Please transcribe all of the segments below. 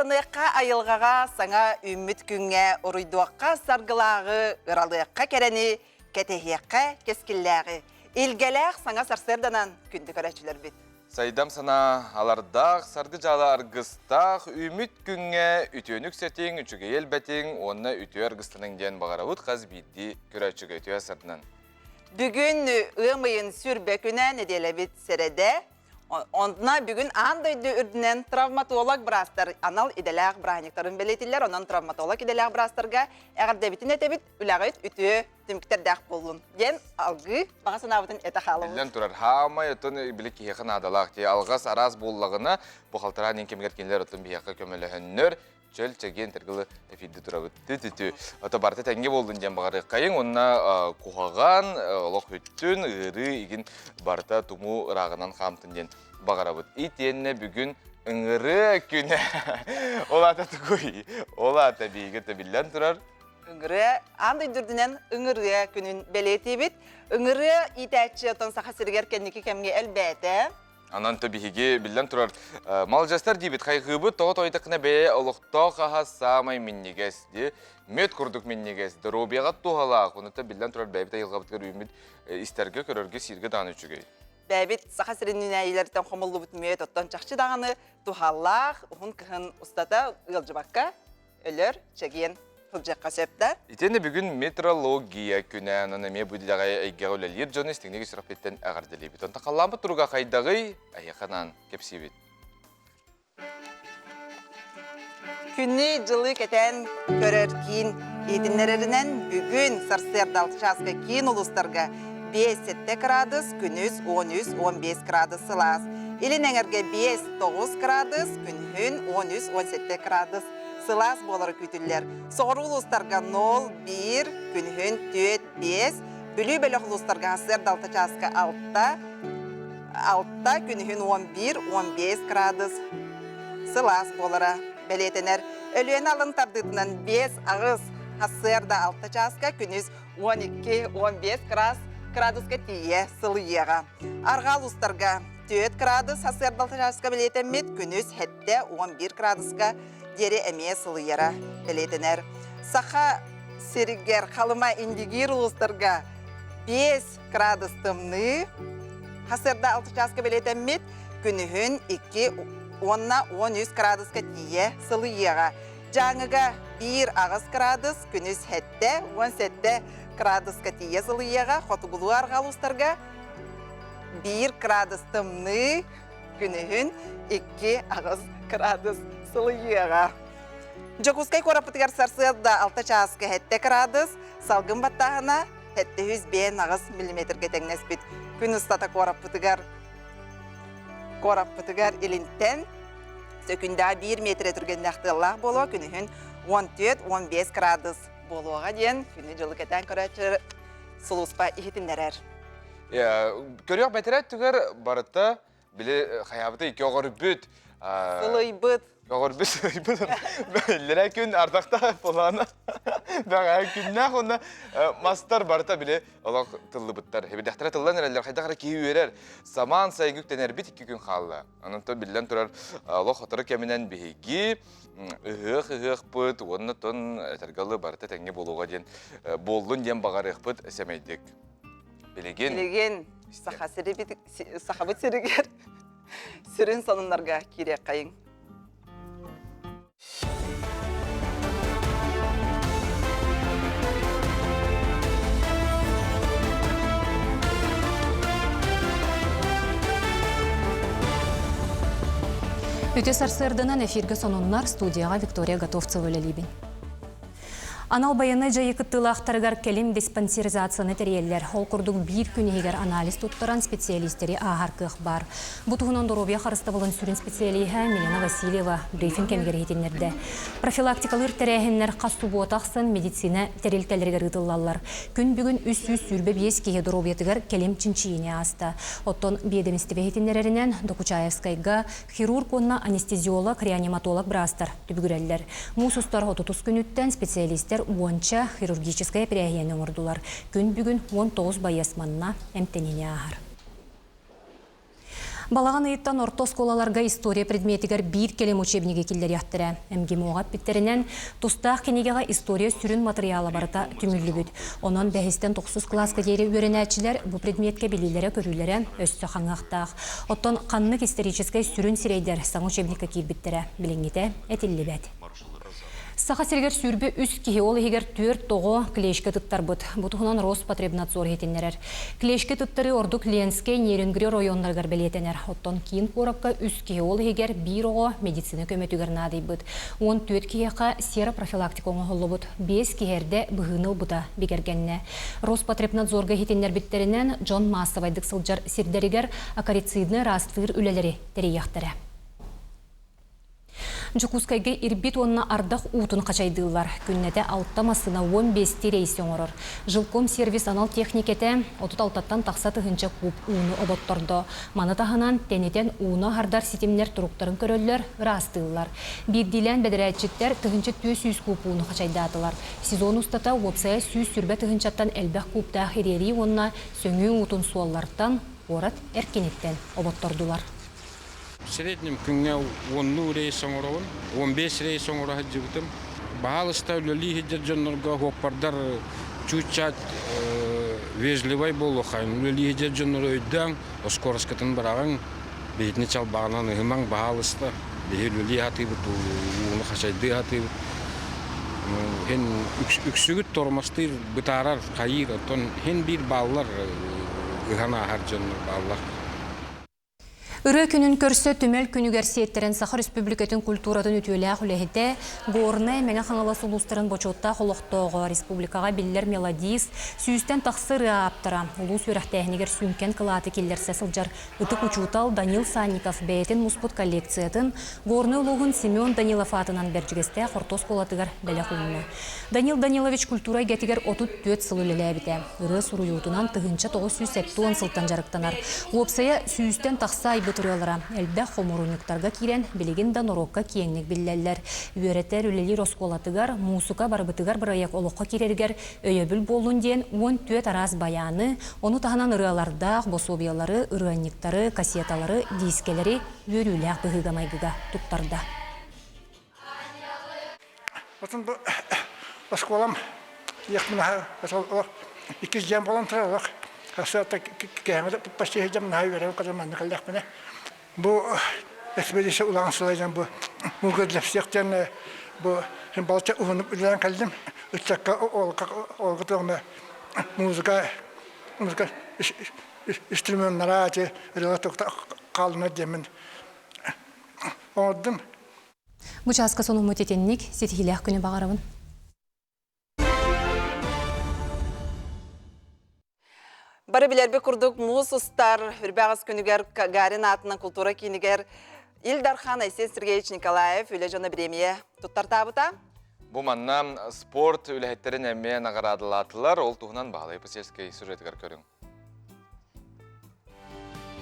Ыраастаныахха айылҕаҕа саҥа үүммүт күҥҥэ уруйдуохха саргылааҕы, ыралыахха кэрэни, кэтэһиэххэ кэскиллээҕи. Илгэлээх саҥа сарсыарданан күндү көрөөччүлэрбит. Сайдам санаа алардаах, саргы дьаала аргыстаах, үүммүт күҥҥэ үтүөнүк сэтиҥ, үчүгэйи элбэтиҥ уонна үтүө аргыстаныҥ диэн баҕарабыт хас биирдии көрөөччүгэ үтүө сарданан. Бүгүн ыам ыйын сүрбэ күнэ нэдиэлэбит сэрэдэ. Онно бүгүн аан дойду үрдүнэн травматолог быраастар анал идэлээх бырааһынньыктарын бэлиэтиллэр. Онон травматолог идэлээх быраастарга эҕэрдэбитин этэбит, үлэҕит үтүө түмүктэрдээх буоллун диэн алгыы баҕа санаабытын этэ хаалабыт. Биллэн турар, хаамай оттон били киһиэхэ наадалаах дии. Алҕас араас буоллаҕына, бу халтараан иин кэмигэр кинилэр оттон биһиэхэ көмөлөһөннөр, чөл чэгиэн тыргылы эфирде турабыт. Тү-тү-тү. Ото барыта тэҥҥэ буоллун диэн баҕарыаххайыҥ уонна куһаҕан, олох үттүн, ыарыы игин барыта тумуу ырааҕынан хаамтын диэн баҕарабыт. Итиэннэ бүгүн ыҥырыа күнэ. Ол аата тугуй? Ол аата биһиги биллэн турар. Ыҥырыа аан дойду үрдүнэн ыҥырыа күнүн бэлиэтиибит. Ыҥырыа иитээччи отон Саха сиригэр кэнники кэмҥэ элбээтэ. Онон то биһиги биллэн турар малдьастар диибит хайҕыыбыт тоҕо тоойдоххуна бэйэ олохтоох аһа саамай минньигэс дии мүөт курдук минньигэс доруобуйаҕа туһалаах онута биллэн турар бэйэбит айылҕабытыгар үүммүт истэргэ көрөргө сииргэ даҕаны үчүгэй. Бэйэбит Саха сирин үүнээйилэриттэн хомуллубут мүөт оттон чахчы даҕаны туһалаах уһун кыһын устата ыалдьыбакка өлөр, чэгиэн сылдьыахха сөп да. Итиэннэ бүгүн метрология күнэ, онон эмиэ бу дэлэҕэй эйгэҕэ үлэлиир дьону истиҥник сүрэхпиттэн эҕэрдэлиибит. Онтон халлааммыт туруга хайдаҕый? Эһиэхэ анаан кэпсиибит. Күнү дьылы кэтээн көрөр киин иһитиннэрэринэн бүгүн сарсыарда 6 чааска киин улуустарга 5-7 градус, күнүс 13-15 градус сылаас. Илин эҥэргэ 5-9 градус, күнүһүн 13-17 градус сылаас буолара күүтүллэр. Соҕуруу улуустарга 0-1, күнүһүн 4-5, Бүлүү бөлөх улуустарга сарсыарда 6 чааска 6, 6, күнүһүн 11-15 градус сылаас буолара бэлиэтэнэр. Өлүөнэ алын тардыытынан 5-8 сарсыарда 6 чааска күнүс 12-15 градуска тиийэ сылыйыаҕа. Арҕаа улуустарга 4 градус сарсыарда 6 чааска бэлиэтэммит, күнүс 7-11 градуска диэри эмиэ сылыйара бэлиэтэнэр. Саха сиригэр Халыма Индигиир улуустарга 5 градус тымныы, сарсыарда 6 чааска бэлиэтэммит, күнүһүн 2 уонна 13 градуска тиийэ сылыйыаҕа. Дьааҥыга 1-8 градус, күнүс 7-17 градуска тиийэ сылыйыаҕа, хотугулуу арҕаа улуустарга 1 градус тымныы, күнүһүн 2-8 градус сылыйыаҕа. Дьокуускай куораппытыгар сарсыарда 6 чааска 7 градус, салгын баттааһына 758 миллиметргэ тэҥнэспит. Күн устата куораппытыгар куораппытыгар илинтэн сөкүндэҕэ 1 метрэ түргэннээх тыаллаах буолуо, күнүһүн 14-15 градус буолуоҕа диэн күнү-дьылы кэтээн көрөөччү сулууспа иһитиннэрэр. Көрүөх бэтэрээ өттүгэр барыта били хайаабыта икки оҕорбүт сылыйбыт оҕорбүт сылыйбыт иллэрээ күн ардахтаах буолаана бэҕэһээ күннээх уонна мастар барыта били олох тыллыбыттар эбидэхтэрэ тыллан эрэллэр хайдах эрэ киһи үөрэр самаан сайгы үктэнэрбит икки күн хаалла онон биллэн турар олох сотору кэминэн биһиги ыһыах ыһыахпыт уонна тон этэргэ барыта тэҥҥэ буолуоҕа диэн буоллун диэн баҕарыахпыт сэмэйдик Билигин Билигин Саха сирибит Сахабыт сиригэр сүрүн сонуннарга киириэххэйиҥ. Үтүө сарсыарданан эфиргэ сонуннар студияҕа Виктория Готовцева үлэлиибин. Анал байыаннай дьайыы кыттыылаахтарыгар кэлим диспансеризацияны тэрийэллэр. Ол курдук биир күн иһигэр анализ туттаран специалистэри ааһар кыах баар. Бу туһунан доруобуйа харыстабылын сүрүн специалиһа Милена Васильева брифинг кэмигэр иһитиннэрдэ. Профилактикалыыр тэрээһиннэр хас субуота ахсын медицина тэрилтэлэригэр ыытыллаллар. Күн бүгүн 325 киһи доруобуйатыгар кэлим чинчийиини ааста. Оттон биэдэмистибэ иһитиннэрэринэн, Докучаевскайга хирург уонна анестезиолог, реаниматолог быраастар түбүгүрэллэр. Муус устар отутус күнүттэн специалистэр уонча хирургическай эпэрээһийэни оҥордулар. Күн бүгүн 19 байыас манна эмтэниини ааһар. Балаҕан ыйыттан орто оскуолаларга история предметигэр биир кэлим учебнигы киллэриэхтэрэ. МГИМО-ҕа эппиттэринэн, тустаах кинигэҕэ история сүрүн матырыйаала барыта түмүллүбүт. Онон бэһистэн тохсус кылааска диэри үөрэнээччилэр бу предметкэ билиилэрэ-көрүүлэрэ өссө хаҥыахтаах. Оттон ханнык историческай сүрүн сирэйдэр саҥа учебникка киирбиттэрэ билиҥҥитэ этиллибэт. Саха сиригэр 23 киһи, ол иһигэр түөрт оҕо клещкэ туттарбыт. Бу туһунан Роспотребнадзор иһитиннэрэр. Клещкэ туттарыы ордук Ленскэй, Нерюнгри оройуоннарыгар бэлиэтэнэр. Оттон киин куоракка үс киһи, ол иһигэр биир оҕо медицина көмөтүгэр наадыйбыт. 14 киһиэхэ серопрофилактика оҥоһуллубут. Биэс киһи эрдэ быһыыны ылбыта бигэргэннэ. Роспотребнадзорга иһитиннэрбиттэринэн, дьон маассабайдык сылдьар сирдэригэр акарициднай ыраастыыр үлэлэри тэрийиэхтэрэ. Дьокуускайга ирбит уонна ардах уутун хачайдыыллар. Күннэтэ алта массыына 15 рейси оҥорор. Жилком сервис анал техникэтэ 36-тан тахса тыһыынча куб ууну оботтордо. Маны таһынан, тэнитэн ууну аһардар ситимнэр туруктарын көрөллөр, ыраастыыллар. Биирдиилээн бэдэрээтчиттэр 1400 куб ууну хачайдаатылар. Сезон устата уопсайа 120 тыһыынчаттан элбэх кубтаах ириэрии уонна сөҥүү уутун суоллартан, куорат эркиниттэн оботтордулар. В среднем күҥҥэ уоннуу рейс оҥоробун, 15 рейс оҥоро сылдьыбытым. Баһаалыста үлэлии сылдьар дьоннорго суоппардар чуть-чуть вежливай буолуоххайын. Үлэлии сылдьар дьоннору өйдөөҥ, оскуораскытын быраҕыҥ, биһитини чалбаҕынан ыһымаҥ, баһаалыста. Биһи үлэлии сатыыбыт, ууну хачайдыы сатыыбыт. Һин үксүгүт тормозтыыр, бытаарар, хайыыр, оттон һин биир бааллар, ыһан ааһар дьоннор бааллар. Ырыа күнүн көрсө түмэл күнүгэр сиэттэрэн Саха Республикатын культуратын үтүөлээх үлэһитэ, Горнай, Мэҥэ Хаҥалас улуустарын бочуоттаах олохтооҕо, республикаҕа биллэр мелодист, сүүстэн тахса ырыа ааптара, улуус үөрэхтээһинигэр сүҥкэн кылааты киллэрсэ сылдьар ытык учуутал Данил Санников бэйэтин муспут коллекциятын Горнай улууһун Семен Данилов аатынан Бэрдьигэстээх орто оскуолатыгар бэлэх уунна. Данил Данилович культура эйгэтигэр 34 сыл үлэлээбитэ. Ырыа суруйуутунан 1970 сылтан дьарыктанар. Уопсайа сүүстэн тахса айбыт ырыалара элбэх хомуурунньуктарга киирэн, билигин да норуокка киэҥник биллэллэр. Үөрэтэр, үлэлиир оскуолатыгар муусука барыбытыгар бырайыак олоххо киирэригэр өйөбүл буоллун диэн 14 араас байааны, ону таһынан ырыалардаах босуобуйалары, ырыанньыктары, кассеталары, диискэлэри үөрүүлээх быһыыга-майгыга туттарда. Отон бу оскуолам иэхпин аһа иккис дьиэм буолан турар олох хасыата кэһэмэ почти сылдьам наһаа үөрэбин кытары манна кэллэхпинэ бу экспедиция улахан сылайдан бу муга для всех диэн бу балачча уһуннук үлэлээн кэллим ыччакка олга туоҕна музыка музыка инструменнара ати ырыа хаалына диэммин оҥордум Бу чааска сонуммут итинник ситиһиилээх күнү баҕарабын. Бары билэрбит курдук муус устар үрбэҕис күнүгэр Гагарин аатынан култуура киинигэр Ил Дархан Айсен Сергеевич Николаев үлэ дьоно бириэмийэ туттартаабыта. Бу манна спорт үлэһиттэрин эмиэ наҕараадалаатылар. Ол туһунан Баһылай Посельскай сюжетыгар көрүҥ.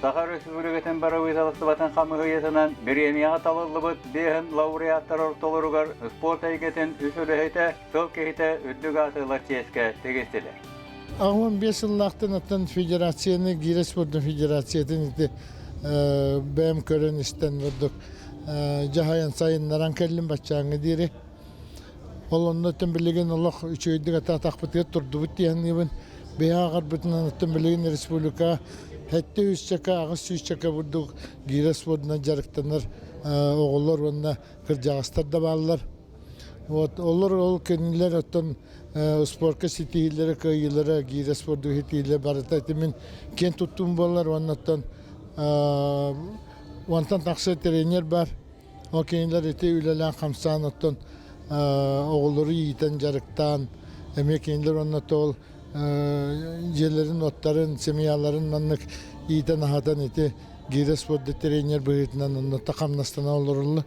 Саха Өрөспүүбүлүкэтин бырабыыталыстыбатын хамыыһыйатынан бириэмийэҕэ талыллыбыт биэһин лауреаттар ортолоругар спорт эйгэтин үс үлэһитэ, сыл киһитэ үрдүк ааты ылар чиэскэ тигистилэр. 15 сыллаахтан оттон федерацияны, гиирэ спордун федерациятын ити бэйэм көрөн истэн бурдук дьаһайан сайыннаран кэллим баччааҥҥы диэри. Ол оннуттан билигин олох үчүгэйдик атаатахпытыгар турдубут дии саныыбын. Биһи ааҕарбытынан оттон билигин республика 700 800 бурдук гиирэ спордунан дьарыктанар оҕолор уонна кырдьаҕастар да бааллар. Вот олор ол кинилэр оттон спорка ситиһиилэрэ, кыайыылара, гиирэ спорду ситиһиилэрэ барыта ити мин киэн туттуум буолар уонна оттон уонтан тахса тренер бар. Ол кинилэр ити үлэлээн-хамсаан оттон оҕолору иитэн, дьарыктаан, эмиэ кинилэр уонна ол дьиэлэрин, оттарын, семьяларын маннык иитэн-аһатан ити гиирэ спорду тренер быһыытынан онно хамнастана олороллор.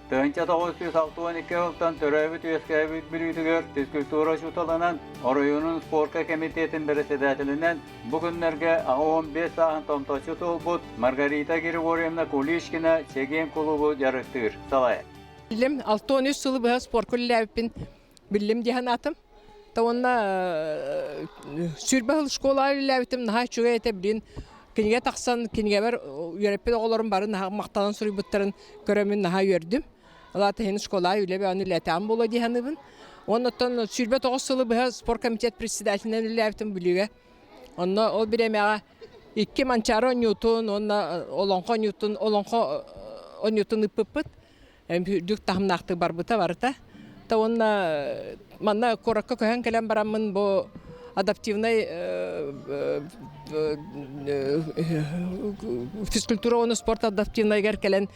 1962 сылтан төрөөбүт-үөскээбит Бүлүүтүгэр физкультура учууталынан, оройуонун спорка кэмитиэтин бэрэссэдээтэлинэн Бу күннэргэ 15 сааһын томточчу туолбут Маргарита Григорьевна Куличкина Чэгиэн кулуубу дьарыктыыр, салайар. Биллим, 63 сылы быһа спорка үлэлээбиппин биллим дии санаатым. Та уонна сүүрбэ сыл школаҕа үлэлээбитим наһаа үчүгэй этэ билин. Кинигэ тахсан кинигэбэр үөрэппит оҕолорум бары наһаа махтанан суруйбуттарын көрөммүн наһаа үөрдүм. Ол аата иһин школа үлэ бөҕөнү үлэлээтэҕим буолуо дии саныыбын. Уонна оттон 29 сылы быһа спорткомитет председателинэн үлэлээбитим Бүлүүгэ. Онно ол бириэмэҕэ икки Манчаары оонньуутун уонна Олоҥхо оонньуутун Олоҥхо оонньуутун ыыппыппыт. Үрдүк таһымнаахтык барбыта барыта. Та уонна манна куоракка көһөн кэлэн бараммын бу адаптивнай физкультура уонна спорт адаптивнайыгар кэлэн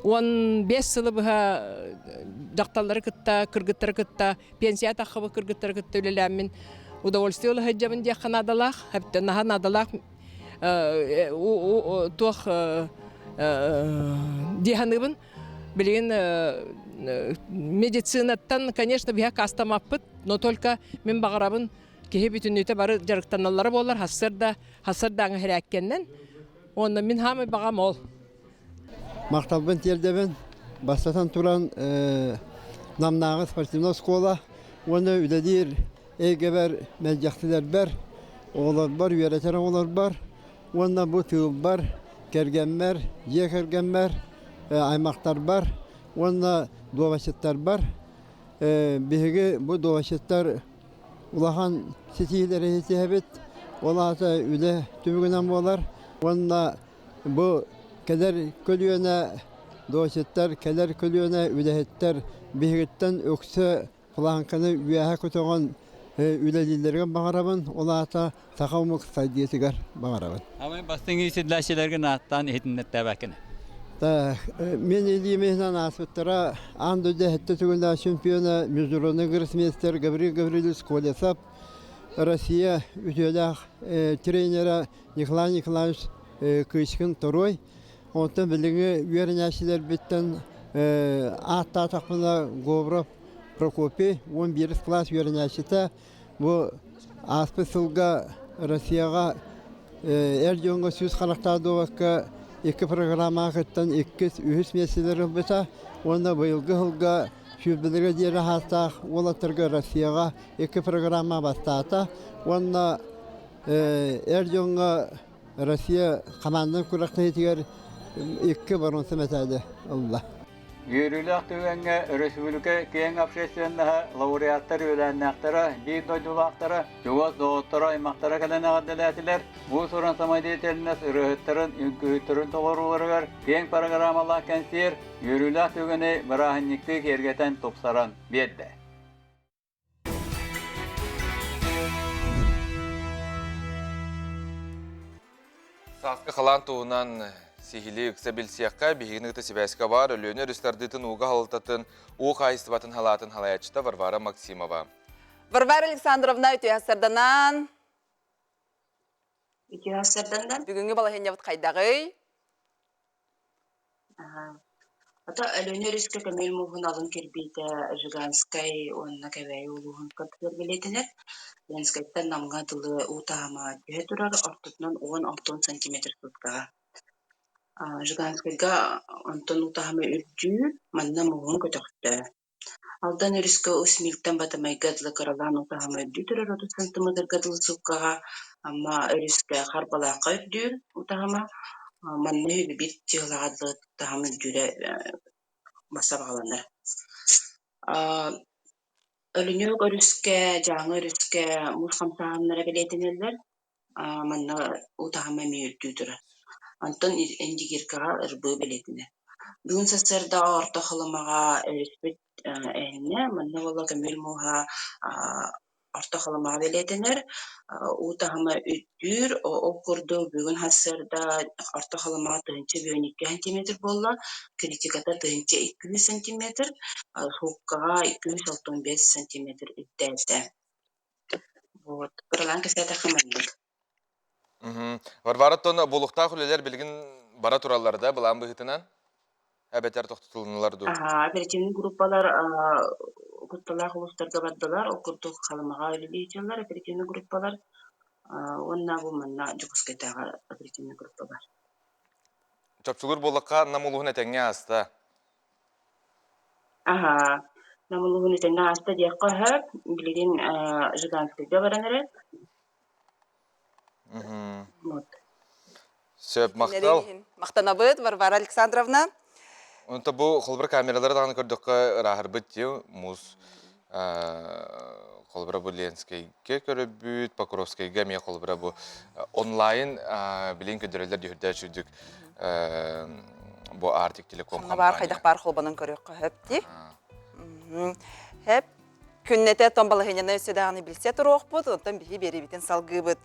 15 сылы быһа дьахталлары кытта, кыргыттары кытта, пенсия таххыбыт кыргыттары кытта үлэлээммин удовольствие ыла сылдьабын диэххэ наадалаах, эбэтэр наһаа наадалаах туох дии саныыбын. Билигин медицинаттан, конечно, биһа кастамаппыт, но только мин баҕарабын киһи бүтүннүүтэ бары дьарыктаналлара буоллар хассыр да хассырдааҥы хэрээккэннэн уонна мин хаамай баҕам ол. Махталбын тиэрдэбин. Бастатан туран Намнааҕы спортивнай оскуола уонна үлэлиир эйгэбэр мэлдьэхтилэрбэр, оҕолорбор, үөрэтэр оҕолорбор уонна бу тыылбар, кэргэммэр, дьиэ кэргэммэр, аймахтарбар уонна дуобаччыттарбар биһиги бу дуобаччыттар улахан ситиһиилэри ситиһэбит. Ол аата үлэ түмүгүнэн буолар уонна Бу кэлэр көлүөнэ доситтар, кэлэр көлүөнэ үлэһиттэр биһигиттэн үксэ планканы үөһэ көтөҕөн үлэлииллэригэр баҕарабын, ол аата саха омук сайдыытыгар баҕарабын. Амай бастыҥ иитиллээччилэргин ааттаан иһитиннэртээбэккин. Мен илиим иһинэн ааспыттара аан дойду сэттэ төгүллээх чемпиона, международный гроссмейстер Гаврил Гаврильевич Колесов, Россия үтүөлээх тренера Николай Николаевич Кычкин Торуой. Онтон билиҥҥи үөрэнээччилэрбиттэн ааттаатахпына Говоров Прокопий 11 класс үөрэнээччитэ. Бу ааспыт сылга Россияҕа эр дьоҥҥо сүүс харахтаах дуобакка икки программаҕа кыттан иккис, үһүс миэстэлэри ылбыта уонна быйылгы сылга сүүрбэлэргэ диэри саастаах уолаттарга Россияҕа икки программа бастаата уонна Эр дьоҥҥо Россия хамаандан күрэхтэһиитигэр икки боруонса мэтээли ылла. Үөрүүлээх түгэҥҥэ өрөспүүбүлүкэ киэҥ общественноһа, лауреаттар үөлээннээхтэрэ, биир дойдулаахтара, чугас доҕотторо, аймахтара кэлэн эҕэрдэлээтилэр. Уус-уран самодеятельность ырыаһыттарын, үҥкүүһүттэрин толорууларыгар киэҥ программалаах кэнсиэр үөрүүлээх түгэни бырааһынньыктыы киэргэтэн тупсаран биэрдэ. Сааскы халаан туһунан сиһилии ыкса билсиэххэ, биһигини кытта сибээскэ баар Өлүөнэ өрүс тардыытын ууга халалтатын уу хаһаайыстыбатын халаатын халайааччыта Варвара Максимова. Варвара Александровна үтүө сарданан. Үтүө сарданан. Бүгүҥҥү балаһыанньабыт хайдаҕый? Ото Өлүөнэ өрүскэ көмүөл мууһун алын кирбиитэ Жиганскай уонна Кэбээйи улууһун кытыгар бэлиэтэнэр. Ленскэйтэн Намҥа дылы уу таһыма түһэ турар, ортотунан 10-60 сантиметр суткаҕа. Жиганскайга онтон уу таһыма үрдүүр, манна мууһун көтөхтө. Алдан өрүскэ Усть-Милтэн Батамайга дылы кыралаан уу таһыма үрдүү турар 30 сантиметрга дылы сууккаҕа Амма өрүскэ Харбалаахха үрдүүр уу таһыма, манна биир дьыалаҕа дылы таһым үрдүүрэ сабаҕаланар. Өлүнүөк өрүскэ, Дьааҥы өрүскэ муус хамсааһыннара бэлиэтэнэллэр. Манна уу таһыма эмиэ үрдүү турар. Онтон Индигиркаҕа ырбыы бэлиэтэнэр. Бүгүн сарсыарда Орто Халымаҕа өрүспүт эһиннэ. Манна буолла көмүөл мууһа Орто Халымаҕа бэлиэтэнэр. Уу таһыма үрдүүр. Ол курдук бүгүн сарсыарда Орто Халымаҕа 1052 сантиметр буолла, критиката 1200 сантиметр, Сууккаҕа 265 сантиметр үрдээтэ. Вот, кыралаан кэпсээтэххэ маннык. Варвара оттон буолуохтаах үлэлэр билигин бара тураллар да былаан быһыытынан? Эбэтэр тохтотулуннулар дуу? Аһаа, оперативнай группалар кутталаах улуустарга бардылар. Ол курдук Халымаҕа үлэлии сылдьаллар оперативнай группалар уонна бу манна Дьокуускайдааҕы оперативнай группа бар. Чопчулуур буоллахха, Нам улууһун этэҥҥэ ааста. Аһаа, Нам улууһун этэҥҥэ ааста диэххэ сөп. Билигин Жиганскайга баран эрэр. Вот. Сөп, махтал. Махтанабыт, Варвара Александровна. Онто бу холбур камералары даҕаны көрдөххө ырааһырбыт дии муус холобура бу Ленскэйгэ көрөбүт, Покровскайга эмиэ холобура бу онлайн билин көрдөрөллөр дьүһүрдэ үчүгдүк бу Arctic Telecom компания. Баар хайдах баар холбонон көрүөххэ хөп дии. Хөп. Күннэтэ тон балаһыанньаны өссө даҕаны билсэ туруохпут, онтон биһи биэриибитин салгыыбыт.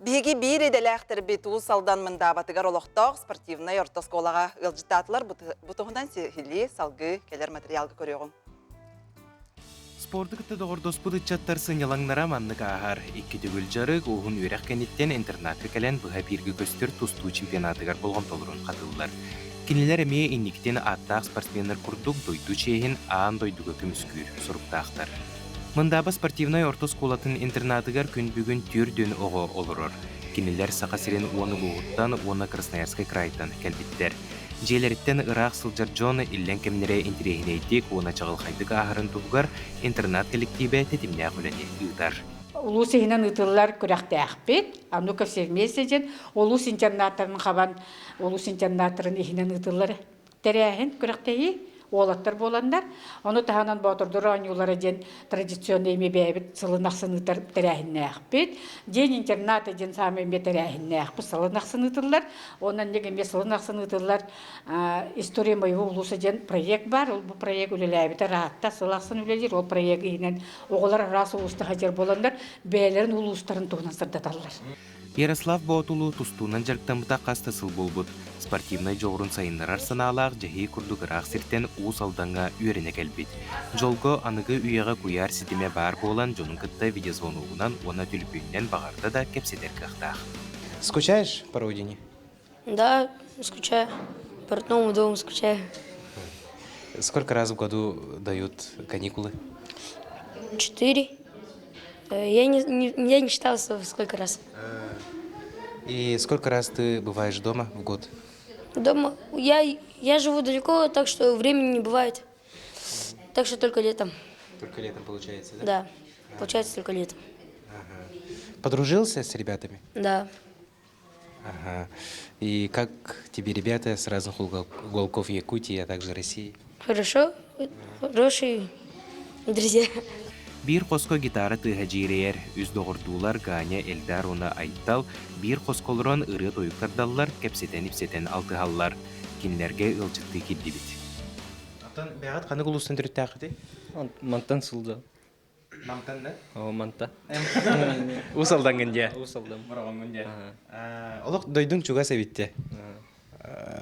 Биһиги биир идэлээхтэрбит Уус Алдан Мындаабатыгар олохтоох спортивнай орто оскуолаҕа ыалдьыттаатылар. Бу туһунан сиһилии салгыы кэлэр материалга көрүөҕүҥ. Спорду кытта доҕордоспут ыччаттар сынньалаҥнара маннык ааһар. Икки төгүл дьарык, уһун үөрэх кэнниттэн интернакка кэлэн быһа бииргэ көстөр тустуу чемпионатыгар болҕомтолорун хатыыллар. Кинилэр эмиэ инникитин ааттаах спортсменнар курдук дойду чиэһин аан дойдуга көмүскүүр соруктаахтар. Мындааба спортивнай орто оскуолатын интернатыгар күн бүгүн түөрт оҕо олорор. Кинилэр Саха сирин уон улууһуттан уонна Красноярскай крайтан кэлбиттэр. Дьиэлэриттэн ыраах сылдьар дьон иллэҥ кэмнэрэ интэриэһинэйдик уонна чаҕылхайдык ааһарын туһугар интернат кэлэктиибэ тэтимнээх үлэни ыытар. Улуус иһинэн ыытыллар күрэхтээхпит. А ну-ка все вместе диэн улуус интернаттарын хабан улуус интернаттарын иһинэн ыытыллар тэрээһин күрэхтэһии уолаттар буоланнар, ону таһынан Боотурдор оонньуулара диэн традиционный эмиэ бэйэбит сылын ахсын ыытар тэрээһиннээхпит. День интерната диэн саамай эмиэ тэрээһиннээхпит сылын ахсын ыытыллар. Онон эмиэ эмиэ сылын ахсын ыытыллар История моего улуса диэн проект баар. Ол бу проект үлэлээбитэ ыраатта сыл ахсын үлэлиир. Ол проект иһинэн оҕолор араас улууста сылдьар буоланнар бэйэлэрин улуустарын туһунан сырдаталлар. Ярослав Боотулу тустуунан дьарыктаммыта хас да сыл буолбут. Спортивнай дьоҕурун сайыннарар санаалаах дьэһии курдук ыраах сиртэн Уус Алдаҥҥа үөрэнэ кэлбит. Дьолго, аныгы үйэҕэ куйаар ситимэ баар буолан дьонун кытта видеозвоногунан уонна түлүпүөнүнэн баҕарда да кэпсэтэр кыахтаах. Скучаешь по родине? Да, скучаю. По родному дому скучаю. Сколько раз в году дают каникулы? Четыре. Я не считала, сколько раз. И сколько раз ты бываешь дома в год? Дома я живу далеко, так что времени не бывает. Так что только летом. Только летом получается, да? Да, получается только летом. Ага. Подружился с ребятами? Да. Ага. И как тебе ребята с разных уголков Якутии, а также России? Хорошо, хорошие друзья. Биир хоско гитара тыаһа дьиэрэйэр, үс доҕордуулар Ганя, Эльдар уонна Айтал биир хоско олорон ырыа-тойук тардаллар, кэпсэтэн-ипсэтэн алтыһаллар. Кинилэргэ ыалдьыттыы киирдибит. Оттон бэйэҕит ханнык улуустан төрүттээххитий? Мантан сылдьан. Мантан да? О, манта. Уус Алдаҥҥын дии. Уус Алдан. Бороҕоҥҥун дии. Олох дойдуҥ чугас эбит дии.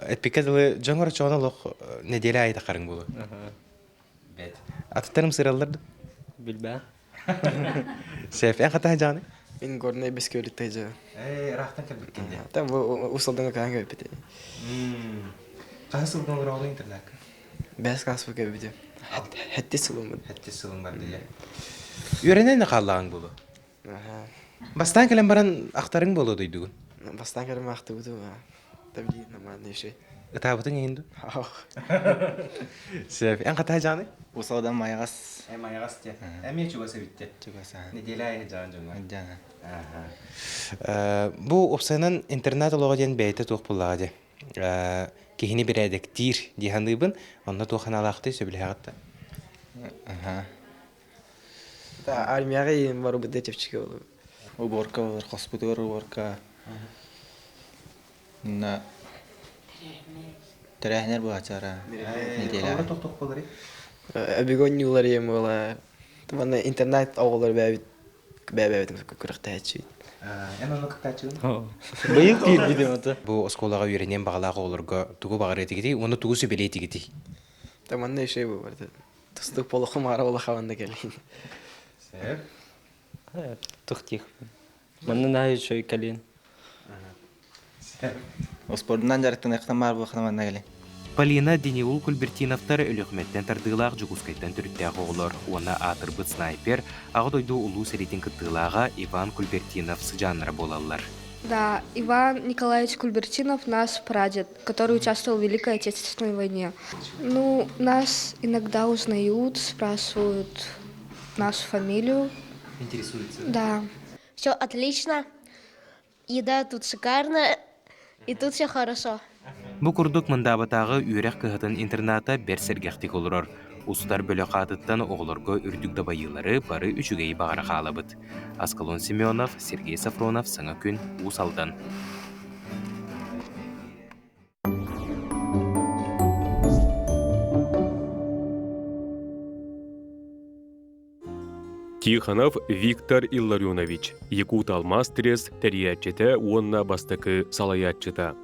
Эппиккэ дылы дьоҥ орочоҕун олох нэдиэлэ аайы тахарыҥ буолуо. Бэт. Атыттарым сыраллар да? Билбээ. Сеф, эн хата дьааны? Мин горнай бескөлүттэй дьа. Ээ, ыраахтан кэлбиккин дии. Та бу Уус Алдаҥҥа каан кэлбит. Хаһыс сылдан олороҕун интернакка? Бэс класс кэлбитим. Хэттис сылым. Хэттис сылым бар дии. Үөрэнэн хааллаҕыҥ буолуо. Бастаан кэлэн баран ахтарыҥ буолуо дойдугун? Бастаан кэлэн ахтыбытым. Табли нормально еще. Ытаабытыҥ иһин ду? Сөп. Эн хата жааны? Усалдан майаҕас. Э майаҕас те. Эмиэ чугас эбит те. Чугас. Неделя айы жаан дьоҥҥо. Бу уопсайынан интернат олоҕо диэн бэйэтэ туох буоллаҕа дии. Киһини бэрээдэктиир дии саныыбын. Онно туох санаалаахтый сөбүлэһэҕит да? Армияҕа иин барбыта чэпчэки буолуо. Уборка болар, хоспутугар уборка. На тэрээһинэр буолааччылара неделя. Тохтох буоларый? Өбүгэ оонньуулар ийэм буолар. Манна интернат оҕолор бэйэбит бэйэбитин күрэхтэһээччибит. Эн онно кыттааччыгын? Быйыл киирбитим ото. Бу оскуолаҕа үөрэниэн баҕалаах оҕолорго тугу баҕарыа этигитий уонна тугу сүбэлиэ этигитий? Та манна еще бу тустук полохум аара улахабанда кэлин. Сөп. Тух тих. Манна наһаа үчүгэй кэлин. Спордунан дьарыктаныахтан баар буолхана манна кэлин. Полина Дениул Кульбертиновтар Өлүөхүмэттэн тардыылаах Дьокуускайтан төрүттээх оҕолор уонна аатырбыт снайпер, Аҕа дойду Улуу сэриитин кыттыылааҕа Иван Кульбертинов сыдьааннара буолаллар. Да, Иван Николаевич Кульбертинов наш прадед, который участвовал в Великой Отечественной войне. Ну, нас иногда узнают, спрашивают нашу фамилию. Интересуются? Да. Все отлично. Еда тут шикарная. И тут все хорошо. Бу курдук Мындаабатааҕы үөрэх кыһатын интерната бэрт сэргэхтик олорор. Устар бөлөх аатыттан оҕолорго үрдүк дабайыылары бары үчүгэйи баҕара хаалабыт. Аскалон Семенов, Сергей Сафронов Саҥа күн, Уус Алдан. Тихонов Виктор Илларионович, Якут-Алмаз трест тэрийээччитэ уонна бастакы салайааччыта.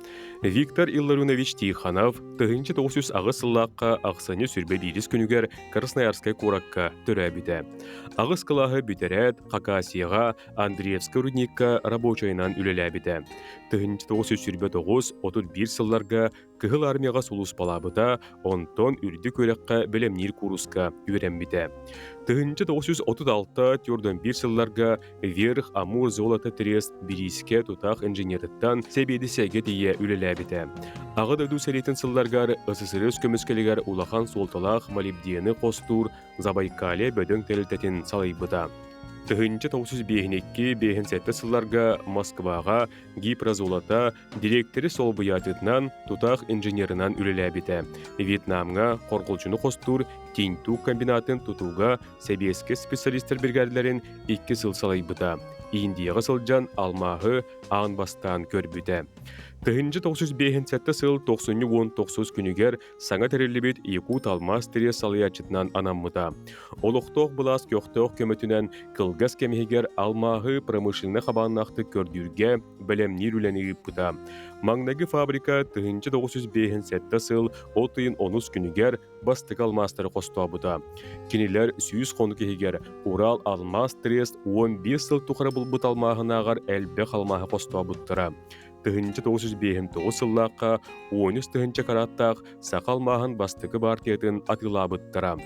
Виктор Илларионович Тихонов 1908 сыллаахха ахсынньы сүрбэ биирис күнүгэр Красноярскай куоракка төрөөбүтэ. Аҕыс кылааһы бүтэрээт, Хакасияҕа Андреевскай рудникка рабочайынан үлэлээбитэ. 1929-31 сылларга Кыһыл Армияҕа сулууспалаабыта, онтон үрдүк үөрэххэ бэлэмниир кууруска үөрэммитэ. 1936 41 сылларга Вверх Амур золото трест бириискэ тутаах инженерыттан сэбиэдиссэйгэ тиийэ үлэлээбитэ. Аҕа дойду сэриитин сылларыгар СССР көмүскэлигэр улахан суолталаах молибдены хостуур Забайкалье бөдөҥ тэрилтэтин салайбыта. 1952-57 сылларга Москваҕа Гипрозолото дириэктэри солбуйааччытынан, тутаах инженерынан үлэлээбитэ. Вьетнамҥа хорҕолдьуну хостуур Тиньту комбинатын тутууга сэбиэскэй специалистар бригадаларын икки сыл салайбыта. Индияҕа сылдьан алмааһы аан бастаан көрбүтэ. 1957 сыл тохсунньу 19 күнүгэр саҥа тэриллибит Якут алмаас тириэс салайааччытынан анаммыта. Олохтоох былаас көхтөөх көмөтүнэн кылгас кэм иһигэр алмааһы промышленнай хабааннаахтык көрдүүргэ бэлэмниир үлэни ыыппыта. Маҥнайгы фабрика 1957 сыл от ыйын онус күнүгэр бастакы алмаастары хостообута. Кинилэр 100 хонук иһигэр Урал алмаас трест 15 сыл тухары булбут алмааһынааҕар элбэх алмааһы хостообуттара. 1959 сыллаахха 13 тыһыынча карааттаах саха алмааһын бастакы баартыйатын атыылаабыттара.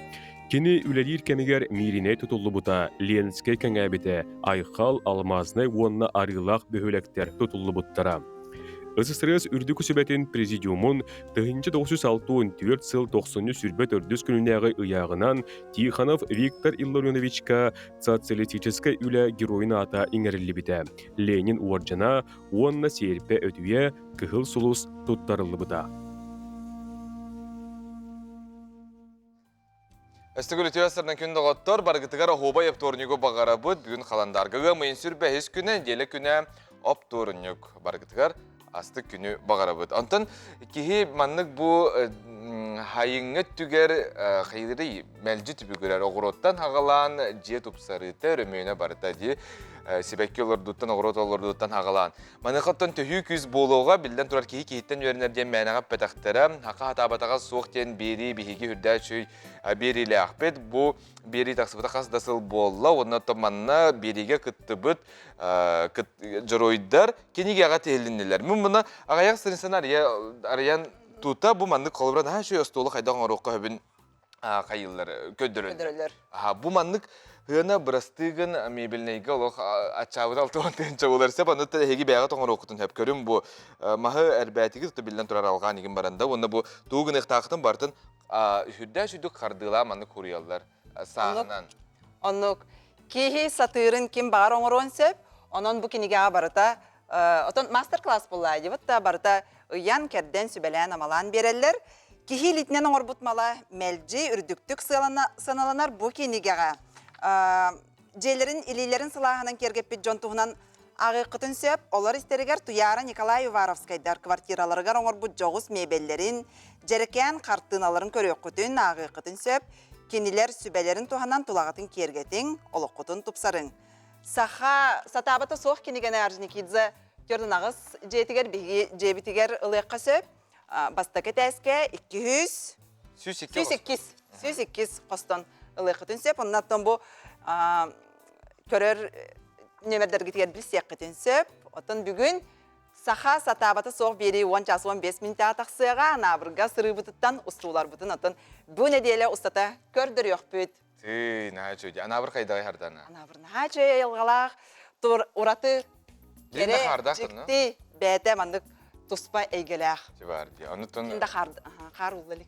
Кини үлэлиир кэмигэр Мииринэй тутуллубута, Ленскэй кэҥээбитэ, Айхал, Алмазнай уонна Арыылаах бөһүөлэктэр тутуллубуттара. СССР Үрдүкү Сүбэтин Президиумун 1964 сыл тохсунньу сүүрбэ төрдүс күнүнээҕи ыйааҕынан Тихонов Виктор Илларионовичка социалистическай үлэ геройун аата иҥэриллибитэ. Ленин уордьана уонна сиэрпэ өтүйэ Кыһыл Сулус туттарыллыбыта. Өстөгүл үтүө сырнан күн доҕоттор, барыгытыгар оһуобай оптуорунньугу баҕарабыт. Бүгүн халандарга ыам ыйын сүрбэһис күнэ, нэдиэлэ күнэ оптуорунньук. Барыгытыгар астык күнү баҕарабыт. Онтон киһи маннык бу хайыҥҥа өттүгэр хайыырый мэлдьи түбүгүрэр оҕуруоттан хаҕалаан дьиэ тупсарыыта, өрөмүөнэ барыта дии сибэкки олордууттан, оҕуруот олордууттан хаҕалаан. Маныаха оттон төһүү күүс буолуоҕа, биллэн турар киһи киһиттэн үөрэнэр диэн мээнэҕэ эппэтэхтэрэ, хаха хатаабатаҕа суох диэн биэрии биһиги үрдээх үчүгэй биэриилээхпит. Бу биэрии тахсыбыта хас да сыл буолла, уонна оттон манна биэриигэ кыттыбыт дьоруойдар кинигэҕэ тиһилиннилэр. Мин муна аҕыйах сырысан арыйан тута бу маннык холобура наһаа үчүгэй остуолу хайдах оҥоруохха сөбүн хайыыллар көрдөрөллөр. Бу маннык Хыана бырастыыгын мебельнэйгэ олох аччаабыт алтыан тыһыынча буолар сөп аны эһиги бэйэҕит оҥоруоххутун сөп көрүм бу маһы эрбээтигит то биллэн турар алҕаан игин баран да уонна бу тугу гыныахтаахытын барытын сүрдээх сүрдүк хардыылаа маннык хуруйаллар сааһынан. Оннук киһи сатыырын ким баҕар оҥоруон сөп онон бу кинигэҕэ барыта отон мастер-класс буолла дебит да барыта ыйан кэрдэн сүбэлээн амалаан биэрэллэр киһи илиитинэн оҥорбут мала мэлдьи үрдүктүк сыаналанар бу кинигэҕэ дьиэлэрин илиилэрин сылааһынан киэргэппит дьон туһунан ааҕыаххытын сөп. Олор истэригэр Туйаара Николай Уваровскайдар квартираларыгар оҥорбут дьоҕус миэбэллэрин, дьэрэкээн хартыыналарын көрүөххүтүн, ааҕыаххытын сөп. Кинилэр сүбэлэрин туһанан тулаҕытын киэргэтиҥ, олоххутун тупсарыҥ. Саха сатаабата суох кинигэни Орджоникидзе төрдүн дьиэтигэр биһиги дьиэбитигэр ылыахха сөп. Бастакы этээскэ 200 102 102 хостон ылыаххытын сөп. Оннаттан бу көрөр нүөмэрдэргитигэр билсиэххитин сөп. Оттон бүгүн Саха сатаабата суох биэрии 10 час 15 мүнүүтэҕэ тахсыаҕа. Анаабырга сырыыбытыттан устууларбытын оттон бу нэдиэлэ устата көрдөрүөхпүт. Тыы, наһаа үчүгэй. Анаабыр хайдаҕай хардана? Анаабыр наһаа үчүгэй айылҕалаах, тур ураты кэрэ, дьикти, бэйэтэ маннык туспа эйгэлээх. Бар дии. Онутун Инда хаар хаар уулла илик.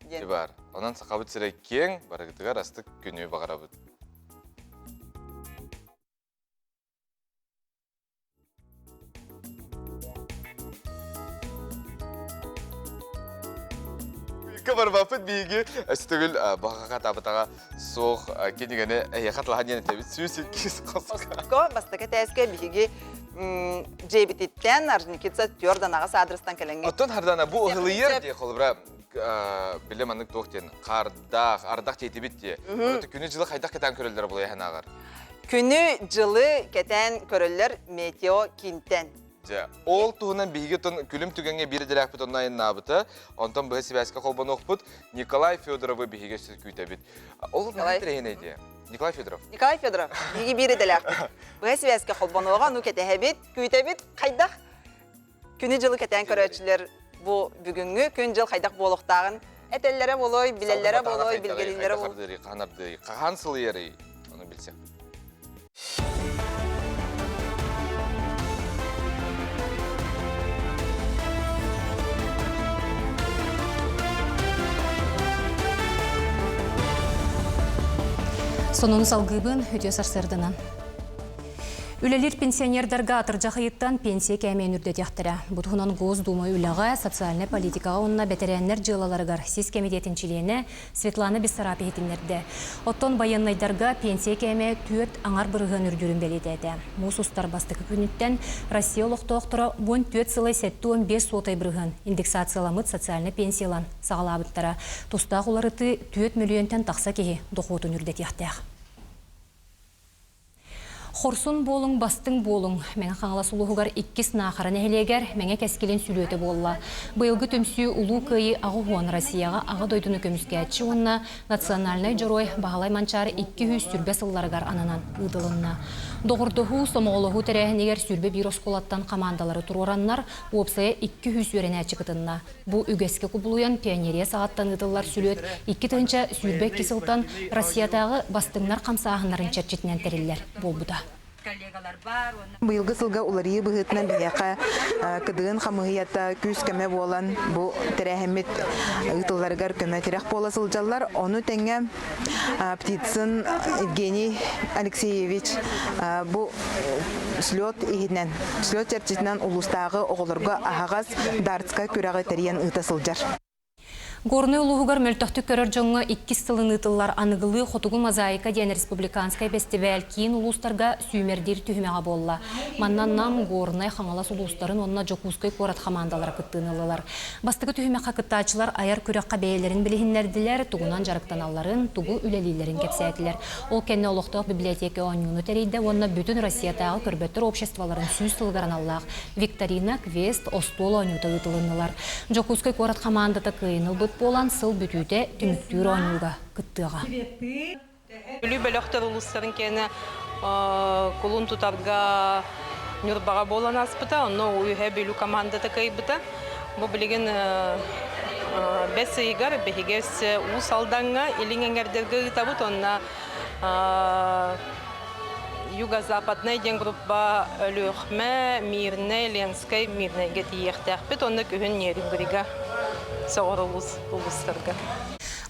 Диэн. Бар. Онон сахабыт сирэ киэҥ, барыгытыгар астык күнү баҕарабыт. Ыкка барбаппыт биһиги өстөгүл баҕаҕа табытаҕа суох кинигэни эһиэхэ тылаһан диэн этэбит 102 хоско. Бастакы этээскэ биһиги дьиэбититтэн Орджоникидзе түөрт анаҕас адрестан кэлэҥҥит. Оттон Хардана бу ыһылыйар дии холобура биле маннык туох диэн хаардаах, ардах диэтибит дии. Күнү-дьылы хайдах кэтээн көрөллөр буолуо ааҕар? Күнү-дьылы кэтээн көрөллөр метео киинтэн. Дьэ, ол туһунан биһиги тон күлүм түгэҥҥэ биир идэлээхпит онно айаннаабыта. Онтон быһа сибээскэ холбонуохпут. Николай Федоровы биһиги өссө күүтэбит. Ол Николай идея. Николай Федоров. Николай Федоров, биһиги биир идэлээхпит. Быһа сибээскэ холбонуоҕа, ну кэтэһэбит, күүтэбит. Хайдах күнү-дьылы кэтээн көрөөччүлэр бу бүгүҥҥү күн-дьыл хайдах буолуохтааҕын этэллэрэ буолуой, билэллэрэ буолуой, билгэлииллэрэ буолуой. Хаһан ардыый, хаһан сылыйарый, ону билсиэхпит. Сонуну салгыыбын үтүө сарсыарданан. Үлэлиир пенсионердарга атырдьах ыйыттан пенсия кээмэйин үрдэтиэхтэрэ. Бу туһунан Госдума үлэҕэ, социальнай политикаҕа уонна бэтэрээннэр дьыалаларыгар сис кэмитиэтин чилиэнэ Светлана Бессараб иһитиннэрдэ. Оттон байыаннайдарга пенсия кээмэйэ түөрт аҥар бырыһыан үрдүүрүн бэлиэтээтэ. Муус устар бастакы күнүттэн Россия олохтоохторо 14 сылай 75 суотай бырыһыан индексацияламмыт социальнай пенсиялан саҕалаабыттара. Тустаах уларытыы 4 мөлүйүөнтэн тахса киһи дохуотун үрдэтиэхтээх. Хорсун буолуҥ, бастыҥ буолуҥ! Мэҥэ Хаҥалас улууһугар иккис Наахара нэһилиэгэр Мэҥэ кэскилин сүлүөтэ буолла. Быйылгы түмсүү Улуу Кыайыы 80 Россияҕа Аҕа дойдуну көмүскээччи уонна национальнай дьоруой Баһылай Манчаары 220 сылларыгар ананан ыытылынна. Доҕордоһуу, сомоҕолоһуу тэрээһинигэр 21 оскуолаттан хамаандалары туруораннар, уопсайа 200 үөрэнээччи кытынна. Бу үгэскэ кубулуйан пионерия саҕаттан ыытыллар сүлүөт 2022 сылтан Россиятааҕы бастыҥнар хамсааһыннарын чэрчитинэн тэриллэр буолбута. Быйылгы сылга уларыйыы быһыытынан биһиэхэ КДН хамыыһыйата күүс-көмө буолан бу тэрээһиммит ыытылларыгар көмө-тирэх буола сылдьаллар. Ону тэҥэ Птицын Евгений Алексеевич бу слет иһинэн, слет чэрчитинэн улуустааҕы оҕолорго аһаҕас дартска күрэҕи тэрийэн ыыта сылдьар. Горнай улууһугар мөлтөхтүк көрөр дьоҥҥо иккис сылын ыытыллар аныгылыы Хотугу мозаика диэн республиканскай бэстибээл киин улуустарга сүүмэрдиир түһүмэҕэ буолла. Манна Нам, Горнай, Хаҥалас улуустарын уонна Дьокуускай куорат хамаандалара кыттыыны ыллылар. Бастакы түһүмэххэ кыттааччылар айар күрэххэ бэйэлэрин билиһиннэрдилэр, тугунан дьарыктаналларын, тугу үлэлииллэрин кэпсээтилэр. Ол кэннэ олохтоох библиотека оонньууну тэрийдэ уонна бүтүн Россиятааҕы көрбөттөр обществоларын сүүс сылыгар аналлаах викторина, квест, остуол оонньуута ыытылыннылар. Дьокуускай куорат хамаандата кыайыыны ылбыт буолан, сыл бүтүүтэ түмүктүүр оонньууга кыттыаҕа. Бүлүү бөлөхтөр улуустарын киэнэ кулун тутарга Ньурбаҕа буолан ааспыта, онно Үөһээ Бүлүү командата кыайбыта. Бу билигин бэс ыйыгар биһиги өссө Уус Алдаҥҥа Илиҥ эҥэрдэргэ ыытабыт уонна Юго-Западнай диэн группа Өлүөхүмэ, Мирнэй, Ленскэй, Мирнэйгэ тиийиэхтээхпит уонна күһүн Нерюнгрига соҕуруу улуустарга.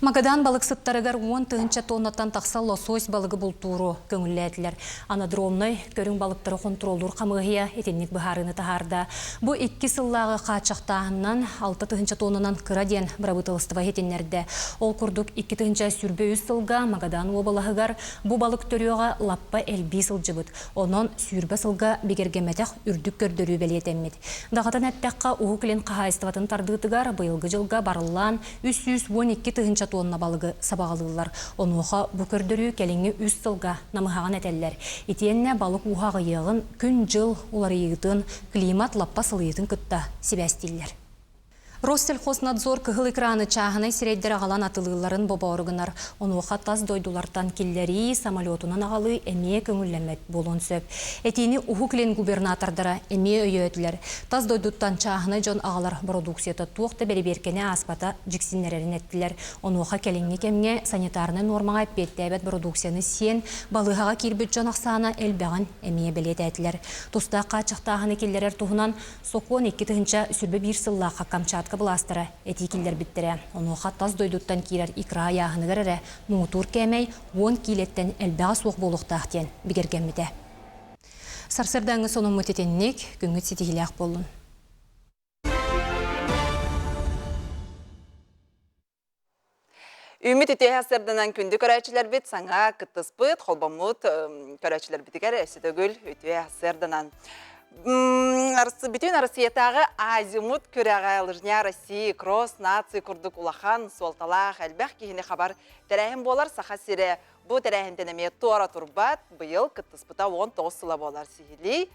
Магадан балыксыттарыгар 10 000 тоннаттан тахса лосось балыгы бултууру көҥүллээтилэр. Анадромнай көрүҥ балыктары хонтуруоллуур хамыыһыйа итинник быһаарыыны таһаарда. Бу икки сыллааҕы хааччахтааһынынан 6 000 тоннанан кыра диэн бырабыыталыстыба иһитиннэрдэ. Ол курдук 2023 сылга Магадан уобалаһыгар бу балык төрүөҕэ лаппа элбии сылдьыбыт. Онон сүүрбэ сылга бигэргэммэтэх үрдүк көрдөрүү бэлиэтэммит. Даҕатан эттэххэ, Уһук Илин хаһаайыстыбатын тардыытыгар быйылгы дьылга барыллаан 312 тыһыынча туонна балыгы сабаҕалыыллар. Онуоха бу көрдөрүү кэлиҥҥи үс сылга намыһаҕын этэллэр. Итиэннэ балык ууһа аҕыйыаҕын, күн-дьыл уларыйыытын, климат лаппа сылыйыытын кытта сибээстииллэр. Россельхознадзор кыһыл экраны чааһынай сирэйдэр аҕалан атылыылларын бобоору гынар. Онуоха тас дойдулартан киллэрии, самолетунан аҕалыы эмиэ көҥүллэммэт буолуон сөп. Этиини Уһук Илин губернатордара эмиэ өйөөтүлэр. Тас дойдуттан чааһынай дьон аҕалар бородууксуйата туох да бэрэбиэркэни ааспата дьиксиннэрэрин эттилэр. Онуоха кэлиҥҥи кэмҥэ санитарнай нуормаҕа эппиэттээбэт бородууксуйаны сиэн, балыыһаҕа киирбит дьон ахсаана элбэҕин эмиэ бэлиэтээтилэр. Тустаах хааччахтааһыны киллэрэр туһунан сокуон 2021 сыллаахха Камчатка былаастара этии киллэрбиттэрэ. Онуоха тас дойдуттан киирэр икра ыйааһыныгар эрэ муҥутуур кээмэй 10 киилэттэн элбэҕэ суох буолуохтаах диэн бигэргэммитэ. Сарсыардааҥҥы сонуммут итинник, күҥҥүт ситиһиилээх буоллун. Үүммүт үтүө сырдынан күндү көрөөччүлэрбит саҥа кыттыспыт, холбоммут көрөөччүлэрбитигэр өссө төгүл үтүө сырдынан. Бүтүн Россиятааҕы Азимут күрэҕэ Лыжня России кросс нации курдук улахан суолталаах элбэх киһини хабар тэрээһин буолар. Саха сирэ бу тэрээһинтэн эмиэ туора турбат. Быйыл кыттыспыта 19 сыла буолар сиһилии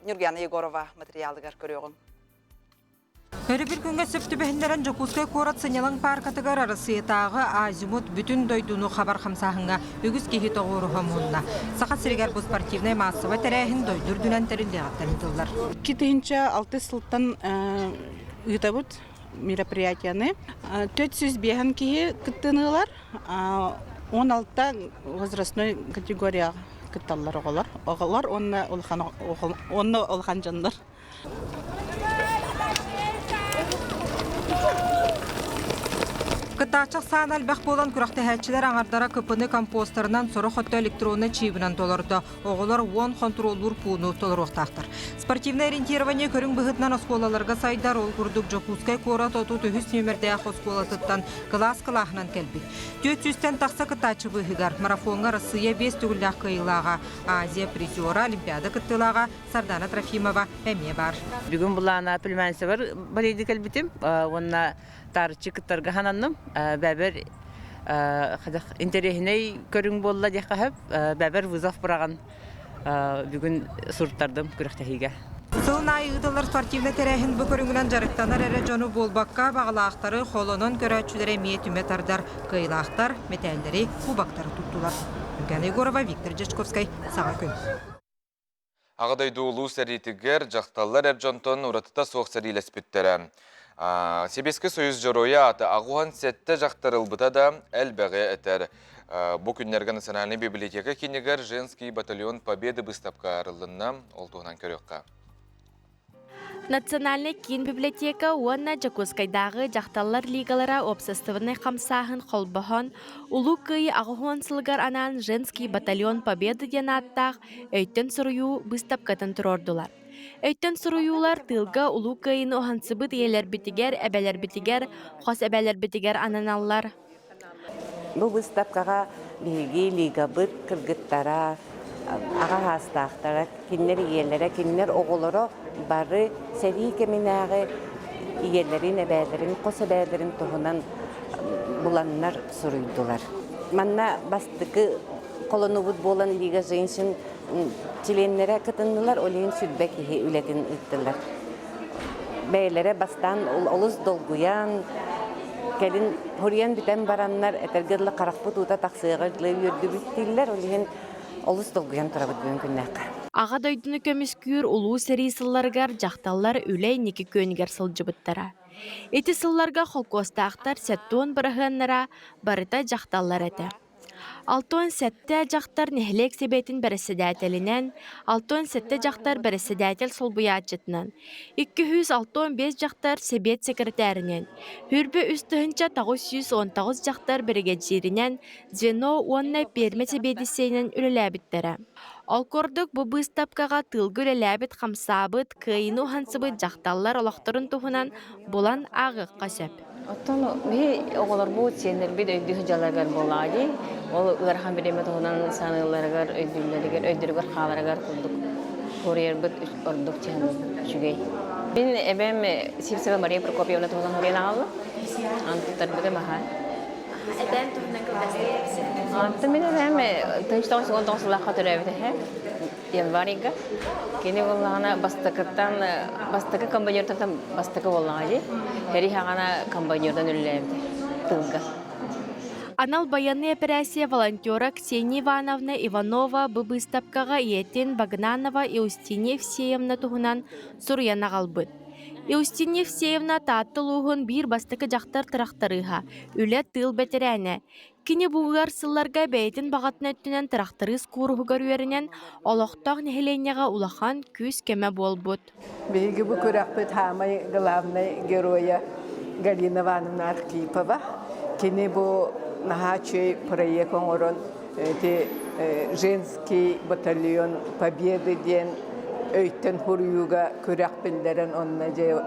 Нюргияна Егорова материалыгар көрүөҕүҥ. Өрөбүл күҥҥэ сөп түбэһиннэрэн Дьокуускай куорат сынньалаҥ пааркатыгар Арассыыйатааҕы Азимут бүтүн дойдуну хабар хамсааһыҥҥа үгүс киһи тоҕуоруһа муһунна. Саха сиригэр бу спортивнай маассабай тэрээһин дойду үрдүнэн тэриллиэҕиттэн ыытыллар. 2006 сылтан ыытабыт мероприятияны. 405 киһи кыттыыны ылар. 16 возрастной категорияҕа кытталлар оҕолор. Оҕолор уонна улахан уонна улахан дьоннор. Кыттааччы ахсаана элбэх буолан күрэхтэһээччилэр аҥардара КП-ны компостерынан, сорох өттө электроннай чиибинэн толордо. Оҕолор 10 хонтуруоллуур пууну толоруохтаахтар. Спортивное ориентирование көрүҥ быһыытынан оскуолаларга сайдар. Ол курдук Дьокуускай куорат 33 нүөмэрдээх оскуолатыттан кылаас кылааһынан кэлбит. 400-тэн тахса кыттааччы быыһыгар марафоҥҥа Россия 5 төгүллээх кыайыылааҕа, Азия призера, Олимпиада кыттыылааҕа Сардана Трофимова эмиэ баар. Бүгүн былаана племянницабар барыйды кэлбитим уонна таарыччы кыттарга хананным. Бэбэр интэриэһинэй көрүҥ буолла диэххэ сөп. Бэбэр вызов быраҕан бүгүн суруттардым күрэхтэһиигэ. Сылын аайы ыытыллар спортивнай тэрээһин бу көрүҥүнэн дьарыктанар эрэ дьону буолбакка, баҕалаахтары холонон көрөөччүлэри эмиэ түмэ тардар кыайыылаахтар мэтээллэри, кубоктары туттулар. Люкяна Егорова, Виктор Дьячковскай, Саҥа күн. Аҕа дойду улуу сэриитигэр дьахталлар эр дьонтон уратыта суох сэриилэспиттэрэ. Сэбиэскэй Союз Дьоруойа аата 87 дьахтар ылбыта да элбэҕи этэр. Бу күннэргэ Национальнай библиотека киинигэр «Женский батальон Победы» быыстапка арыллынна. Ол туһунан көрүөххэ. Национальнай киин библиотека уонна Дьокуускайдааҕы дьахталлар лигалара уопсастыбаннай хамсааһын холбоһон, Улуу Кыайыы 80 сылыгар анаан «Женский батальон Победы» диэн ааттаах өйтөн суруйуу быыстапкатын туруордулар. Өйтөн суруйуулар тыылга Улуу Кыайыыны уһансыбыт ийэлэрбитигэр, эбэлэрбитигэр, хос эбэлэрбитигэр ананаллар. Бу быыстапкаҕа биһиги лигабыт кыргыттара, аҕа саастаахтара, кинилэр ийэлэрэ, кинилэр оҕолоро бары сэрии кэминээҕи ийэлэрин, эбээлэрин, хос эбээлэрин туһунан буланнар суруйдулар. Манна бастакы холонубут буолан Лига женщин чилиэннэрэ кытыннылар, ол иһин сүрбэ киһи үлэтин ыыттылар. Бэйэлэрэ бастаан олус долгуйан, кэлин хоруйан бүтэн бараннар, этэргэ дылы харахпыт уута тахсыаҕар дылы үөрдүбүт дииллэр, ол иһин олус долгуйан турабыт бүгүн күннээххэ. Аҕа дойдуну көмүскүүр улуу сэрии сылларыгар дьахталлар үлэ инники күөнүгэр сылдьыбыттара. Ити сылларга холкуостаахтар 70 быраһыаннара барыта дьахталлар этэ. 67 дьахтар нэһилиэк сэбиэтин бэрэссэдээтэлинэн, 67 дьахтар бэрэссэдээтэл солбуйааччытынан, 265 дьахтар сэбиэт сэкирэтээринэн, 23 919 дьахтар биригэдьииринэн, звено уонна пиэрмэ сэбиэдиссэйинэн үлэлээбиттэрэ. Ол курдук бу быыстапкаҕа тыылга үлэлээбит-хамсаабыт, кыайыыны уһансыбыт дьахталлар олохторун туһунан булан ааҕыахха сөп. Оттон биһи оҕолорбут, сиэннэрбит өйдүү сылдьалларыгар буоллаҕа дии. Ол ыарахан бириэмэ туһунан саныылларыгар, өйдүүллэригэр, өйдөрүгэр хааларыгар курдук суруйарбыт ордук үчүгэй. Мин эбэм Сивцева Мария Прокопьевна туһунан суруйан аҕалла. Антыттарбытым аха. Эбээм туһунан кылгастык кэпсээ. Антон мин эбээм 1919 сыллаахха төрөөбүт эһэ. Январьга. Кини буоллаҕына бастакыттан бастакы комбайнертан бастакы буоллаҕа дии. Һэри хаҕана комбайнердан үлэлээбитэ тылга. Анал байыаннай эпэрээссийэ волонтера Ксения Ивановна Иванова бу быыстапкаҕа ийэтин Багнанова Иустиния Евсеевна туһунан суруйан аҕалбыт. Иустиния Евсеевна Таатта улууһун биир бастакы дьахтар тырахтарыыһа, үлэ тыыл бэтэрээнэ. Кини бу ыар сылларга бэйэтин баҕатын өттүнэн тырахтарыыс кууруһугар үөрэнэн, олохтоох нэһилиэнньэҕэ улахан күүс-көмө буолбут. Биһиги бу күрэхпит саамай главнай геройа Галина Ивановна Архипова. Кини бу наһаа үчүгэй проект оҥорон ити женский батальон Победы диэн өйтөн суруйууга күрэх биллэрэн онно дьэ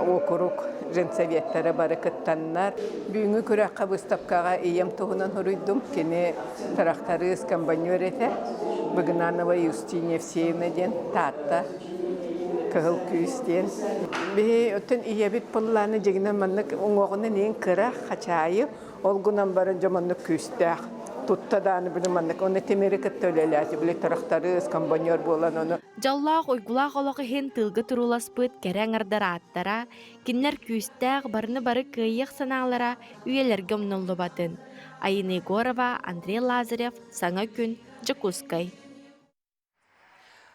Округ женсоветтара бары кыттаннар. Бүгүҥҥү күрэххэ выставкаҕа ийэм туһунан суруйдум. Кини тырахтарыыс комбайнер этэ. Быгынанова Юстиния Евсеевна диэн Таатта Кыһыл күүс диэн. Биһи оттон ийэбит пыллааны дьигинэн маннык уҥуоҕунан иин кыра хачаайы Ол гынан баран дьэ маннык күүстээх тутта дааны били маннык оны тимири кытта үлэлээти били тырахтарыыс комбайнер буолан ону Дьоллоох уйгулаах олох иһин тыылга турууласпыт кэрэ аҥардар ааттара, кинилэр күүстээх, барыны бары кыайыах санаалара үйэлэргэ умнуллубатын. Айыына Егорова, Андрей Лазарев, Саҥа күн, Дьокуускай.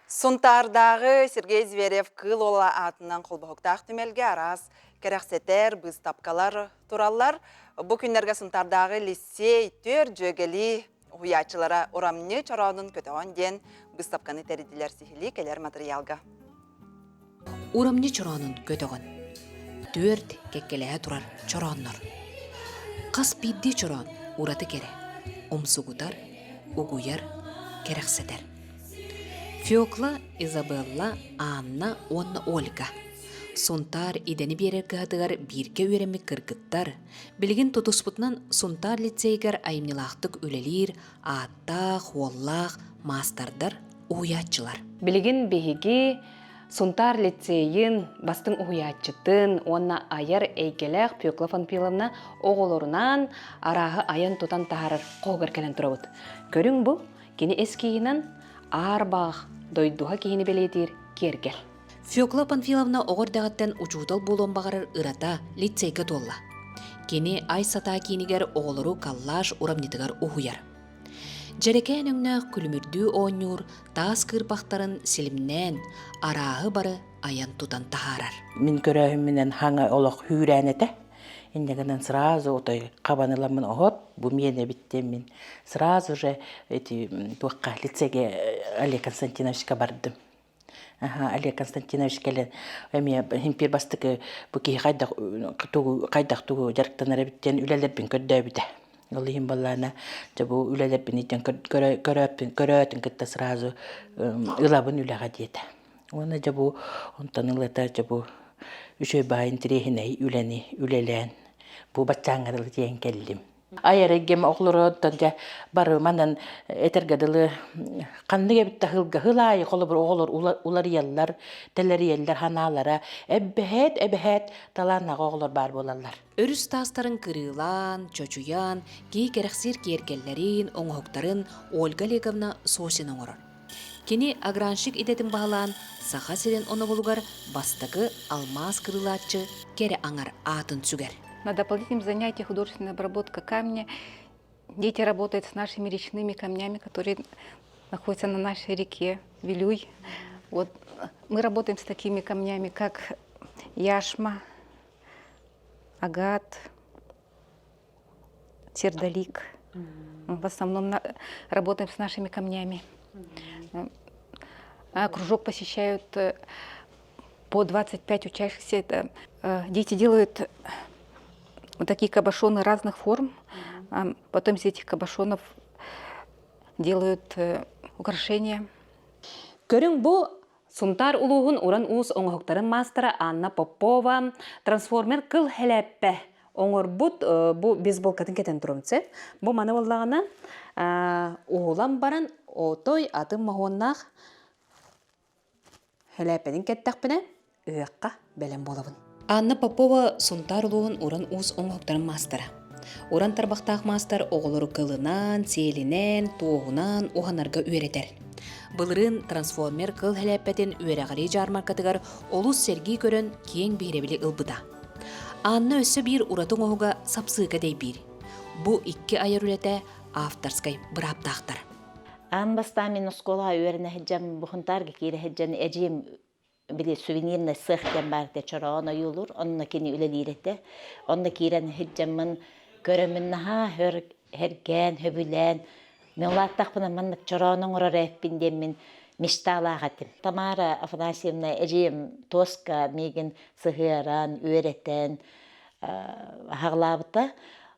Сунтаардааҕы Сергей Зверев Кыыл Уола аатынан холбоһуктаах түмэлгэ араас кэрэхсэтэр быыстапкалар тураллар. Бу күннэргэ Сунтаардааҕы лиссиэй түөр дьүөгэлии уһуйааччылара Урамньы чороонун көтөҕөн диэн быыстапканы тэрийдилэр сиһилии кэлэр матырыйаалга. Урамньы чороонун көтөҕөн. Түөрт кэккэлэһэ турар чорооннор. Хас биирдии чороон ураты кэрэ, умсугутар, угуйар, кэрэхсэтэр. Фекла, Изабелла, Анна уонна Ольга Сунтаар идэни биэрэр кыһатыгар бииргэ үөрэммит кыргыттар, билигин тутуспутунан Сунтаар лицейигэр айымньылаахтык үлэлиир ааттаах, уоллаах маастардар, уһуйааччылар. Билигин биһиги Сунтаар лицейин бастыҥ уһуйааччытын уонна айар эйгэлээх Фекла Фанфиловна оҕолорунаан арааһы айан-тутан таһаарар хоһугар кэлэн турабыт. Көрүҥ бу, кини эскиһинэн аар-баах дойдуһа киһини бэлиэтиир киэргэл. Фекла Панфиловна оҕо эрдэҕиттэн учуутал буолуон баҕарар ырата лицейгэ туолла. Кини Ай Сатаа киинигэр оҕолору коллаж урамньытыгар уһуйар. Дьэрэкээн өҥнөөх күлүмүрдүү оонньуур таас кыырпахтарын силимнээн, арааһы бары айан-тутан таһаарар. Мин көрөөһүммүнэн хаҥа олох хүүрээн этэ. Инньэ гынан сразу отой хабан ыламмын оһот, бу миэнэ эбит диэммин сразу же эти туохха лицейгэ Олег Константиновичка бардым. Олег Константинович кэлэн эмиэ импир бастакы бу киһи хайдах тугу хайдах тугу дьарыктанар эбит диэн үлэлэрбин көрдөөбүтэ. Ол иһин баллаана дьэ бу үлэлэрбин итэн көрөөппүн көрөөтүн кытта сразу ылабын үлэҕэ диэтэ. Уонна дьэ бу онтон ылата дьэ бу үчүгэй баай интириэһинэй үлэни үлэлээн бу баччааҥҥа дылы тиийэн кэллим. Айар эйгэм оҕолору дьэ бары манан этэргэ дылы ханнык эбит да ыһылга ыһыл аайы холобур оҕолор уларыйаллар, тэлэрийэллэр ханаалара эбэһээт эбэһээт талааннаах оҕолор баар буолаллар. Өрүс таастарын кырыылаан, чочуйан, киһи кэрэхсиир киэргэллэрин, оҥоһуктарын Ольга Олеговна Сосина оҥорор. Кини огранщик идэтин баһылаан, Саха сирин онобулугар бастакы алмаас кырыылааччы кэрэ аҥар аатын сүгэр. На дополнительном занятии художественная обработка камня дети работают с нашими речными камнями, которые находятся на нашей реке Вилюй. Вот мы работаем с такими камнями, как яшма, агат, сердолик. В основном работаем с нашими камнями. Кружок посещают по 25 учащихся. Это дети делают вот такие кабошоны разных форм. Потом из этих кабошонов делают украшения. Көрүҥ бу Сунтаар улууһун уран уус оҥоһуктарын маастара Анна Попова трансформер кыл хэлээппэ оҥорбут бу бейсболкатын кэтэн турумце. Бу маны буоллаҕына уһулан баран отой атын моһуоннаах хэлээппэтин кэттэхпинэ ыһыахха бэлэм буолабын. Анна Попова Сунтаар улууһун уран уус оҥоһуктарын маастара. Уран тарбахтаах маастар оҕолору кылынан, сиэлинэн, туоһунан уһанарга үөрэтэр. Былырыын трансформер кыл хэлээппэтин үөрэҕирии дьаармаркатыгар олус сэргии көрөн киэҥ биһирэбили ылбыта. Анна өссө биир ураты оҥоһуга сапсыыка дэйбиир. Бу икки айар үлэтэ авторскай бырааптаахтар. Аан бастаан мин оскуолаҕа үөрэнэ сылдьан, Бухунтаарга киирэ сылдьан эдьиийим били сувенирный сыах диэн баар этэ чороон ойуулуур онно кини үлэлиир этэ онно киирэн сылдьаммын көрөммүн наһаа һэргээн сөбүлээн мин улааттахпына маннык чороон оҥорор эппин диэммин мечталаах этим Тамара Афанасьевна эдьиийим туоска миигин сыһыаран үөрэтэн аһаҕалаабыта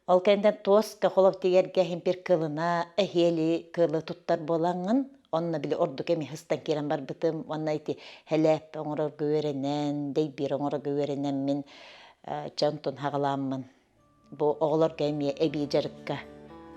ол кэнниттэн туоска холоп тигэргэ иһин бир кылына эһиэли кылы туттар буолаҥҥын. Онно били ордук эми хыстан киирэн барбытым. Уонна ити хэлээп оҥорорго үөрэнэн, дэйбиир оҥорорго үөрэнэммин, чэ онтон хаҕалааммын бу оҕолорго эмиэ эбии дьарыкка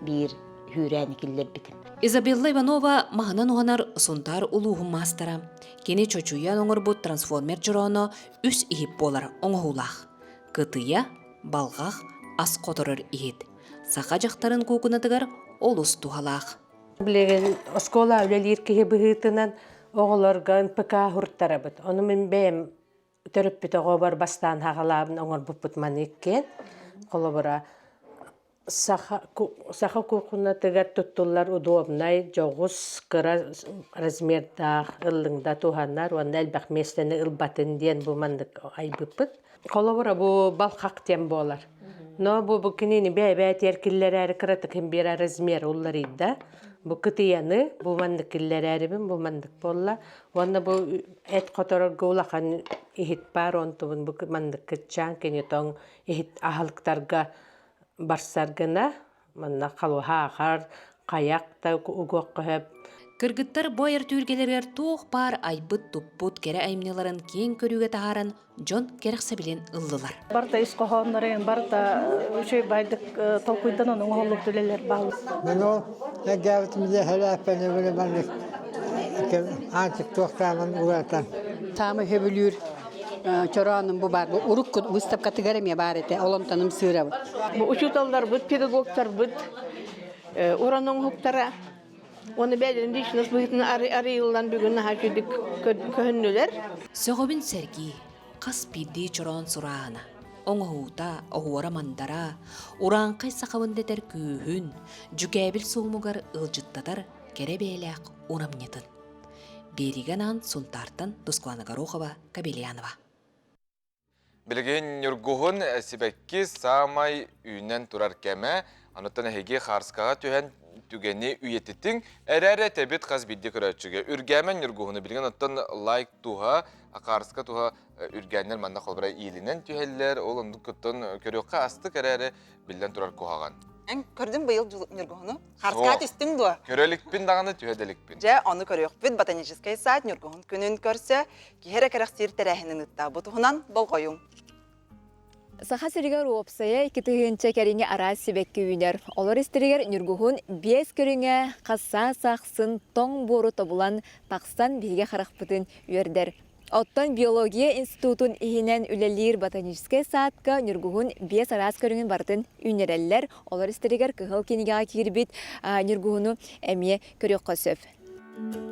биир хүүрээни киллэрбитим. Изабелла Иванова маһынан уһанар Сунтаар улууһун маастара. Кини чочуйан оҥорбут трансформер чорооно үс иһит буолар оҥоһуулаах. Кытыйа, балҕах, ас хоторор иһит. Саха дьахтарын куукунатыгар олус туһалаах. Билигин оскуола үлэлиир киһи быһыытынан оҕолорго НПК уһуртарабыт. Ону мин бэйэм төрөппүт оҕобор бастаан хаҕалаабын оҥорбуппут маны иккиэн. Холобура, саха, саха куукунатыгар туттуллар удобнай, дьоҕус, кыра размердаах ыллыҥда туһанар уонна элбэх миэстэни ылбатын диэн бу маннык айбыппыт. Холобура, бу балхах диэн буолар. Но бу бу кинини бэйэ-бэйэтигэр киллэрээри кыратык биэрэ размер улларыйда. Бу кытыйаны бу маннык киллэрээрибин бу маннык буолла. Уонна бу эт хоторорго улахан иһит баар онтубун бу маннык кытчаан кини тоҥ иһит аһылыктарга барсар гына Манна халуһаахар, хайах да угуохха сөп. Кыргыттар бу айар түһүлгэлэригэр туох баар айбыт-туппут кэрэ айымньыларын киэҥ көрүүгэ таһааран дьон кэрэхсэбилин ыллылар. Барыта ис хоһооннорун, барыта үчүгэй байдык толкуйданан оҥоһуллубут үлэлэр бааллар. Мен ол эргээбитимде хэлээппэни биле маннык аанчык туохтааман улаатан. Саамай сөбүлүүр чорооном бу баар. Бу урукку выставкатыгар эмиэ баар этэ. Ол онтоном сыырабыт. Бу учууталларбыт, педагогтарбыт уран оҥоһуктара уонна бэйэлэрин личность быһыытынан арыйыллан бүгүн наһаа үчүгдүк көһүннүлэр. Сөҕөбүн сэргии, хас биирдии чороон сурааһына, оҥоһуута, оһуора-мандара, урааҥхай сахабын дэтэр күүһүн, дьүкээбил суомугар ыалдьыттатар кэрэ бэйэлээх урамньытын. Биэриигэ анаан Сунтаартан Тускулана Горохова, Кабельянова. Билигин Ньургуһун сибэкки саамай үүнэн турар кэмэ. Онуттан эһиги хаарскаҕа түһэн түгэни үйэтитиҥ. Эрээри этэбит хас биирдии көрөөччүгэ. Үргээмэн Ньургуһуну билигин оттон лайк туһа, хаарска туһа үргээннэр манна холобура иилинэн түһэллэр. Ол оннук оттон көрүөххэ астык эрээри биллэн турар куһаҕан. Эн көрдүн быйыл Ньургуһуну? Харскаа түстүҥ дуо? Көрө иликпин даҕаны, түһэ да иликпин. Дьэ, ону көрүөхпүт Ботаническай сад Ньургуһун күнүн көрсө киһи эрэ кэрэхсиир тэрээһинин ыытта. Бу туһунан болҕойуҥ. Саха сиригэр уопсайа 2000 кэриҥэ араас сибэкки үүнэр. Олор истэригэр ньургуһун биэс көрүҥэ хас саас ахсын тоҥ буору тобулан тахсан биһиги харахпытын үөрдэр. Оттон биология институтун иһинэн үлэлиир ботаническай саадка ньургуһун биэс араас көрүҥүн барытын үүннэрэллэр. Олор истэригэр кыһыл кинигэҕэ киирбит ньургуһуну эмиэ көрүөххэ сөп.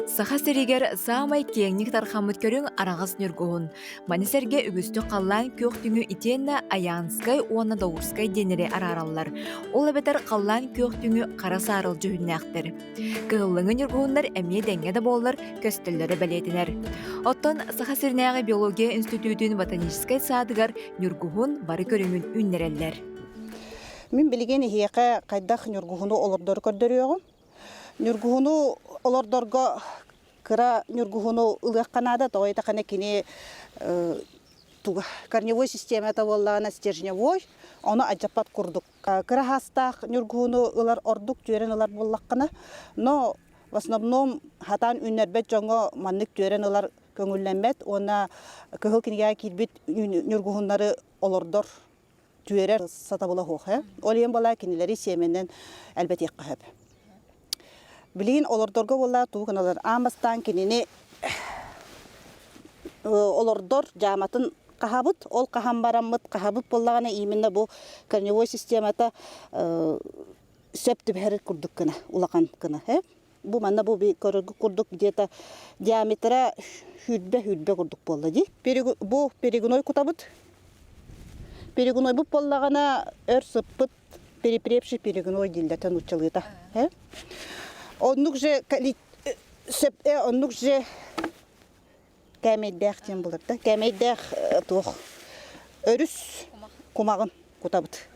Саха сиригэр саамай киэҥник тархаммыт көрүҥ араҕас ньургуһун. Маны сэргэ үгүстүк халлаан күөх түҥү итиэннэ Аянскай уонна Даурскай диэннэри араараллар. Ол эбэтэр халлаан күөх түҥү хара саарыл дьүһүннээхтэр. Кыһыллыҥы ньургуһуннар эмиэ дэҥҥэ да буоллар көстөллөрө бэлиэтэнэр. Оттон Саха сиринээҕи биология институтун ботаническай саадыгар ньургуһун бары көрүҥүн үүннэрэллэр. Мин билигин эһиэхэ хайдах ньургуһуну олордору көрдөрүөҕүм. Ньургуһуну олордорго кыра ньургуһуну ылыахха наада, тоҕо диэтэххинэ кини туга корневой системата буоллаҕына стержневой, ону алдьаппат курдук Кыра хаастаах ньургуһуну ылар ордук түөрэн ылар буоллаххына, но в основном хатаан үүннэрбэт дьоҥҥо маннык түөрэн ылар көҥүллэммэт уонна кыһыл кинигэҕэ киирбит ньургуһуннары олордор түөрэр сатабыла суох. Ол иһин буолаа кинилэри сиэмэнэн элбэтиэххэ сөп. Билигин олордорго буоллаа тугу гыналар аан бастаан кинини олордор дьааматын хаһабыт, ол хаһан бараммыт, хаһабыт буоллаҕына именно бу корневой системата сөп түбэһэр курдук гына, улахан гына. Бу манна бу көрөргүт курдук где-то диаметра сүүрбэ-сүүрбэ курдук буолла дии. Бу перегной кутабыт. Перегнойбут буоллаҕына өр сыппыт перепревший перегной дииллэтэ нууччалыыта. Оннук же сөп оннук же кээмэйдээх диэн булар да кээмэйдээх туох өрүс кумаҕын кутабыт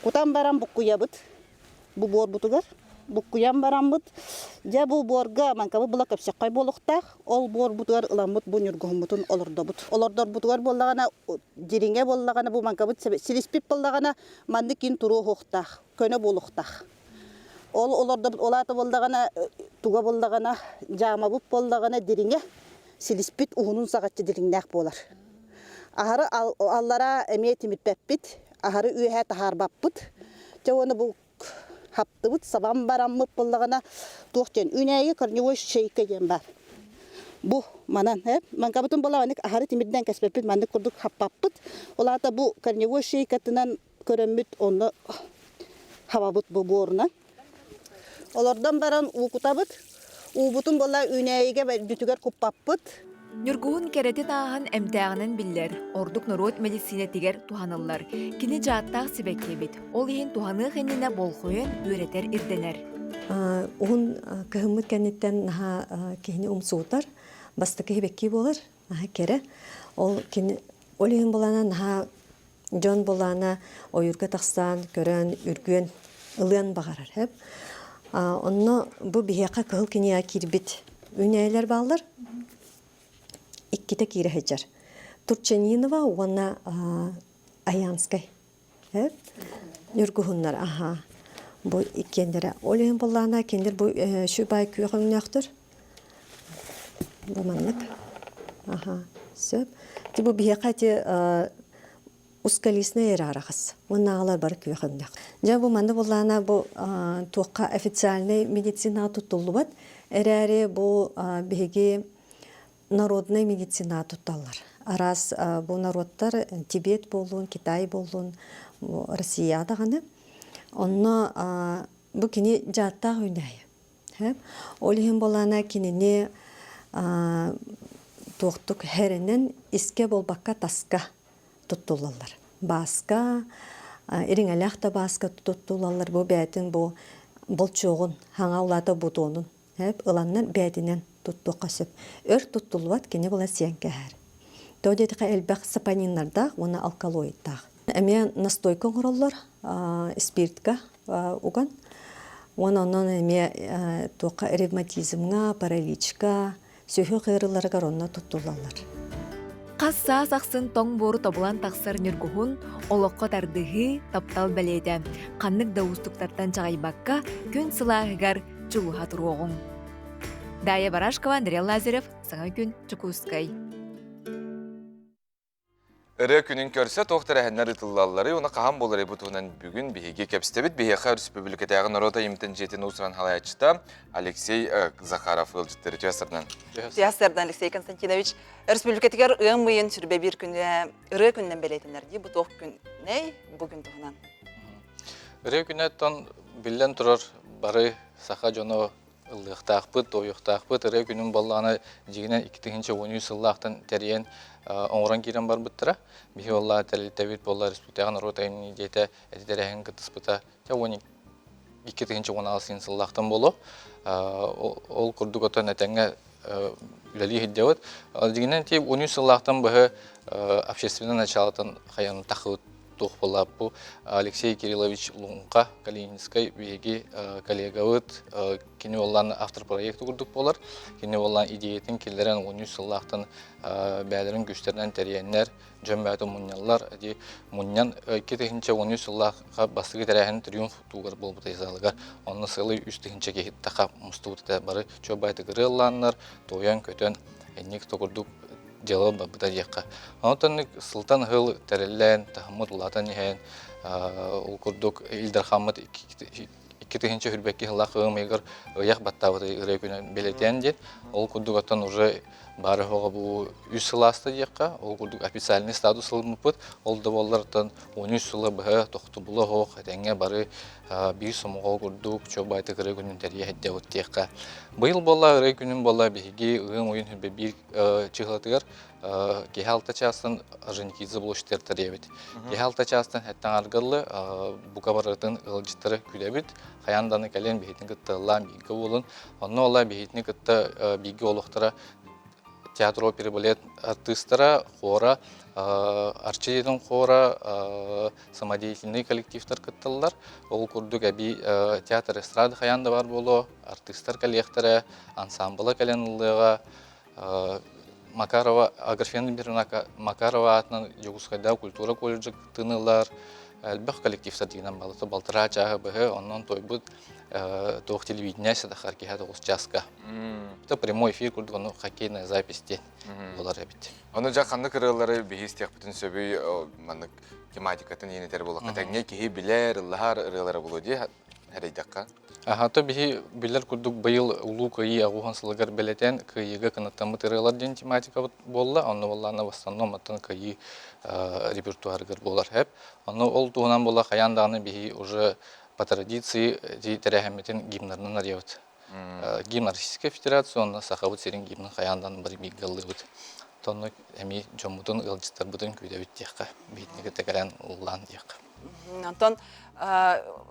кутан баран буккуйабыт бу буорбутугар буккуйан бараммыт дьэ бу буорга маҥкабыт була көпсөххөй буолуохтаах ол буорбутугар ыламмыт бу ньургуһуммутун олордобут олордорбутугар буоллаҕына дириҥэ буоллаҕына бу маҥкабыт силиспит буоллаҕына маннык кин туруо уохтаах көнө буолуохтаах. Ол олордобут ол аата буоллаҕына туга буоллаҕына дьаамабыт буоллаҕына дириҥэ силиспит уһунун саҕаччы дириҥнээх буолар. Аһары аллараа эмиэ тимирпэппит, аһары үөһэ таһаарбаппыт. Дьэ уонна бу хаптыбыт, сабан бараммыт буоллаҕына туох диэн үүнээйи корневой шейка диэн баар. Бу манан манкабытын буолаҕанык аһары тимирдэн кэспэппит маннык курдук хаппаппыт. Ол аата бу корневой шейкатынан көрөммүт онно хабабыт бу буорунан. Олордон баран уу кутабыт. Уубутун буола үүнээйигэ бүтүгэр куппаппыт. Ньургуһун кэрэтин ааһан эмтээҕинэн биллэр, ордук норуот мэдиссиинэтигэр туһаныллар. Кини дьааттаах сибэкки эбит, ол иһин туһаныах иннинэ болҕойон үөрэтэр ирдэнэр. Уһун кыһыммыт кэнниттэн наһаа киһини умсугутар, бастакы сибэкки буолар, наһаа кэрэ. Ол кини ол иһин булана наһаа Дьон былаана ойуурга тахсан, көрөн, үргүөн, ылыан баҕарар. Эп. Онно бу биһиэхэ кыһыл кинигэ киирбит үүнээйилэр бааллар. Иккитэ киирэ сылдьар. Турчанинова уонна Аянскай. Эп. Ньургуһуннар, аха. Бу иккиэннэрэ. Ол иһин былаана кинилэр бу сүбай күөх өҥнөөхтөр. Бу маннык. Аха, сөп. Ти бу биһиэхэ ити узколистный эрэ арахас. Уоннааҕылар бары күөх өҥнөөх. Дьэ бу манна буллаана бу туохха официальный медицина туттуллубат. Эрээри бу биһиги народная медицина тутталлар. Араас бу народтар Тибет буоллун, Китай буоллун, Россия даҕаны. Онно бу кини дьааттаах үүнээйи. Ол иһин буолаана кинини туохтук хэрэнэн искэ буолбакка таска туттуллаллар. Бааска, ириҥэлээх да бааска туттуллаллар. Бу бээтин бу болчуоҕун, хаҥа улаата бутуонун ыланнар бээтинэн туттуохха сөп. Өр туттуллубат кини була сиэн кэһэр. Тоҕо диэтэххэ элбэх сапониннардаах уонна алкалоидтаах. Эмиэ настойка оҥороллор спиртка уган. Уонна онон эмиэ туохха ревматизмҥа, параличка, сүһүөх ыарыыларыгар онно туттуллаллар. Хас саас ахсын тоҥ буору тобулан тахсар ньургуһун олоххо тардыһыы, таптал бэлиэтэ. Ханнык да уустуктартан чаҕыйбакка, күн сылааһыгар дьулуһа туруоҕуҥ. Дая Барашкова, Андрей Лазарев, Саҥа күн, Дьокуускай. Ырыа күнүн көрсө туох тэрээһиннэр ыытыллалларый уонна хаһан буоларый бу туһунан бүгүн биһиги кэпсэтэбит. Биһиэхэ өрөспүүбүлүкэтээҕи норуот айымньытын дьиэтин уус-уран салайааччыта Алексей Захаров ыалдьыттары Түһэстерден. Түһэстерден Алексей Константинович. Өрөспүүбүлүкэтигэр ыам ыйын сүрбэ биир күнэ ырыа күнүнэн бэлиэтэнэр дии. Бу туох күнэй бу күн туһунан? Ырыа күнэ оттон биллэн турар бары саха дьоно ыллыахтаахпыт, туойуохтаахпыт. Ырыа күнүн буоллаҕына дьиҥинэн 2013 сыллаахтан тэрийэн оҥорон киирэн барбыттара. Биһи буолла тэрилтэбит буолла республикаҕа норуот айымньы дьиэтэ эти тэрээһин кыттыспыта 2016 сыллаахтан буолуо. Ол курдук отон этэҥҥэ үлэлии сылдьабыт. Дьиҥинэн ти 13 сыллаахтан быһы общественный началотын хайан тахыбыт туох буолла бу Алексей Кириллович Луҥха Калининскай биһиги коллегабыт кини буоллаан автор проекта курдук буолар кини буоллаан идеятын киллэрэн 13 сыллаахтан бээлэрин күстэринэн тэрийэннэр дьон бэйэтин мунньаллар ди мунньан 2013 сыллаахха бастакы тэрээһин триумф туугар буолбута залыгар онно сылы 3000 киһи таха мустубут этэ бары чуобайтык ырыаллааннар туойан көтөн инник то курдук дьыала барбыта диэххэ. Онтон сылтан ыһыл тэриллэн, таһыммыт улаатан иһэн, ол курдук Ил Дархаммыт 2022 сыллаах ыам ыйыгар ыйах баттаабыт ырыа күнүн бэлиэтээн диэн, ол курдук оттон уже бары оҕо бу үс сыл ааста диэххэ, ол курдук официальный статус ылыммыппыт, ол да буоллар 13 сыла быһа тохтобула оһох, этэҥҥэ бары биир сомоҕо курдук чуобайтык ырыа күнүн тэрийэ сылдьабыт диэххэ. Быйыл буолла ырыа күнүн буолла биһиги ыам ыйын биир чыһылатыгар киһи алта чаастан Орджоникидзе площадьтар тэрийэбит. Киһи алта чаастан эттэн аргыллы бука барытын ыалдьыттары күлэбит. Хайаан даны кэлэн биһитин кытта ыллаан бииргэ буолун. Онно ола биһитини кытта бииргэ олохтара театр оперы балет артыыстара, хора, Арчы дьиэтин хора, самодеятельный коллективтар кытталлар. Ол курдук эбии театр эстрада хайаан да бар буолуо, артыыстар кэлиэхтэрэ, ансамбла кэлэн ыллыаҕа, Макарова, Аграфена Дмитриевна Макарова аатынан Дьокуускайдааҕы культура колледжа кыттыыны ылар, элбэх коллективтар диинэн балыты балтараа чааһы быһы, онон тойбут. туох телевидение садахар киһи тоҕус чааска. Это прямой эфир курдук ону хоккейная запись диэн болар эбит. Ону дьэ ханнык ырыалары биһи истиэхпитин сөбүй маннык тематикатын иэнэтэр буоллахха тэҥҥэ киһи билэр, ыллаһар ырыалара буолуо дии эрэйдэххэ. Аха, то биһи билэр курдук быйыл Улуу Кыайыы аҕуһан сылыгар бэлэтэн Кыайыыга кынаттаммыт ырыалар диэн тематикабыт буолла. Онно буоллаҕына в основном оттон Кыайыы репертуарыгар буолар хэп. Ону ол туһунан буолла хайаан даҕаны биһи уже по традиции тэрээһиммитин гимнарынан арыйабыт. Гимн Российской Федерации уонна Сахабыт сирин гимнын хайаан даҕаны бары бииргэ ыллыыбыт. Онно эмиэ дьоммутун, ыалдьыттарбытын күүтэбит диэххэ, биһитини кытта кэлэн ыллаан диэххэ. Онтон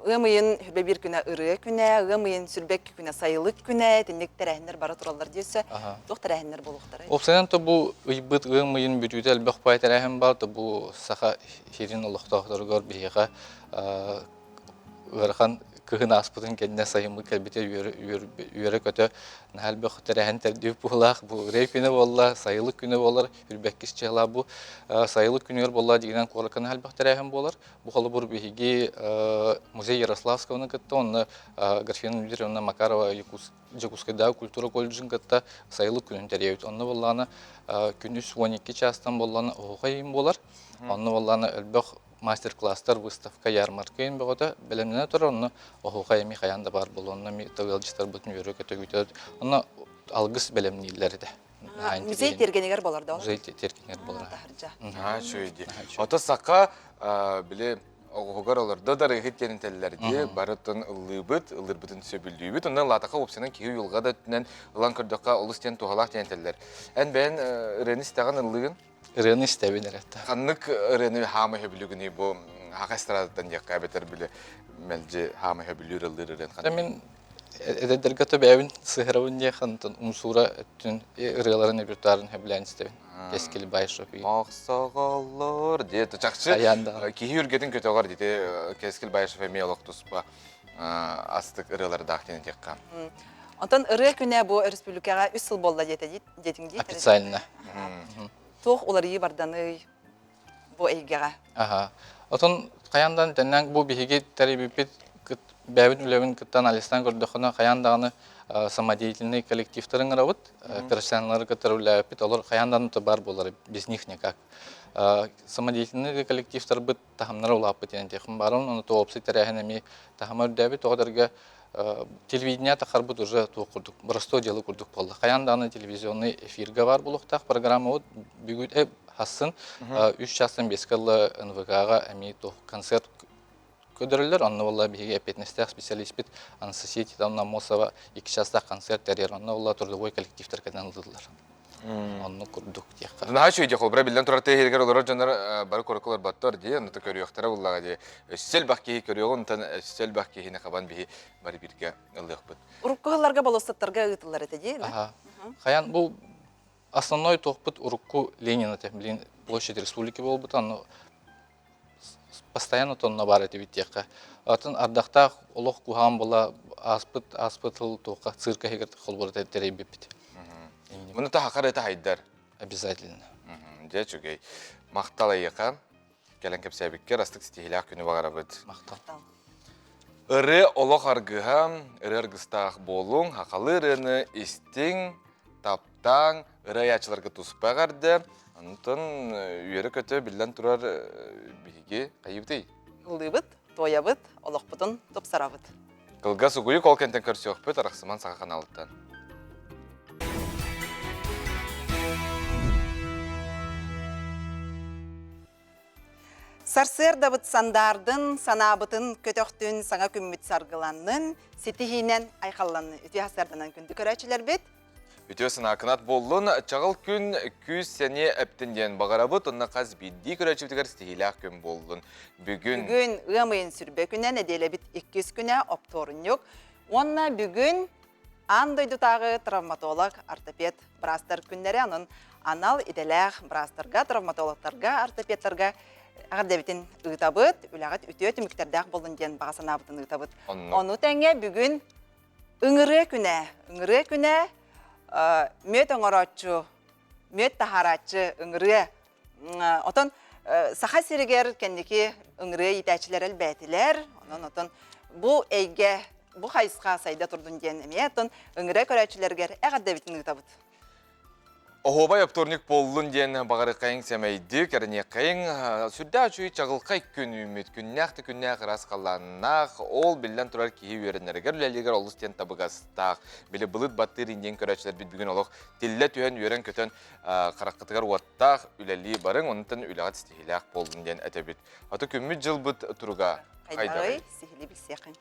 ыам ыйын сүрбэ биир күнэ ырыа күнэ, ыам ыйын сүрбэ күнэ сайылык күнэ, итинник тэрээһиннэр бара тураллар диэсэ, туох тэрээһиннэр буолуохтарай? Уопсайынан то бу ыйбыт ыам ыйын бүтүүтэ элбэх баай тэрээһин бар, то бу саха сирин олохтоохторугар биһиэхэ ыарахан кыһын ааспытын кэннэ сайыммыт кэлбитэ үөрэ-көтө наһаа элбэх тэрээһин тэрдибит быһыылаах. Бу ырыа күнэ буолла, сайылык күнэ буолар, үрбэккис чыһылаа бу сайылык күнүгэр буолла дьигинэн куоракка наһаа элбэх тэрээһин буолар. Бу холобур биһиги музей Ярославского кытта онно Графина Дмитриевна Макарова Дьокуускайдааҕы культура колледжын кытта сайылык күнүн тэрийэбит. Онно буоллаҕына күнүс 12 чаастан буоллаҕына оһуохай ыйым буолар. Онно буоллаҕына элбэх мастер-класстар, выставка, ярмарка ыйын бөҕөтө бэлэмнэнэ турар. Онно оһуохай эмиэ хайаан да баар буолуо. Онно эмиэ ыалдьыттарбытын үөрэ-көтө күүтэбит. Онно алгыс бэлэмнииллэр этэ. Музей тиэргэнигэр болар да? Музей тиэргэнигэр болар. Наһаа үчүгэй дии. Ото саха били оҕуһугар олордо да ырыһыт диэн этэллэр дии. Барытын ыллыыбыт, ыллырбытын сөбүлүүбүт. Онно ыллаатахха уопсайынан киһи уйулҕа да өттүнэн ылан көрдөххө олус диэн туһалаах диэн этэллэр. Эн бэйэн ырыаны истэҕин ыллыгын? Ырыаны истэбин эрэ. Ханнык ырыаны хаама сөбүлүгүнүй бу хаха эстрадаттан диэххэ эбэтэр били мэлдьи хаама сөбүлүүр ыллыыр ырыан ханнык? Мин эдэрдэргэ то бэйэбин сыһырабын диэх хантан умсуура өттүн ырыаларын репертуарын сөбүлээн истэбин. Кэскил Байшов. Мохсоҕоллор диэт чахчы киһи үргэтин көтөҕөр дити Кэскил Байшов эмиэ олох туспа астык ырыалардаах диэн этиэххэ. Онтон ырыа күнэ бу өрөспүүбүлүкэҕэ үс сыл буолла диэтэ диэтиҥ дии. Официально. Туох уларыйыы барданый бу эйгэҕэ? Аха. Отон хайаан даҕаны тэннээн бу биһиги тэрийбиппит бэйэбит үлэбин кытта анализтаан көрдөххүнэ хайаан даҕаны самодеятельный коллективтары ыҥырабыт, профессионаллары кытта үлэлээбиппит, олор хайаан даҕаны баар буолар, без них никак. Самодеятельный коллективтарбыт таһымнара улааппыт диэн этиэхпин баарым, ону то уопсай тэрээһин эмиэ таһыма үрдээбит, тоҕо дэргэ телевидение тахарбыт уже туох курдук простой дело курдук буолла. Хайаан даҕаны телевизионный эфирга баар буолуохтаах программабыт бүгүн хассын үс чаастан биэскэ ыла НВК-ҕа эмиэ туох концерт көрдөрөллөр. Онно буолла биһиги эппиэтинэстээх специалиспит Анастасия Титовна Аммосова икки чаастаах концерт тэрийэр. Онно буолла трудовой коллективтар кэлэн ыллылар. Оннук курдук диэххэ. Наһаа үчүгэй дии, холобура биллэн турар тыа иһигэр олорор дьоннор бары курукка олорботтор дии, онно көрүөхтэрэ буллаҕа дии. Өссө элбэх киһи көрүөҕүн, онтон өссө элбэх киһини хабан биһи бары бииргэ ылыахпыт. Урукку сылларга болуоссаттарга ыытыллар этэ дии. Аха. Хайан бу основной туохпут урукку Ленин этэ. Блин, площадь республики буолбута, онно постоянно тонна баар этибит диэххэ. Атын ардахтаах олох куһаҕан буола ааспыт ааспыт сыл туохха цирка иһигэр холбура тэрийбиппит. Муну таһахар это хайдар. Обязательно. Дьэ үчүгэй. Махтал эйиэхэ. Кэлэн кэпсээбиккэр астык ситиһиилээх күнү баҕарабыт. Махтал. Ырыа олох аргыһа, ырыа аргыстаах буолуҥ, хахалы ырыаны истиҥ, таптааҥ, ырыа айааччыларга туспа эҕэрдэ. Онтон үөрэ-көтө биллэн турар биһиги хайыбытый? Ыллыыбыт, туойабыт, олохпутун тупсарабыт. Кылгас угуйук ол кэнтэн көрсүөхпүт Арахсыман Саха каналыттан. Сарсыардабыт сандаардын, санаабытын көтөхтүн, саҥа күммүт саргыланнын, ситиһиинэн айхалланны. Үтүө сарсыарданан күндү көрөөччүлэрбит. Үтүө санаакынат буоллун, чаҕыл күн күүс сэниэ эптин диэн баҕарабыт, онно хас биирдии көрөөччүбүтүгэр ситиһиилээх күн буоллун. Бүгүн Бүгүн ыам ыйын сүрбэ күнэ, нэдиэлэбит иккис күнэ, оптуорунньук. Уонна бүгүн аан дойдутааҕы травматолог, ортопед быраастар күннэрэ, онон анал идэлээх быраастарга, травматологтарга, ортопедтарга эҕэрдэбитин ыытабыт, үлэҕит үтүө түмүктэрдээх буоллун диэн баҕа санаабытын ыытабыт. Ону тэҥэ бүгүн Ыҥырыа күнэ, ыҥырыа күнэ мүөт оҥорооччу, мүөт таһаарааччы ыҥырыа. Отон Саха сиригэр кэнники ыҥырыа иитээччилэр элбээтилэр. Онон отон бу эйгэ бу хайысха сайда турдун диэн эмиэ оттон ыҥыра көрөөччүлэргэр эҕэрдэбитин ыытабыт. Оһуобай оптуорньук буоллун диэн баҕарыаххайыҥ сэмэйдик, эрэниэххэйиҥ. Сүрдээх үчүгэй чаҕылхай күн үүммүт. Күннээх да күннээх ыраас халлааннаах. Ол биллэн турар киһи үөрэнэригэр, үлэлииригэр олус диэн табыгастаах. Били былыт баттыыр диэн көрөөччүлэрбит бүгүн олох тиллэ түһэн, үөрэн-көтөн хараххытыгар уоттаах үлэлии барыҥ, онтон үлэҕит ситиһиилээх буоллун диэн этэбит. Аты күммүт-дьылбыт туруга хайдаҕый? Сиһилии билсиэххин.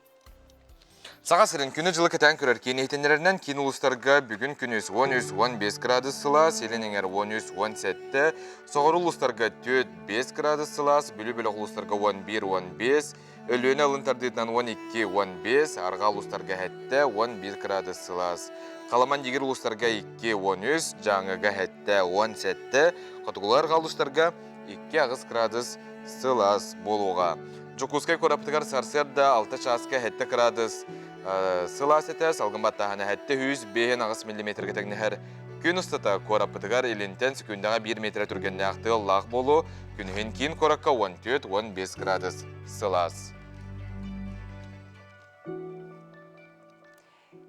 Саха сирин күнү-дьылы кэтээн көрөр киин иһитиннэрэринэн киин улуустарга бүгүн күнүс 13-15 градус сылаас, илин эҥэр 13-17, соҕуруу улуустарга 4-5 градус сылаас, Бүлүү бөлөх улуустарга 11-15, Өлүөнэ алын тардыытынан 12-15, арҕаа улуустарга 7-11 градус сылаас. Халаман дигир улуустарга 2-13, Дьааҥыга 7-17, хотугулар арҕаа улуустарга 2-8 градус сылаас буолуоҕа. Дьокуускай куораппытыгар сарсыарда 6 чааска 7 кыраадыс сылаас этэ, салгын баттааһына 758 миллиметргэ тэҥнэһэр. Күн устата куораппытыгар илинтэн секундаҕа 1 метрэ түргэннээх тыаллаах буолуо, күнүһүн киин куоракка 14-15 градус сылаас.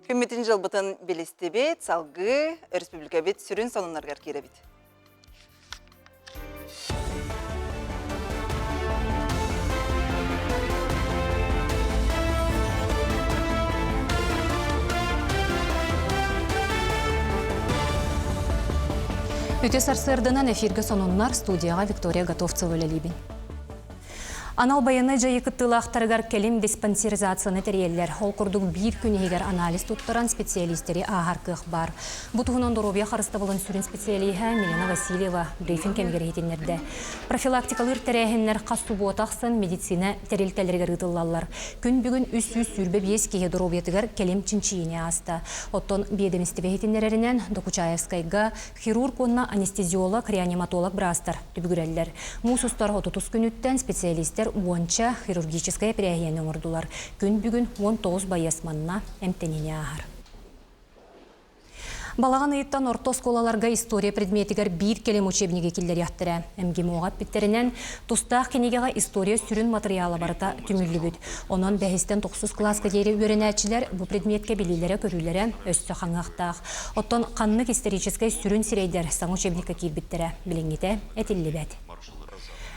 Күммүтүн дьылбытын билистибит, салгыы өрөспүүбүлүкэбит сүрүн сонуннарыгар киирэбит. Үтө сарсыарданан эфиргэ сонуннар студияҕа Виктория Готовцева үлэлиибин. Анал байыаннай дьайыы кыттыылаахтарыгар кэлим диспансеризацияны тэрийэллэр. Ол курдук биир күн иһигэр анализ туттаран специалистэри ааһар кыах баар. Бу туһунан доруобуйа харыстабылын сүрүн специалиһа Милена Васильева брифинг кэмигэр иһитиннэрдэ. Профилактикалыыр тэрээһиннэр хас субуота ахсын медицина тэрилтэлэригэр ыытыллаллар. Күн бүгүн 325 киһи доруобуйатыгар кэлим чинчийиини ааста. Оттон биэдэмистибэ иһитиннэрэринэн, Докучаевскайга Хирург уонна анестезиолог, реаниматолог быраастар түбүгүрэллэр. Муус устар отутус күнүттэн специалистэр уонча хирургическай эпэрээһийэни оҥордулар. Күн бүгүн 19 байыас манна эмтэниини ааһар. Балаҕан ыйыттан орто оскуолаларга история предметигэр биир кэлим учебниги киллэриэхтэрэ. МГИМО-ҕа эппиттэринэн, тустаах кинигэҕэ история сүрүн матырыйаала барыта түмүллүбүт. Онон бэһистэн тохсус кылааска диэри үөрэнээччилэр бу предметкэ билиилэрэ-көрүүлэрэ өссө хаҥыахтаах. Оттон ханнык историческай сүрүн сирэйдэр саҥа учебникка киирбиттэрэ билиҥҥитэ этиллибэт.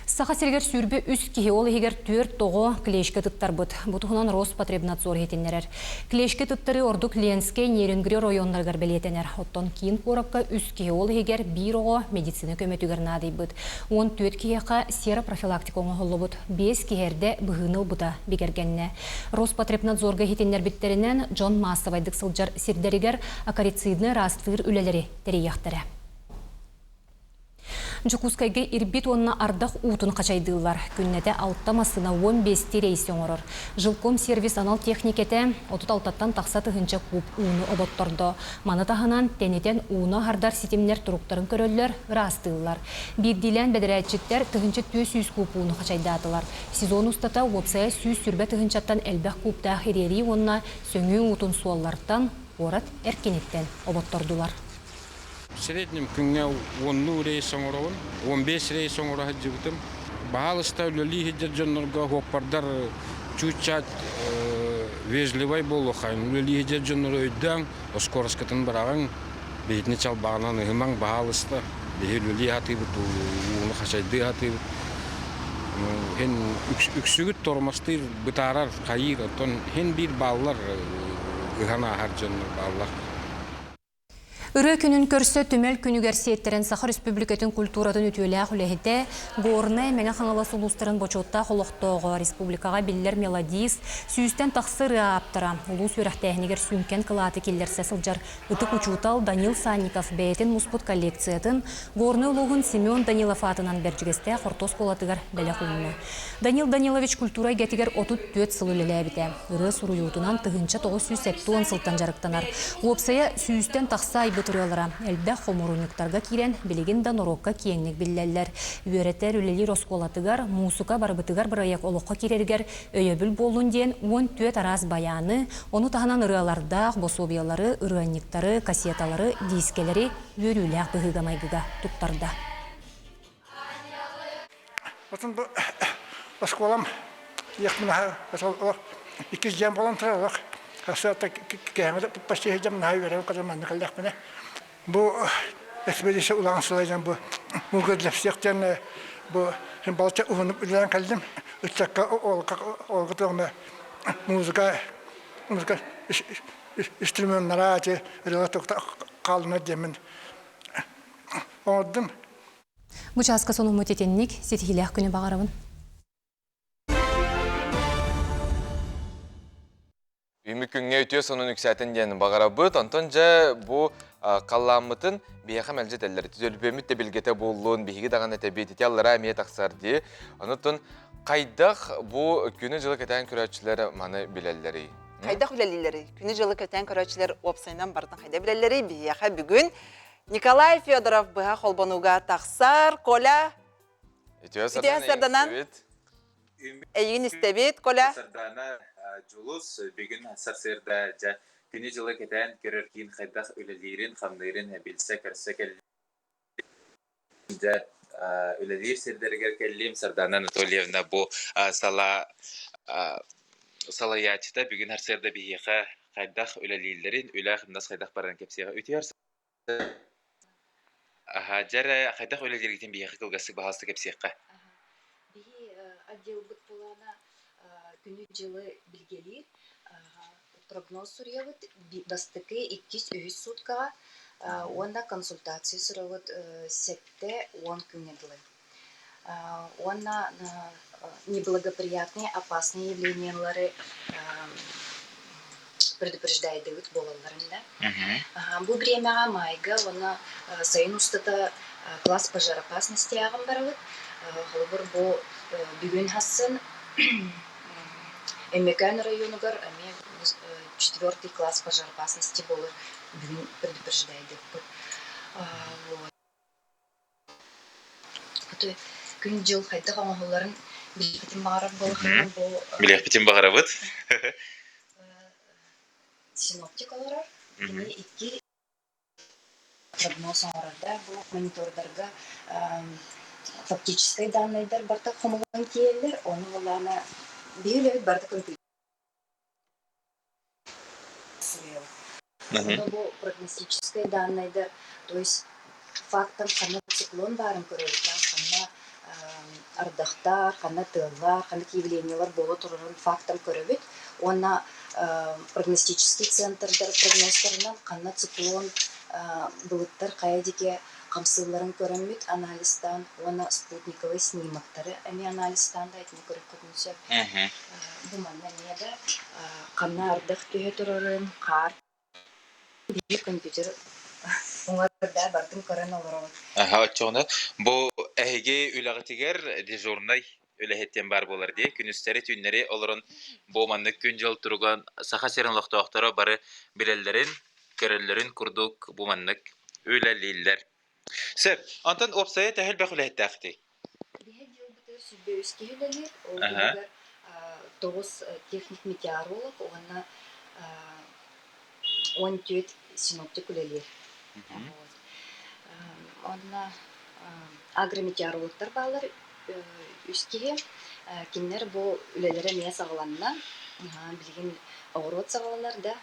Саха сиригэр 23 киһи, ол иһигэр түөрт оҕо клещкэ туттарбыт. Бу туһунан Роспотребнадзор иһитиннэрэр. Клещкэ туттарыы ордук Ленскэй, Нерюнгри оройуоннарыгар бэлиэтэнэр. Оттон киин куоракка үс киһи, ол иһигэр биир оҕо медицина көмөтүгэр наадыйбыт. 14 киһиэхэ серопрофилактика оҥоһуллубут. Биэс киһи эрдэ быһыыны ылбыта бигэргэннэ. Роспотребнадзорга иһитиннэрбиттэринэн, дьон маассабайдык сылдьар сирдэригэр акарициднай ыраастыыр үлэлэри тэрийиэхтэрэ. Дьокуускайга ирбит уонна ардах уутун хачайдыыллар. Күннэтэ алта массыына 15 рейси оҥорор. Жилком сервис анал техникэтэ 36-тан тахса тыһыынча куб ууну оботтордо. Маны таһынан, тэнитэн ууну аһардар ситимнэр туруктарын көрөллөр, ыраастыыллар. Биирдиилээн бэдэрээтчиттэр 1400 куб ууну хачайдаатылар. Сезон устата уопсайа 120 тыһыынчаттан элбэх кубтаах ириэрии уонна сөҥүү уутун суоллартан, куорат эркиниттэн оботтордулар. В среднем күҥҥэ уоннуу рейс оҥоробун, 15 рейс оҥоро сылдьыбытым. Баһаалыста үлэлии сылдьар дьоннорго суоппардар чуть-чуть вежливай буолуоххайын. Үлэлии сылдьар дьоннору өйдөөҥ, оскуораскытын быраҕыҥ, биһитини чалбаҕынан ыһымаҥ, баһаалыста. Биһи үлэлии сатыыбыт, ууну хачайдыы сатыыбыт. Һин үксүгүт тормозтыыр, бытаарар, хайыыр, оттон һин биир бааллар, ыһан ааһар дьоннор бааллар. Ырыа күнүн көрсө түмэл күнүгэр сиэттэрэн Саха Республикатын культуратын үтүөлээх үлэһитэ, Горнай, Мэҥэ Хаҥалас улуустарын бочуоттаах олохтооҕо, республикаҕа биллэр мелодист, сүүстэн тахса ырыа ааптара, улуус үөрэхтээһинигэр сүҥкэн кылааты киллэрсэ сылдьар ытык учуутал Данил Санников бэйэтин муспут коллекциятын Горнай улууһун Семен Данилов аатынан Бэрдьигэстээх орто оскуолатыгар бэлэх уунна. Данил Данилович культура эйгэтигэр 34 сыл үлэлээбитэ. Ырыа суруйуутунан 1970 сылтан дьарыктанар. Уопсайа сүүстэн тахса айбыт ырыалара элбэх хомуурунньуктарга киирэн, билигин да норуокка киэҥник биллэллэр. Үөрэтэр, үлэлиир оскуолатыгар муусука барыбытыгар бырайыак олоххо киирэригэр өйөбүл буоллун диэн 14 араас байааны, ону таһынан ырыалардаах босуобуйалары, ырыанньыктары, кассеталары, диискэлэри үөрүүлээх быһыыга-майгыга туттарда. Отон бу оскуолам иэхпин аһа олох иккис дьиэм буолан турар олох. Сарсыарда киэһэҥҥэ почти сылдьан наһаа үөрэн көрөн манна кэллэхпинэ бу экспедиция улахан сылайдан бу музыка для всех диэн бу балачча уһуннук үлэлээн кэллим. Ыччакка олга туоҕна музыка музыка инструменнара ати ырыа хаалына диэммин оҥордум. Бу чааска сонуммут итинник ситиһиилээх күнү баҕарабын. Үмү күҥҥэ үтүө сонун үксээтин диэн баҕарабыт. Онтон дьэ бу халлааммытын биһиэхэ мэлдьи этэллэр. Төлбүөммүт да билгэтэ буоллун, биһиги даҕаны этэбит, ити аллараа эмиэ тахсар дии. Онутун хайдах бу күнү-дьылы кэтээн көрөөччүлэр маны билэллэрий? Хайдах үлэлииллэрий? Күнү-дьылы кэтээн көрөөччүлэр уопсайынан барытын хайда билэллэрий? Биһиэхэ бүгүн Николай Федоров быһа холбонууга тахсар. Коля, Үтүө сарданан. Эйигин истэбит, Коля. Сардаана Дьулус бүгүн сарсыарда дьэ күнү-дьылы кэтээн көрөр киин хайдах үлэлиирин-хамныырын билсэ-көрсө кэллим. Дьэ үлэлиир сирдэригэр кэллим. Сардаана Анатольевна бу сала салайааччыта бүгүн сарсыарда биһиэхэ хайдах үлэлииллэрин, үлэ-хамнас хайдах барарын кэпсиэҕэ. Үтүөр Аһа, дьэ эрэ, хайдах үлэлииргитин биһиэхэ кылгастык баһаалыста кэпсиэххэ. Биһи отделбыт былаана күнү-дьылы билгэлиир. Прогноз суруйабыт бастакы, иккис, үһүс суткаҕа уонна консультация суруйабыт 70 күҥҥэ дылы. Уонна неблагоприятные, опасные явлениелары предупреждайдыыбыт буолалларын да. Бу бириэмэҕэ маайга уонна сайын устата класс пожароопасности ааҕан барабыт. Холобур, бу бүгүн хассын Өймөкөөн оройуонугар эмиэ четвертый класс пожароопасности буолар бүгүн предупреждайдыахпыт. Вот. Күн-дьыл хайдах оҥоһулларын билиэхпитин баҕарар буоллаххына бу Билиэхпитин баҕарабыт. синоптик олорор. Кини икки прогноз оҥорор да бу монитордарга фактическай даннайдар барыта хомуллан киирэллэр. Ону былаана биһи үлэбит барыта компьютер Онно бу прогностическай даннайдар, то есть фактом ханна циклон баарын көрөбүт, ханна ардахтар, ханна тыаллар, ханнык явлениелар буола турарын фактом көрөбүт. Уонна прогностический центрдар прогнозтарынан ханна циклон былыттар хайа диэки хамсыылларын көрөммүт анализтаан уонна спутниковай снимоктары эмиэ анализтаан да итини көрүөххүтүн сөп. Бу манна эмиэ да ханна ардах түһэ турарын, хаар биир компьютер уҥар да барытын көрөн олоробут. Аха, оччоҕуна бу эһиги үлэҕитигэр дежурнай үлэһиттэн баар буолар дии. Күнүстэри-түүннэри олорон бу маннык күн-дьыл туруган Саха сирин олохтоохторо бары билэллэрин, көрөллөрүн курдук бу маннык үлэлииллэр. Сөп. Онтон уопсайа төһө элбэх үлэһиттээхтий? Биһи отделбытыгар 103 киһи үлэлиир. Ол иһигэр тоҕус техник-метеоролог уонна 14 синоптик үлэлиир. Онно агрометеорологтар бааллар үс киһи. Кинилэр бу үлэлэрэ эмиэ саҕаланна. Билигин оҕуруот саҕаланар да,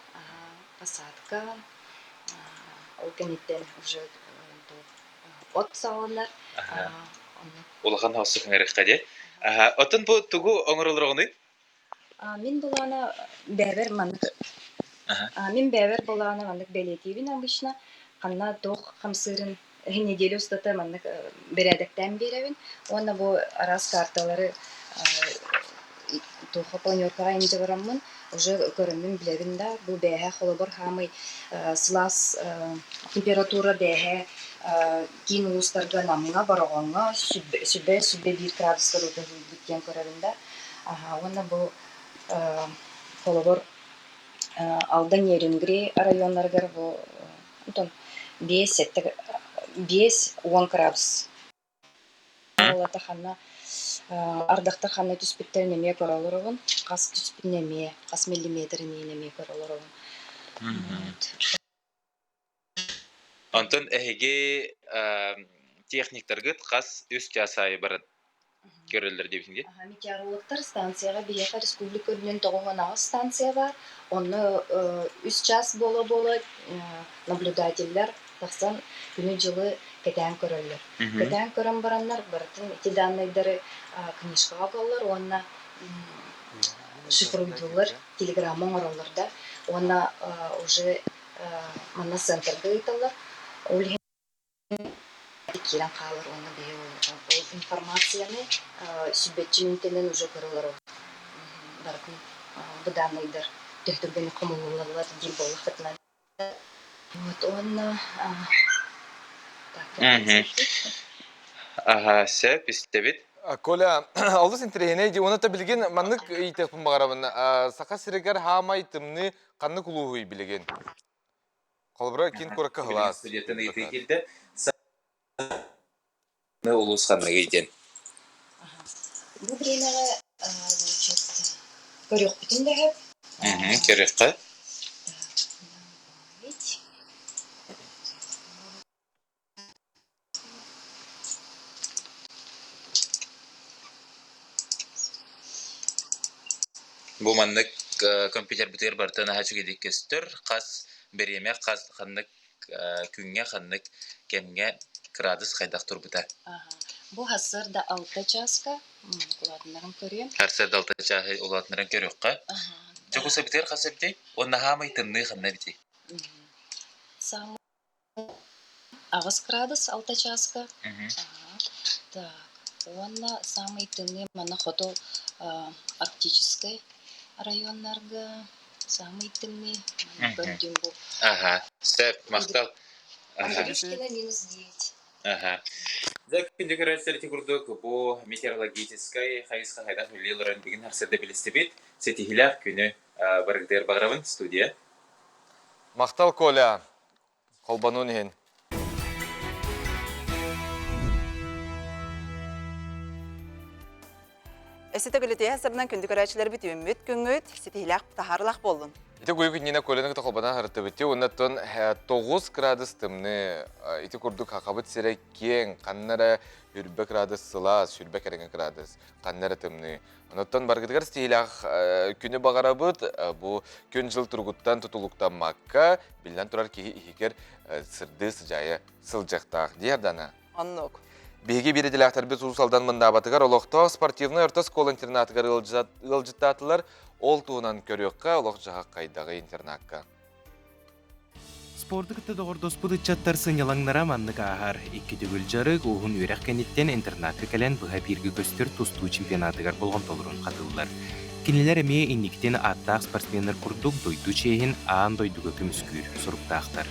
посадка, ол кэнниттэн уже от саҕаланар. Улахан хоссук ыҥырыахха диэ. Оттон бу тугу оҥороллороҕунуй? Мин былаана бэйэбэр маннык Мин бэйэбэр былаана маннык бэлиэтиибин обычно. Ханна туох хамсыырын неделя устата маннык бэрээдэктээн биэрэбин. Уонна бу араас карталары туохха планеркаҕа илдьэ бараммын уже көрөммүн билэбин да бу бээһэ холобур хаамый сылаас температура бээһэ киин улуустарга Намҥа, Бороҕоҥҥо сүрбэ 101 градуска дылы диэн көрөбүн да уонна бу холобур Алдан Нерюнгри районнарыгар бу онтон 5-7 5-10 градус Уолата ханна ардахтар ханна түспүттэрин эмиэ көрө олоробун, хас түспүтүн эмиэ, хас миллиметрин эмиэ көрө олоробун. Онтон эһиги техниктаргыт хас үс чаас аайы баран? Көрөллөр диэбитин дии. Метеорологтар станцияҕа биһиэхэ республика үрдүнэн 98 станция баар. Онно үс час буола-буола наблюдателлэр тахсан күнү-дьылы кэтээн көрөллөр. Кэтээн көрөн бараннар барытын ити даннайдары книжкаҕа угаллар уонна шифруйдууллар, телеграмма оҥороллор да уонна уже манна центрга ыыталлар. Ол иһин киирэн хаалар уонна биһи ол информацияны сүүрбэччэ мүнүүтэнэн уже көрө олоробут. Барытын бу данныйдар төһө түргэнник хомуллаллар диир буоллахпытына. Вот уонна Аха, сөп, истэбит. Коля, олус интэриэһинэй дии. Уонна билигин маннык ыйытыахпын баҕарабын. Саха сиригэр хаамай тымныы ханнык улууһуй билигин? Холобура, киин куоракка Билигин сылаас. студияттан ыйытыы киирдэ. Саҥа улуус ханныгый диэн. Бу бириэмэҕэ значит, көрүөхпүтүн да сөп. Көрүөххэ. Бу маннык компьютербытыгар барыта наһаа үчүгэйдик көстөр. Хас бириэмэ, хас ханнык күҥҥэ, ханнык кэмҥэ кыраадыс хайдах турбута. Бу сарсыарда алта чааска улаатыннаран көрүөм. Сарсыарда алта чааһы улаатыннаран көрүөххэ. Дьокуускайбытыгар хас эбитий? Уонна хаамай тымныы ханна эбитий? Саамай Аҕыс кыраадыс алта чааска. Так, уонна саамай тымныы манна хоту арктическай районнарга саамай тымныы көрдүм бу. Аха, сөп, махтал. Андреевкина минус девять. Аха. Дьэ, күндү көрөөччүлэр ити курдук бу метеорологическай хайысха хайдах үлэлии олорон бүгүн сарсыарда билистибит. Ситиһиилээх күнү барыгытыгар баҕарабын студия. Махтал, Коля. Холбонуун иһин. Өссө төгүлүтүһэ сырынан күндү көрөөччүлэрбит үүммүт күҥҥүт ситиһилээх таһаарылах буоллун. Ити куйу күннина Коляны кытта холбонон харытыбытти уонна 9 градус тымны ити курдук хахабыт сирэ киэҥ, ханна эрэ үрбэ градус сылаас, сүрбэ кэриҥэ градус, ханна эрэ тымныы. Онуттан баргытыгар ситиһиилээх күнү баҕарабыт. Бу күн-дьыл туругуттан тутулуктаммакка, биллэн турар киһи иһигэр сырдыы сыдьаайа сылдьыахтаах диир Дана. Оннук. Биһиги биир идэлээхтэрбит Уус Алдан Мындаабатыгар олохтоох спортивнай орто оскуола интернатыгар ыалдьыттаатылар. Ол туһунан көрүөххэ олох-дьаһах хайдаҕый интернакка. Спорду кытта доҕордоспут ыччаттар сынньалаҥнара маннык ааһар. Икки төгүл дьарык, уһун үөрэх кэнниттэн интернакка кэлэн быһа бииргэ көстөр тустуу чемпионатыгар болҕомтолорун хатыыллар. Кинилэр эмиэ инникитин ааттаах спортсменнар курдук дойду чиэһин аан дойдуга көмүскүүр соруктаахтар.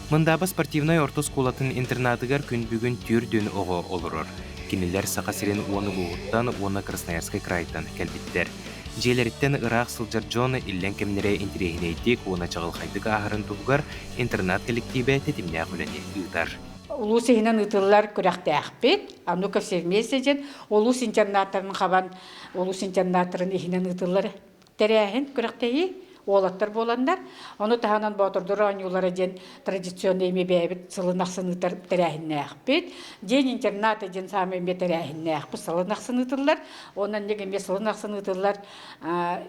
Мындааба спортивнай орто оскуолатын интернатыгар күн бүгүн түөрт оҕо олорор. Кинилэр Саха сирин уон улууһуттан уонна Красноярскай крайтан кэлбиттэр. Дьиэлэриттэн ыраах сылдьар дьон иллэҥ кэмнэрэ интэриэһинэйдик уонна чаҕылхайдык ааһарын туһугар интернат кэлэктиибэ тэтимнээх үлэни ыытар. Улуус иһинэн ыытыллар күрэхтээхпит. А ну-ка все вместе диэн улуус интернаттарын хабан улуус интернаттарын иһинэн ыытыллар тэрээһин күрэхтэһии уолаттар буоланнар, ону таһынан Боотурдар оонньуулара диэн традиционный эмиэ бэйэбит сылын ахсын ыытар тэрээһиннээхпит. День интерната диэн саамай эмиэ тэрээһиннээхпит сылын ахсын ыытыллар. Онон эмиэ эмиэ сылын ахсын ыытыллар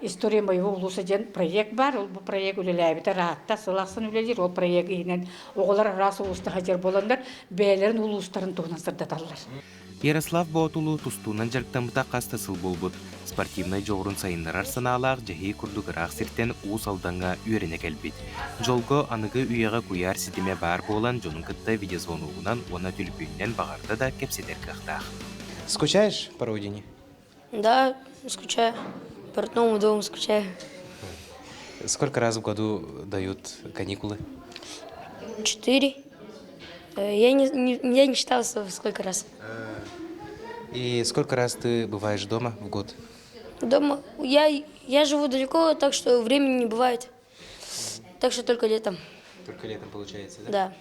История моего улуса диэн проект баар. Ол бу проект үлэлээбитэ ыраатта сыл ахсын үлэлиир. Ол проект иһинэн оҕолор араас улууста сылдьар буоланнар бэйэлэрин улуустарын туһунан сырдаталлар. Ярослав Боотулу тустуунан дьарыктаммыта хас да сыл буолбут. Спортивнай дьоҕурун сайыннарар санаалаах дьэһии курдук ыраах сиртэн Уус Алдаҥҥа үөрэнэ кэлбит. Дьолго, аныгы үйэҕэ куйаар ситимэ баар буолан дьонун кытта видеозвоногунан уонна түлүпүөнүнэн баҕарда да кэпсэтэр кыахтаах. Скучаешь по родине? Да, скучаю. По родному дому скучаю. Сколько раз в году дают каникулы? Четыре. Я не считала, сколько раз. И сколько раз ты бываешь дома в год? Дома я живу далеко, так что времени не бывает. Так что только летом. Только летом получается, да? Да,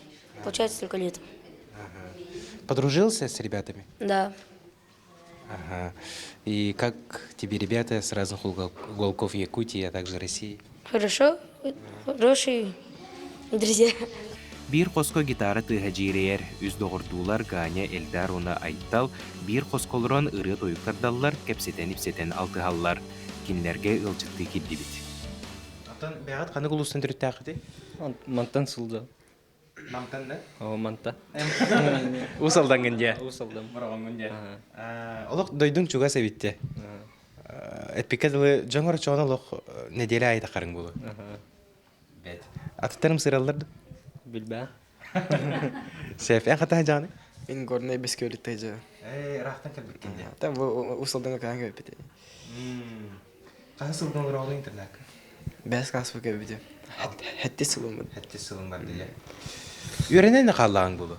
получается только летом. Ага. Подружился с ребятами? Да. Ага. И как тебе ребята с разных уголков Якутии, а также России? Хорошо, хорошие друзья. Биир хоско гитара тыаһа дьиэрэйэр, үс доҕордуулар Ганя, Эльдар уонна Айтал биир хоско олорон ырыа-тойук тардаллар, кэпсэтэн-ипсэтэн алтыһаллар. Кинилэргэ ыалдьыттыы киирдибит. Оттон бэйэҕит ханнык улуустан төрүттээххитий? Мантан сылдьан. Мантан да? О, манта. Уус Алдаҥҥын дьэ. Уус Алдан. Бороҕоҥҥун дьэ. Олох дойдуҥ чугас эбит дьэ. Эппиккэ дылы дьоҥ орочоон олох нэдиэлэ аайы тахарыҥ буолуо. Бэт. Атыттарым сыраллар да? Билбээ. Сеф, эн хата дьааны? Мин горнай бескөлүттэй дьэ. Ээ, ыраахтан кэлбиккин дьэ. Та бу Уус Алдаҥҥа каан кэлбит. Хаһыс сылдан олороҕун интернакка? Бэс класс кэлбитим. Хэттис сылым. Хэттис сылым бар дии. Үөрэнэн хааллаҕыҥ буолуо.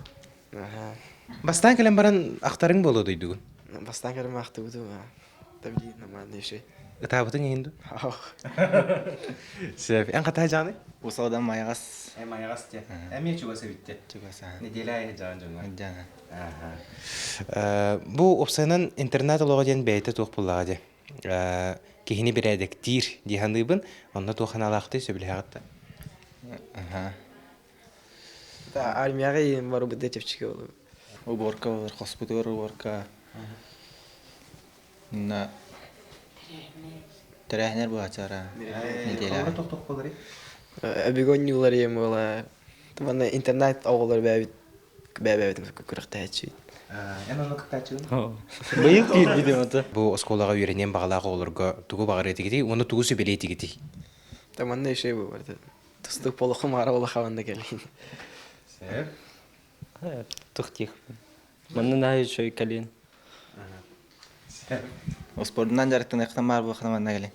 Бастаан кэлэн баран ахтарыҥ буолуо дойдугун? Бастаан кэлэн ахтыбытым. Табли нормально еще. Ытаабытыҥ иһин дуу? Сөп. Эн хатаа дьааны? Усалдан майаҕас. Э майаҕас те. Эмиэ чугас эбит те. Чугас. Неделя айы дьаан дьоҥҥо. Бу уопсайынан интернат олоҕо диэн бэйэтэ туох буоллаҕа дии. Киһини бэрээдэктиир дии саныыбын. Онно туох санаалаахтый сөбүлэһэҕит да? Армияҕа иин барбыта чэпчэки болу. Уборка болар, хоспутугар уборка. На тэрээһинэр буһачара неделя. Тохтох болары? Өбүгөнньүүлар ием буола. Манна интернет оҕолор бэбит бэбэбитин күрэхтэһээччибит. Эн онно кыттааччыгын? Быйыл киирбитим ото. Бу оскуолаҕа үөрэниэн баҕалаах оҕолорго тугу баҕарыа этигитий уонна тугу сүбэлиэ этигитий? Та манна еще бу бар. Тустук полохум ара улахаванда кэлин. Сэр. Тух тих. Манна наһаа үчүгэй кэлин. Спордунан дьарыктаныахтан баар буолхана манна кэлин.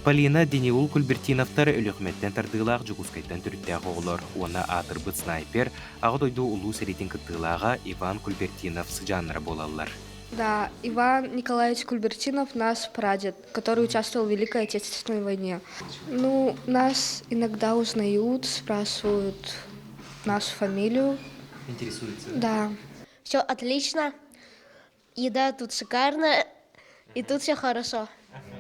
Полина Дениул Кульбертиновтар Өлүөхүмэттэн тардыылаах Дьокуускайтан төрүттээх оҕолор уонна аатырбыт снайпер, Аҕа дойду Улуу сэриитин кыттыылааҕа Иван Кульбертинов сыдьааннара буолаллар. Да, Иван Николаевич Кульбертинов наш прадед, который участвовал в Великой Отечественной войне. Ну, нас иногда узнают, спрашивают нашу фамилию. Интересуются? Да. Все отлично. Еда тут шикарная, и тут все хорошо.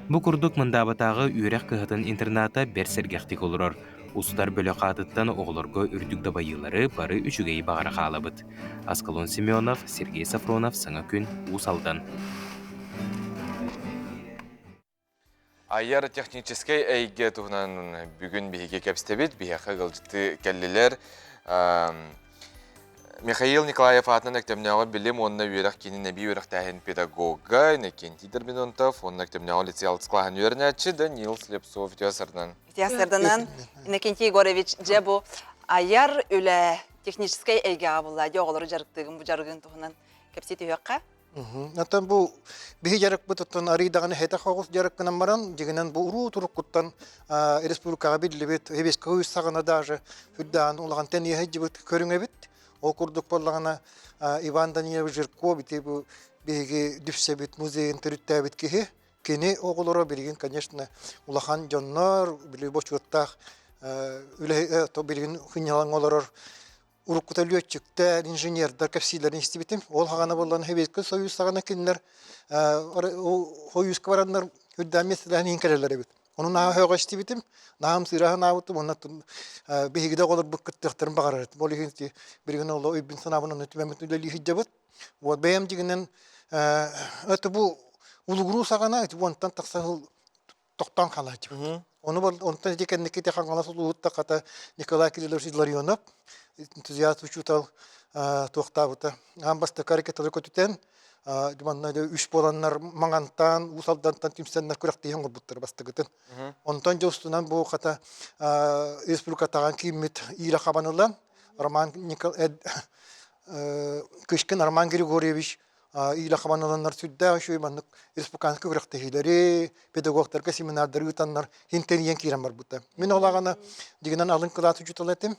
Бу курдук Мындаабатааҕы үөрэх кыһатын интерната бэрт сэргэхтик олорор. Устар бөлөх аатыттан оҕолорго үрдүк дабайыылары бары үчүгэйи баҕара хаалабыт. Аскалон Семенов, Сергей Сафронов Саҥа күн, Уус Алдан. Айар техническэй эйгэ туһунан бүгүн биһиги кэпсэтэбит. Биһиэхэ ыалдьыты кэллилэр. Михаил Николаев аатынан Өктөмнөөҕү билим уонна үөрэх киинин эбии үөрэхтээһин педагога Иннокентий Дорбинонтов уонна Өктөмнөөҕү лицей алтыс кылааһын үөрэнээччи Даниил Слепцов үтүө сарынан. Үтүө сарданан Иннокентий Егорович дьэ бу айар үлэ техническэй эйгэҕэ булла дьэ оҕолору дьарыктыыгын бу дьарыгын туһунан кэпсии түһүөххэ. Оттон бу биһи дьарыкпыт оттон арыйдаҕына хэтэх оҕус дьарыккынан баран, дьигинэн бу уруу туруккуттан республикаҕа биллибит, Хебескэ үс саҕана даже үрдээн улахан тэниэһэ дьыбыт көрүҥэбит. Ол курдук буоллаҕына Иван Данилович Жирков ити бу биһиги дүпсэбит музейын төрүттээбит киһи. Кини оҕолоро билигин, конечно, улахан дьоннор, били бочуоттаах үлэ билигин хынньалаҥ олорор уруккута лүөччүктэр, инженердэр кэпсииллэрин истибитим. Ол хаҕана буоллан Советский Союз саҕана кинилэр Союзка бараннар үрдээн миэстэлэһэн иһин кэлэллэр эбит. Ону наһаа һөөҕө истибитим, наһаа ымсыыра санаабытым, уонна биһиги да оҕолорбут кыттыахтарын баҕарар этим. Ол иһин билигин ол өйбүн санаабын онно түмэммит үлэлии сылдьабыт. Вот бэйэм дьигинэн это бу улугуруу саҕана уонтан тахса сыл тохтоон хаалааччыбыт. Ону онтон ити кэнники ити Хаҥалас улууһуттан хата Николай Кириллович Илларионов энтузиаст учуутал туохтаабыта. Аан бастакы ракеталары көтүтэн манна үс буоланнар Маҥантан, Уус Алдантан түмсэннэр күрэхтэһии оҥорбуттар бастакытын. Онтон дьэ устунан бу хата республикатааҕы кииммит иилэ хабан ылан Роман Никол Кышкин Роман Григорьевич иилэ хабаналаннар сүрдээх үчүгэй маннык республиканскай күрэхтэһиилэри, педагогтарга семинардары ыытаннар интэрийэн киирэн барбыта. Мин ол аҕана дьигинэн алын кылаас учуутала этим.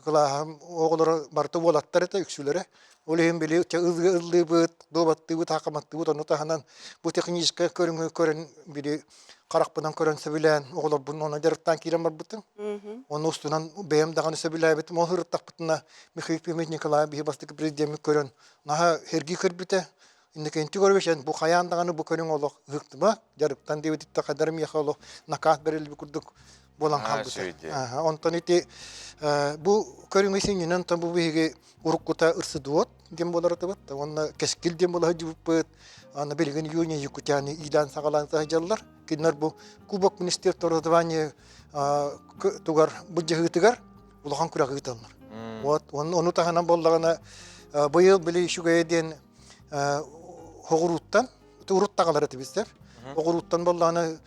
Кылааһым оҕолоро барыта уолаттар этэ үксүлэрэ. Ол иһин били ыллыыбыт, дуобаттыыбыт, хаакаматтыыбыт, ону таһынан бу техническэй көрүҥү көрөн били харахпынан көрөн сөбүлээн оҕолорбун онно дьарыктаан киирэн барбытым. Ону устунан бэйэм даҕаны сөбүлээбитим. Ол сырыттахпытына Михаил Ефимович Николаев биһи бастакы президеммит көрөн наһаа сэргии көрбүтэ. Иннокентий Егорович эн бу хайаан даҕаны бу көрүҥ олох ыһыктыма, дьарыктан диэбититтэн хайдары миэхэ олох накаас бэриллибит курдук. буолан хаалбыта. Онтон ити бу көрүҥү синньинэн онтон бу биһиги уруккута ырсыдуот диэн буолар этибит уонна кэскил диэн буола сылдьыбыппыт. Аны билигин Юния Якутяне иилээн саҕалаан сылдьаллар. Кинилэр бу Кубок Министерства образования тугар былдьаһыытыгар улахан күрэх ыыталлар. Вот ону таһынан буоллаҕына быйыл били үчүгэйэ диэн хоҕурууттан урут таҕалар этибиттэр. Оҕурууттан буоллаҕына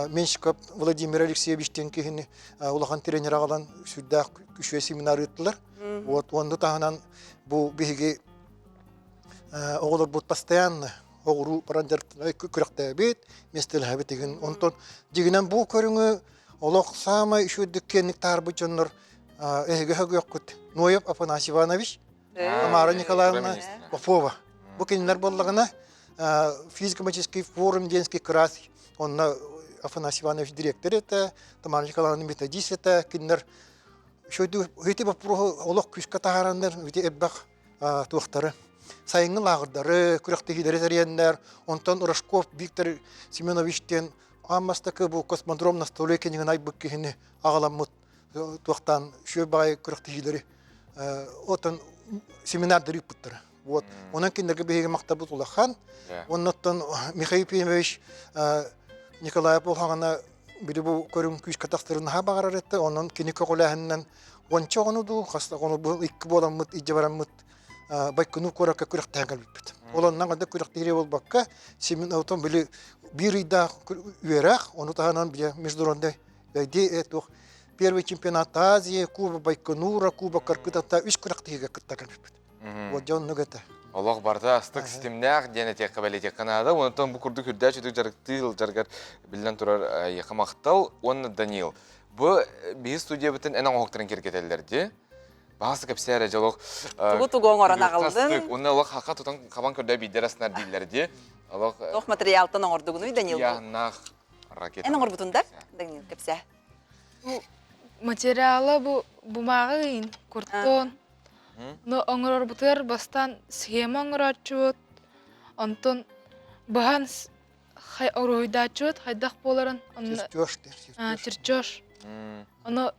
Менщиков Владимир Алексеевич диэн киһини улахан тренер аҕалан сүрдээх үчүгэй семинар ыыттылар. Вот онну таһынан бу биһиги оҕолорбут постоянно оҕуруу баран күрэхтээбит, миэстэлэһэбит игин. Онтон дьигинэн бу көрүҥү олох саамай үчүгэйдик киэнник таарбыт дьоннор эһиги өгүөххүт. Ноев Афанасий Иванович, Тамара Николаевна Попова. Бу кинилэр буоллаҕына физико-математический форум денский крас онно Афанасий Иванович директор этэ, Тамара Николаевна методист этэ, кинилэр ити боппуруоһу олох күүскэ таһаараннар ити элбэх туохтары сайыҥҥы лааҕырдары, күрэхтэһиилэри тэрийэннэр, онтон Рожков Виктор Семенович диэн аан бастакы бу космодром на столе кинигин айбыт киһини аҕаламмыт туохтаан үчүгэй баҕайы күрэхтэһиилэри отон семинардары ыыппыттара. Вот. Онон кинилэргэ биһиги махтабыт улахан. Оннуттан Михаил Ефимович Николаев буолхаҕына били бу көрүҥ күүскэ тахсарын наһаа баҕарар этэ. Онон кини көҕүлээһининэн уонча оҕону дуу, хас оҕону бу икки буоламмыт, илдьэ бараммыт Байконур куоракка күрэхтэһэн кэлбиппит. Ол оннан ханна күрэхтэһири буолбакка, отон били биир ыйдаах үөрэх, ону таһынан били международный туох первый чемпионат Азии, Куба Байконура, Куба Каркытата үс күрэхтэһиигэ кытта кэлбиппит. Вот дьон оннук этэ. Олох барыта астык ситимнээх диэн этиэххэ бэлиэтиэххэ наада. Онтон бу курдук үрдээх үтүк дьарыктыы сылдьаргар биллэн турар эйиэхэ махтал уонна Даниил. Бу биһи студиябытын эн оҥоһуктарын киэргэтэллэр дии. Баҕасы кэпсээ эрэ дьолох. Тугу тугу оҥорон аҕалдын? Уонна олох хака тутан хабан көрдөө биирдэр аснар дииллэр дии. Олох Туох материалтан оҥордугунуй Даниил? Яһыннаах ракета. Эн оҥорбутун да Даниил кэпсээ. Бу материала бу бумааҕы ыйын, куртон. Но оҥорорбутугар бастаан схема оҥорооччубут, онтон быһан уруһуйдааччыбыт хайдах буоларын онно Чертеж чертеж. Ону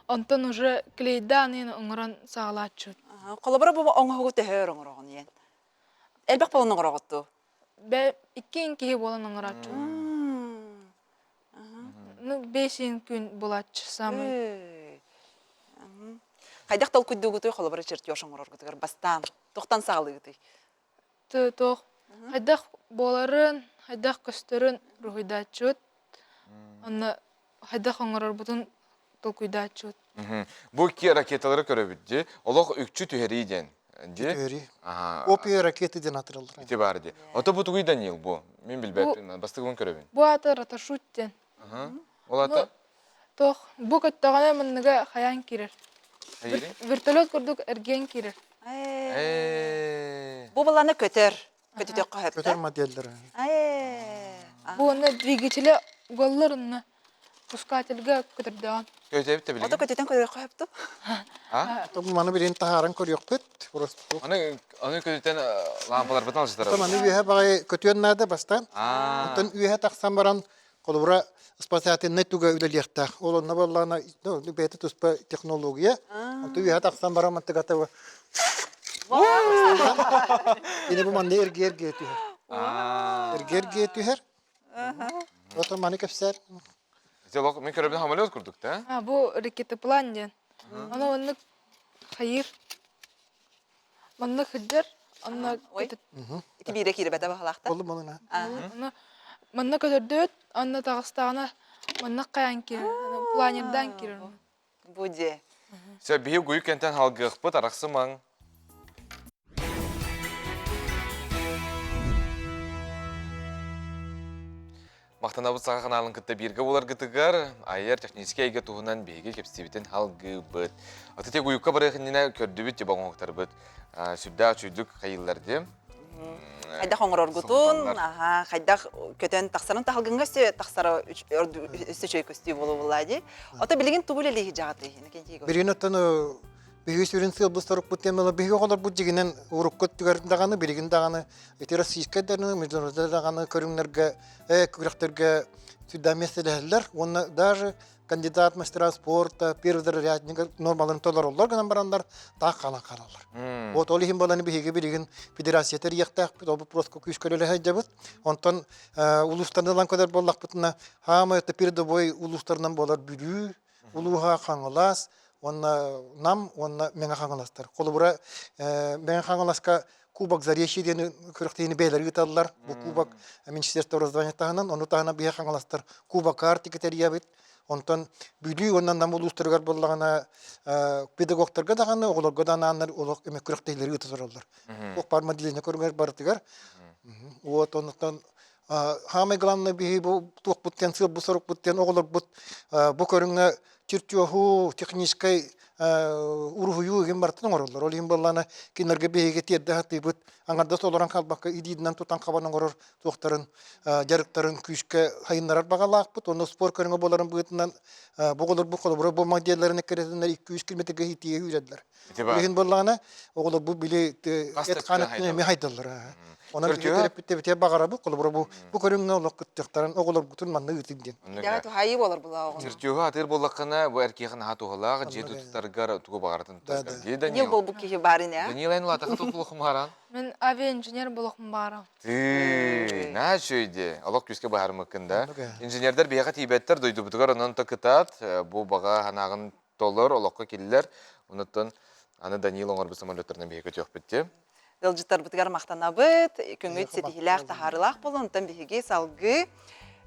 онтон уже клейдаан иһин оҥорон саҕалааччыбыт. Холобура бу оҥоһугу төһө өр оҥороҕун иэн? Элбэх буолан оҥороҕут дуу? Бэ икки киһи буолан оҥорооччубут. Ну, бесин күн булааччы самый. Хайдах толкуйдуугутуй холобура чертеж оҥороргутугар бастаан тохтон саҕалыыгытый? Туох хайдах буоларын, хайдах көстөрүн уруһуйдааччыбыт. Онно хайдах оҥорорбутун толкуйдааччыбыт. Бу икки ракеталары көрөбүт дии. Олох үкчү түһэрии диэн. Түһэрии. Опия ракеты диэн атыраллар. Ити баар дии. Ото бу тугуй Даниил бу? Мин билбэппин. Бастыгыбын көрөбүн. Бу аты раташут диэн. Ол ата? Туох бу көттөҕүнэ муннуга хайаан киирэр. Вертолет курдук эргийэн киирэр. Бу баланы көтөр. Көтүтөххө хөп. Көтөр моделлары. Бу онно двигателе угаллар онно пускательга көтөрдөҕүн. Көтөбүт да билигин. Ото көтүтэн көрүөххө хөптү. А? Маны билин таһааран көрүөхпүт. Просто. Аны аны көтүтэн лампаларбытын алжытарабыт. Маны үөһэ баҕайы көтүөн наада бастаан. Онтон үөһэ тахсан баран холобура спасательнай туга үлэлиэхтээх. Ол онно буоллаҕына бэйэтэ туспа технология. Онтон үөһэ тахсан баран мантыгата Ини бу манна эргиэ-эргиэ түһэр. Эргиэ-эргиэ түһэр. Отон маны кэпсээр. Олох мин көрөбүн самолет курдук да? А, бу ракетоплан диэн. Ону оннук хайыр. Манна сылдьар, онно Ити биирэ киирбэтэ баһылаахта. Болу болуна. Онно манна көтөрдөт, онно таҕыстаҕына манна хайаан киирэр, планердаан киирэр. Бу дьэ. Сөп, биһи гуйук кэнтэн халгыахпыт, арахсымаҥ. Махтанабыт Саха ханаалын кытта бииргэ буоларгытыгар айар техническэй эйгэ туһунан биһиги кэпсиибитин халгыыбыт. Аты тек уйукка барыах иннинэ көрдүбүт тиба оҥоһуктарбыт сүрдээх үчүйдүк хайыыллар дии. Хайдах оҥороргутун, аха, хайдах көтөн тахсарын таһылгыҥҥа өссө тахсара өссө үчүгэй көстүү буолуо дии. Ото билигин тугу үлэлииһи дьаҕатый? Билигин оттон биһиги сүрүн сыалбыт сорукпут тиэмэлэр биһиги оҕолорбут дьигинэн урукку өттүгэр даҕаны билигин даҕаны ити российскай даҕаны международнай даҕаны көрүҥнэргэ күрэхтэргэ сүрдээх миэстэлэһэллэр уонна даже кандидат мастера спорта, первый нормаларын толороллор гынан бараннар таах хаалан хаалаллар. Вот ол иһин баланы биһиги билигин федерация тэрийиэхтээхпит, ол просто күүс көрөлө сылдьабыт. Онтон улуустарынан ылан көрөр буоллахпытына, хаамай это передовой улуустарынан буолар Бүлүү улууһа, Хаҥалас уонна Нам уонна Мэҥэ Хаҥаластар. Холобура, Мэҥэ Хаҥаласка Кубок Заречье диэн күрэхтэһиини бэйэлэр ыыталлар. Бу кубок Министерство образования таһынан, ону таһынан биһиги Хаҥаластар Кубок Арктика тэрийэбит. Онтон Бүлүү уонна Нам улуустарыгар буоллаҕына педагогтарга даҕаны, оҕолорго да анааннар олох эмэ күрэхтэһиилэри ыыта тураллар. Туох баар моделение көрүҥэр барытыгар. Вот оннуттан Хаамай главное биһи бу туохпут диэн сыал бу сорукпут диэн оҕолорбут бу көрүҥҥэ чертежу, техническэй уруһуйуу игин барытын оҥороллор. Ол иһин буоллаҕына кинилэргэ биһиги тиэрдэ сатыыбыт аҥардас олорон хаалбакка илиинэн тутан хабан оҥорор туохтарын дьарыктарын күүскэ сайыннарар баҕалаахпыт. Онно спорт көрүҥэ буоларын быһыытынан бу оҕолорбут холобура бу моделларын эккирэтиннэр 200 километрга иитиигэ үүрэллэр. Ол иһин буоллаҕына, оҕолорбут били эт-хаан өттүнэн эмиэ хайдаллар. Онон биһиги төрөппүттэрбитигэр баҕарабыт, холобура бу бу көрүҥҥэ олох кыттыахтарын оҕолоргутун манна ыытыҥ диэн. Дьэ, туһайыы буолар була оҕону. Чертежу атыыр буоллаххына, бу эркиэхэ наһаа туһалаах, дьиэ туттаргар тугу баҕаратын туттаргар. Дии Данил Данил. буолбут киһи баар ини, а? Данил эн улаатахха туох мааран? Мин авиаинженер болохум баара. Тыы, наһаа үчүгэй дии. Олох күүскэ быһаарыммыккын да. Инженердэр биһиэхэ тиийбэттэр, дойдубутугар онон то кытаат, бу баҕа санааҕын толор, олоххо киллэр. Онуттан аны Данил оҥорбут самолеттарынан биһиги көтүөхпүт дии. Ыалдьыттарбытыгар махтанабыт, күҥҥүт ситиһиилээх, таһаарыылаах буолун. Онтон биһиги салгыы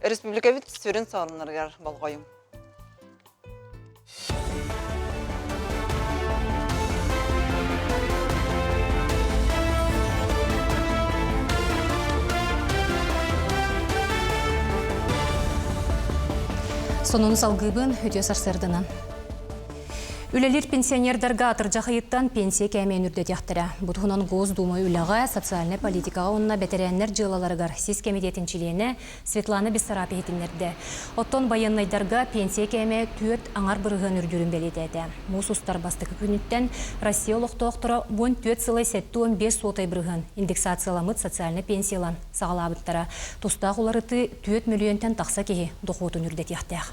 республикабыт сүрүн соруннарыгар болҕойуҥ. Сонуну салгыыбын үтүө сарсыарданан. Үлэлиир пенсионердарга атырдьах ыйыттан пенсия кээмэйин үрдэтиэхтэрэ. Бу туһунан Госдума үлэҕэ, социальнай политикаҕа уонна бэтэрээннэр дьыалаларыгар сис кэмитиэтин чилиэнэ Светлана Бессараб иһитиннэрдэ. Оттон байыаннайдарга пенсия кээмэйэ түөрт аҥар бырыһыан үрдүүрүн бэлиэтээтэ. Муус устар бастакы күнүттэн Россия олохтоохторо 14 сылай 75 суотай бырыһыан индексацияламмыт социальнай пенсиялан саҕалаабыттара. Тустаах уларытыы 4 мөлүйүөнтэн тахса киһи дохуотун үрдэтиэхтээх.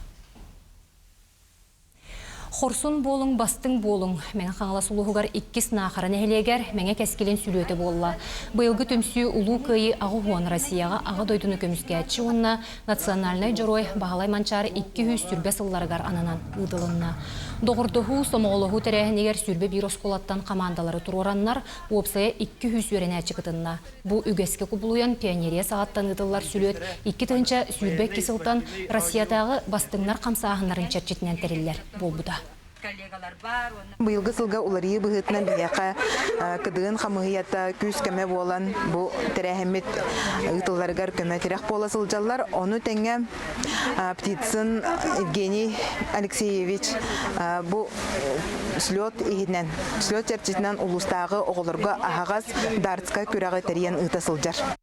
Хорсун буолуҥ, бастыҥ буолуҥ! Мэҥэ Хаҥалас улууһугар иккис Наахара нэһилиэгэр Мэҥэ кэскилин сүлүөтэ буолла. Быйылгы түмсүү Улуу Кыайыы аҕыс уон Россияҕа Аҕа дойдуну көмүскээччи уонна национальнай дьоруой Баһылай Манчаары 220 сылларыгар ананан ыытылынна. Доҕордоһуу, сомоҕолоһуу тэрээһинигэр 21 оскуолаттан хамаандалары туруораннар, уопсайа 200 үөрэнээччи кытынна. Бу үгэскэ кубулуйан пионерия саҕаттан ыытыллар сүлүөт 2022 сылтан Россиятааҕы бастыҥнар хамсааһыннарын чэрчитинэн тэриллэр буолбута. Быйылгы сылга уларыйыы быһыытынан биһиэхэ КДН хамыыһыйата күүс-көмө буолан бу тэрээһиммит ыытылларыгар көмө-тирэх буола сылдьаллар. Ону тэҥэ Птицын Евгений Алексеевич бу слет иһинэн, слет чэрчитинэн улуустааҕы оҕолорго аһаҕас дартска күрэҕи тэрийэн ыыта сылдьар.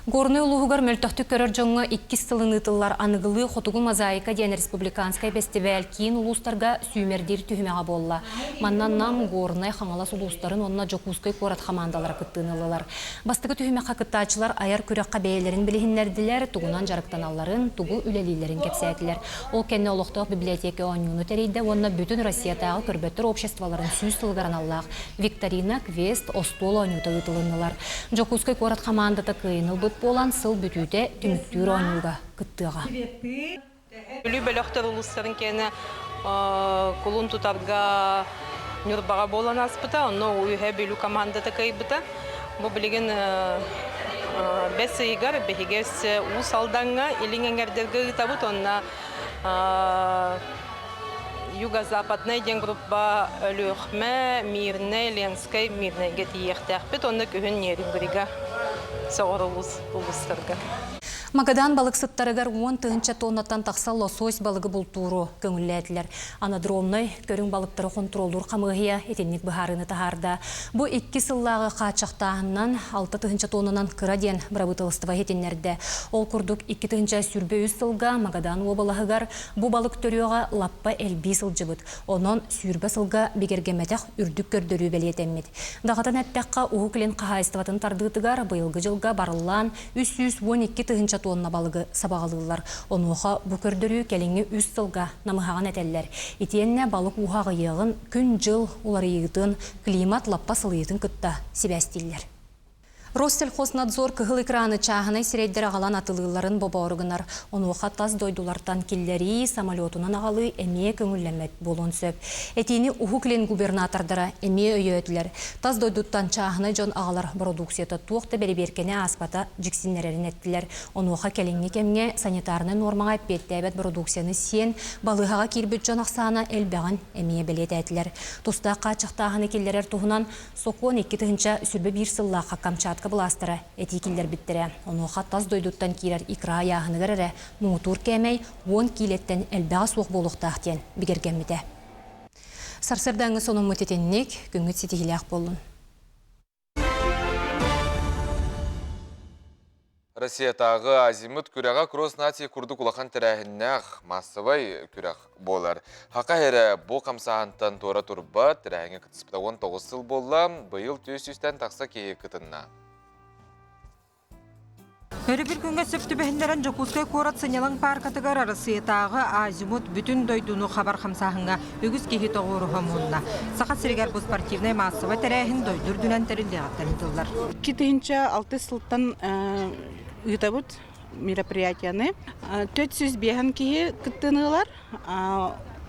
Горнай улууһугар мөлтөхтүк көрөр дьоҥҥо иккис сылын ыытыллар аныгылыы Хотугу мозаика диэн республиканскай бэстибээл киин улуустарга сүүмэрдиир түһүмэҕэ буолла. Манна Нам, Горнай, Хаҥалас улуустарын уонна Дьокуускай куорат хамаандалара кыттыыны ыллылар. Бастакы түһүмэххэ кыттааччылар айар күрэххэ бэйэлэрин билиһиннэрдилэр, тугунан дьарыктаналларын, тугу үлэлииллэрин кэпсээтилэр. Ол кэннэ олохтоох библиотека оонньууну тэрийдэ уонна бүтүн Россиятааҕы көрбөттөр обществоларын сүүс сылыгар аналлаах викторина, квест, остуол оонньуута ыытылыннылар. Дьокуускай куорат хамаандата кыайыыны ылбыт буолан, сыл бүтүүтэ түмүктүүр оонньууга кыттыаҕа. Бүлүү бөлөхтөр улуустарын киэнэ кулун тутарга Ньурбаҕа буолан ааспыта, онно үһэ Бүлүү командата кыайбыта. Бу билигин бэс ыйыгар биһиги өссө Уус Алдаҥҥа Илиҥ эҥэрдэргэ ыытабыт уонна Юго-Западнай диэн группа Өлүөхүмэ, Мирнэй, Ленскэй, Мирнэйгэ тиийиэхтээхпит уонна күһүн Нерюнгрига соҕуруу улуус улуустарга. Магадан балыксыттарыгар 10 000 тоннаттан тахса лосось балыгы бултууру көҥүллээтилэр. Анадромнай көрүҥ балыктары хонтуруоллуур хамыыһыйа итинник быһаарыыны таһаарда. Бу икки сыллааҕы хааччахтааһынынан 6 000 тоннанан кыра диэн бырабыыталыстыба иһитиннэрдэ. Ол курдук 2023 сылга Магадан уобалаһыгар бу балык төрүөҕэ лаппа элбии сылдьыбыт. Онон сүүрбэ сылга бигэргэммэтэх үрдүк көрдөрүү бэлиэтэммит. Даҕатан эттэххэ, Уһук Илин хаһаайыстыбатын тардыытыгар быйылгы дьылга барыллаан 312 тыһыынча тонна балыгы сабаҕалыыллар. Онуоха бу көрдөрүү кэлиҥҥи үс сылга намыһаҕын этэллэр. Итиэннэ балык ууһа аҕыйыаҕын, күн-дьыл уларыйыытын, климат лаппа сылыйыытын кытта сибээстииллэр. Россельхознадзор кыһыл экраны чааһынай сирэйдэр аҕалан атылыылларын бобоору гынар. Онуоха тас дойдулартан киллэрии, самолетунан аҕалыы эмиэ көҥүллэммэт буолуон сөп. Этиини Уһук Илин губернатордара эмиэ өйөөтүлэр. Тас дойдуттан чааһынай дьон аҕалар бородууксуйата туох да бэрэбиэркэни ааспата дьиксиннэрэрин эттилэр. Онуоха кэлиҥҥи кэмҥэ санитарнай нуормаҕа эппиэттээбэт бородууксуйаны сиэн, балыыһаҕа киирбит дьон ахсаана элбэҕин эмиэ бэлиэтээтилэр. Тустаах хааччахтааһыны киллэрэр туһунан Сокуон 2021 сыллаахха Камчатка былаастара этии киллэрбиттэрэ. Онуоха тас дойдуттан киирэр икра ыйааһыныгар эрэ муҥутуур кээмэй 10 киилэттэн элбэҕэ суох буолуохтаах диэн бигэргэммитэ. Сарсыардааҥҥы сонуммут итинник, күҥҥүт ситиһиилээх буоллун. Россиятааҕы Азимут күрэҕэ Кросс нации курдук улахан тэрээһиннээх маассабай күрэх буолар. Хака эрэ бу хамсааһынтан туора турбат, тэрээһиҥҥэ кыттыспыта 19 сыл буолла, быйыл 400-тэн тахса киһи кытынна. Өрөбүл күҥҥэ сөп түбэһиннэрэн Дьокуускай куорат сынньалаҥ пааркатыгар Арассыыйатааҕы Азимут бүтүн дойдуну хабар хамсааһыҥҥа үгүс киһи тоҕуоруһа муһунна. Саха сиригэр бу спортивнай маассабай тэрээһин дойду үрдүнэн тэриллиэҕиттэн ыытыллар. 2006 сылтан ыытабыт мероприятияны. 405 киһи кыттыыны ылар.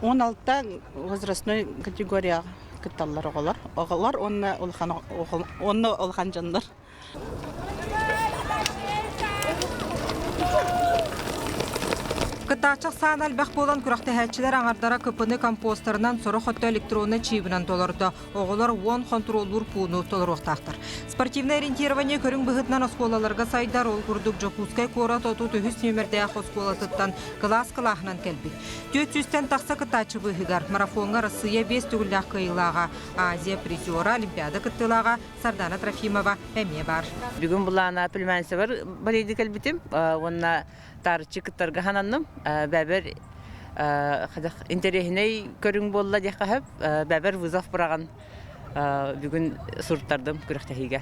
16 возрастной категорияҕа кытталлар оҕолор. Оҕолор уонна улахан уонна улахан дьоннор. Кыттааччы ахсаана элбэх буолан күрэхтэһээччилэр аҥардара КП-ны компостерынан, сорох өттө электроннай чиибинэн толордо. Оҕолор 10 хонтуруоллуур пууну толоруохтаахтар. Спортивное ориентирование көрүҥ быһыытынан оскуолаларга сайдар, ол курдук Дьокуускай куорат 33 нүөмэрдээх оскуолатыттан кылаас кылааһынан кэлбит. 400-тэн тахса кыттааччы быыһыгар марафоҥҥа Россия биэс төгүллээх кыайыылааҕа, Азия призера, Олимпиада кыттыылааҕа Сардана Трофимова эмиэ баар. Бүгүн былаана племянницабар барыйды кэлбитим уонна таарыччы кыттарга хананным. Бэбэр интэриэһинэй көрүҥ буолла диэххэ сөп. Бэбэр вызов быраҕан бүгүн суруттардым күрэхтэһиигэ.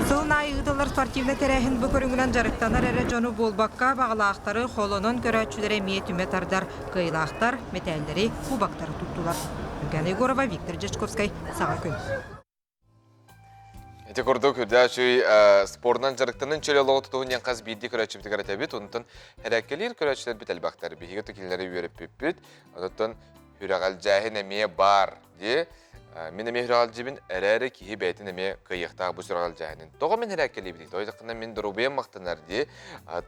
Сылын аайы ыытыллар спортивнай тэрээһин бу көрүҥүнэн дьарыктанар эрэ дьону буолбакка, баҕалаахтары холонон көрөөччүлэри эмиэ түмэ тардар кыайыылаахтар мэтээллэри, кубоктары туттулар. Люкяна Егорова, Виктор Дьячковскай, Саҥа күн. Ити курдук үрдээх үчүгэй спорунан дьарыктанын чөл олоҕу тутуһун диэн хас биирдии көрөөччүбүтүгэр этэбит. Онтон эрэккэлиир көрөөччүлэрбит элбэхтэр. Биһиги кинилэри үөрэппиппит. Онтон сүрэҕэлдьээһин эмиэ баар дии. Мин эмиэ сүрэҕэлдьибин эрээри киһи бэйэтин эмиэ кыайыахтаах бу сүрэҕэлдьээһинин. Тоҕо мин эрэккэлиибиний? Тоҕо мин доруобуйам махтанар дии.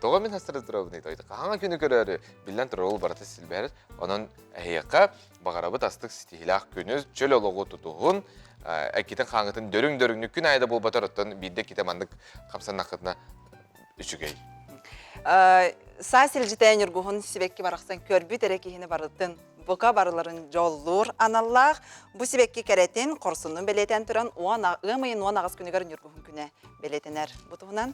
Тоҕо мин хастарыздыробуный? Тоҕо хаһаҥа күнү көрөөрү биллэн турар ол барыта силбэһэр. Онон эһиэхэ Баҕарабыт астык ситиһиилээх күнү, чөл олоҕу тутуһун, эккитин хааҥҥытын дөрүҥ-дөрүҥнүк күн аайы да буолбатар, оттон биирдэ иккитэ маннык хамсаннаххытына үчүгэй. Саа силдьитэ Ньургуһун сибэкки барахсан көрбүт эрэ киһини барытын бука барыларын дьоллуур аналлаах. Бу сибэкки кэрэтин, хорсунун бэлиэтээн туран, ыам ыйын 18 күнүгэр Ньургуһун күнэ бэлиэтэнэр. Бу туһунан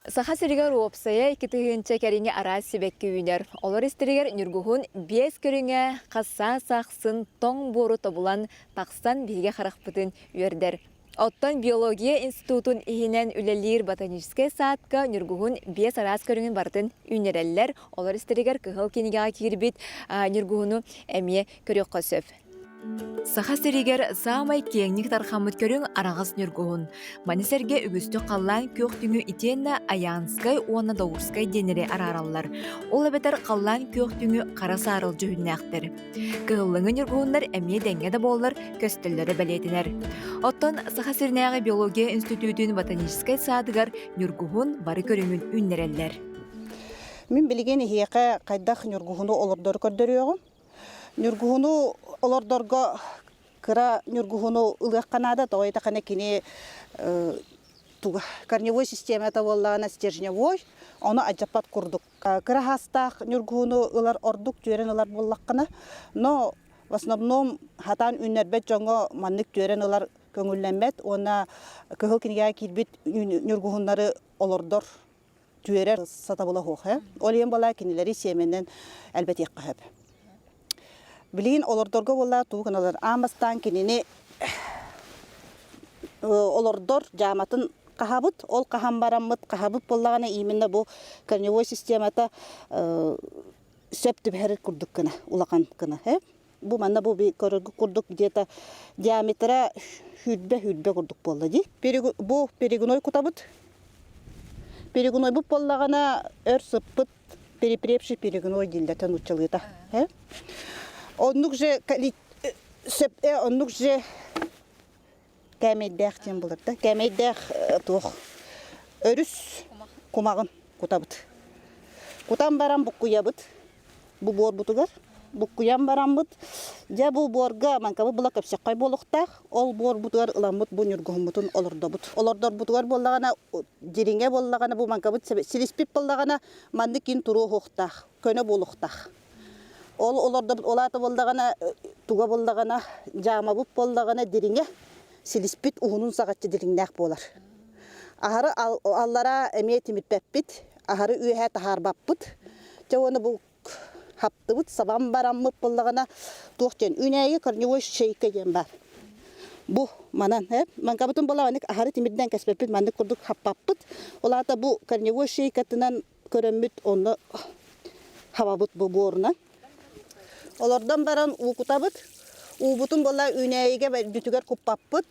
Саха сиригэр уопсайа 2000 кэриҥэ араас сибэкки үүнэр. Олор истэригэр ньургуһун биэс көрүҥэ хасаа сахсын тоҥ буору тобулан тахсан биһиги харахпытын үөрдэр. Оттон биология институтун иһинэн үлэлиир ботаническай саадка ньургуһун биэс араас көрүҥүн барытын үүннэрэллэр. Олор истэригэр кыһыл кинигэҕэ киирбит ньургуһуну эмиэ көрүөххэ сөп. Саха сиригэр саамай киэҥник тарҕаммыт көрүҥ араҕас ньургуһун. Маны сэргэ үгүстүк халлаан күөх түҥү итиэннэ Аянскай уонна Даурскай диэннэри араараллар. Ол эбэтэр халлаан күөх түҥү хара саарыл дьүһүннээхтэр. Кыһыллыҥы ньургуһуннар эмиэ дэҥҥэ да буоллар көстөллөрө бэлиэтэнэр. Оттон Саха сиринээҕи биология институтун ботаническай саадыгар ньургуһун бары көрүҥүн үүннэрэллэр. Мин билигин эһиэхэ хайдах ньургуһуну олордору көрдөрүөҕүм. Ньургуһуну олордорго кыра ньургуһуну ылыахха наада, тоҕо диэтэххинэ кини туга корневой системата буоллаҕына стержневой, ону алдьаппат курдук. Кыра хаастаах ньургуһуну ылар ордук түөрэн ылар буоллаххына, но в основном хатаан үүннэрбэт дьоҥҥо маннык түөрэн ылар көҥүллэммэт уонна кыһыл кинигэҕэ киирбит ньургуһуннары олордор түөрэр сатабыла суох ээ. Ол иһин буолаа кинилэри сиэмэнэн элбэтиэххэ сөп. Билигин олордорго буоллаа тугу гыналар аан бастаан кинини олордор дьааматын Хаһабыт, ол хаһан бараммыт, хаһабыт буоллаҕына именно бу корневой системата сөп түбэһэр курдук гына, улахан гына. Бу манна бу көрөргө курдук где-то диаметра сүүрбэ-сүүрбэ курдук буолла дии. Бу перегной кутабыт. Перегнойбут буоллаҕына өр сыппыт перепревший перегной дииллэтэ нууччалыыта. Оннук же сөп оннук же кээмэйдээх диэн булар да кээмэйдээх туох өрүс кумаҕын кутабыт. Кутан баран буккуйабыт бу буорбутугар буккуйан бараммыт дьэ бу буорга маҥкабыт була көпсөххөй буолуохтаах ол буорбутугар ыламмыт бу ньургуһуммутун олордобут олордорбутугар буоллаҕына дириҥэ буоллаҕына бу маҥкабыт силиспит буоллаҕына маннык кин туруоһуохтаах көнө буолуохтаах ол олордобут ол аата буоллаҕына туга буоллаҕына дьаамабыт буоллаҕына дириҥэ силиспит уһунун саҕаччы дириҥнээх буолар аһары аллараа эмиэ тимирпэппит аһары үөһэ таһаарбаппыт. Дьэ уонна бу хаптыбыт, сабан бараммыт буоллаҕына туох диэн үүнээйи корневой шейка диэн баар. Бу манан, э, маҥкабытын буолаҕанык аһары тимирдэн кэспэппит, маннык курдук хаппаппыт. Ол аата бу корневой шейкатынан көрөммүт онно хабабыт бу буорунан. Олордон баран уу кутабыт. Уубутун буола үүнээйигэ бүтүгэр куппаппыт.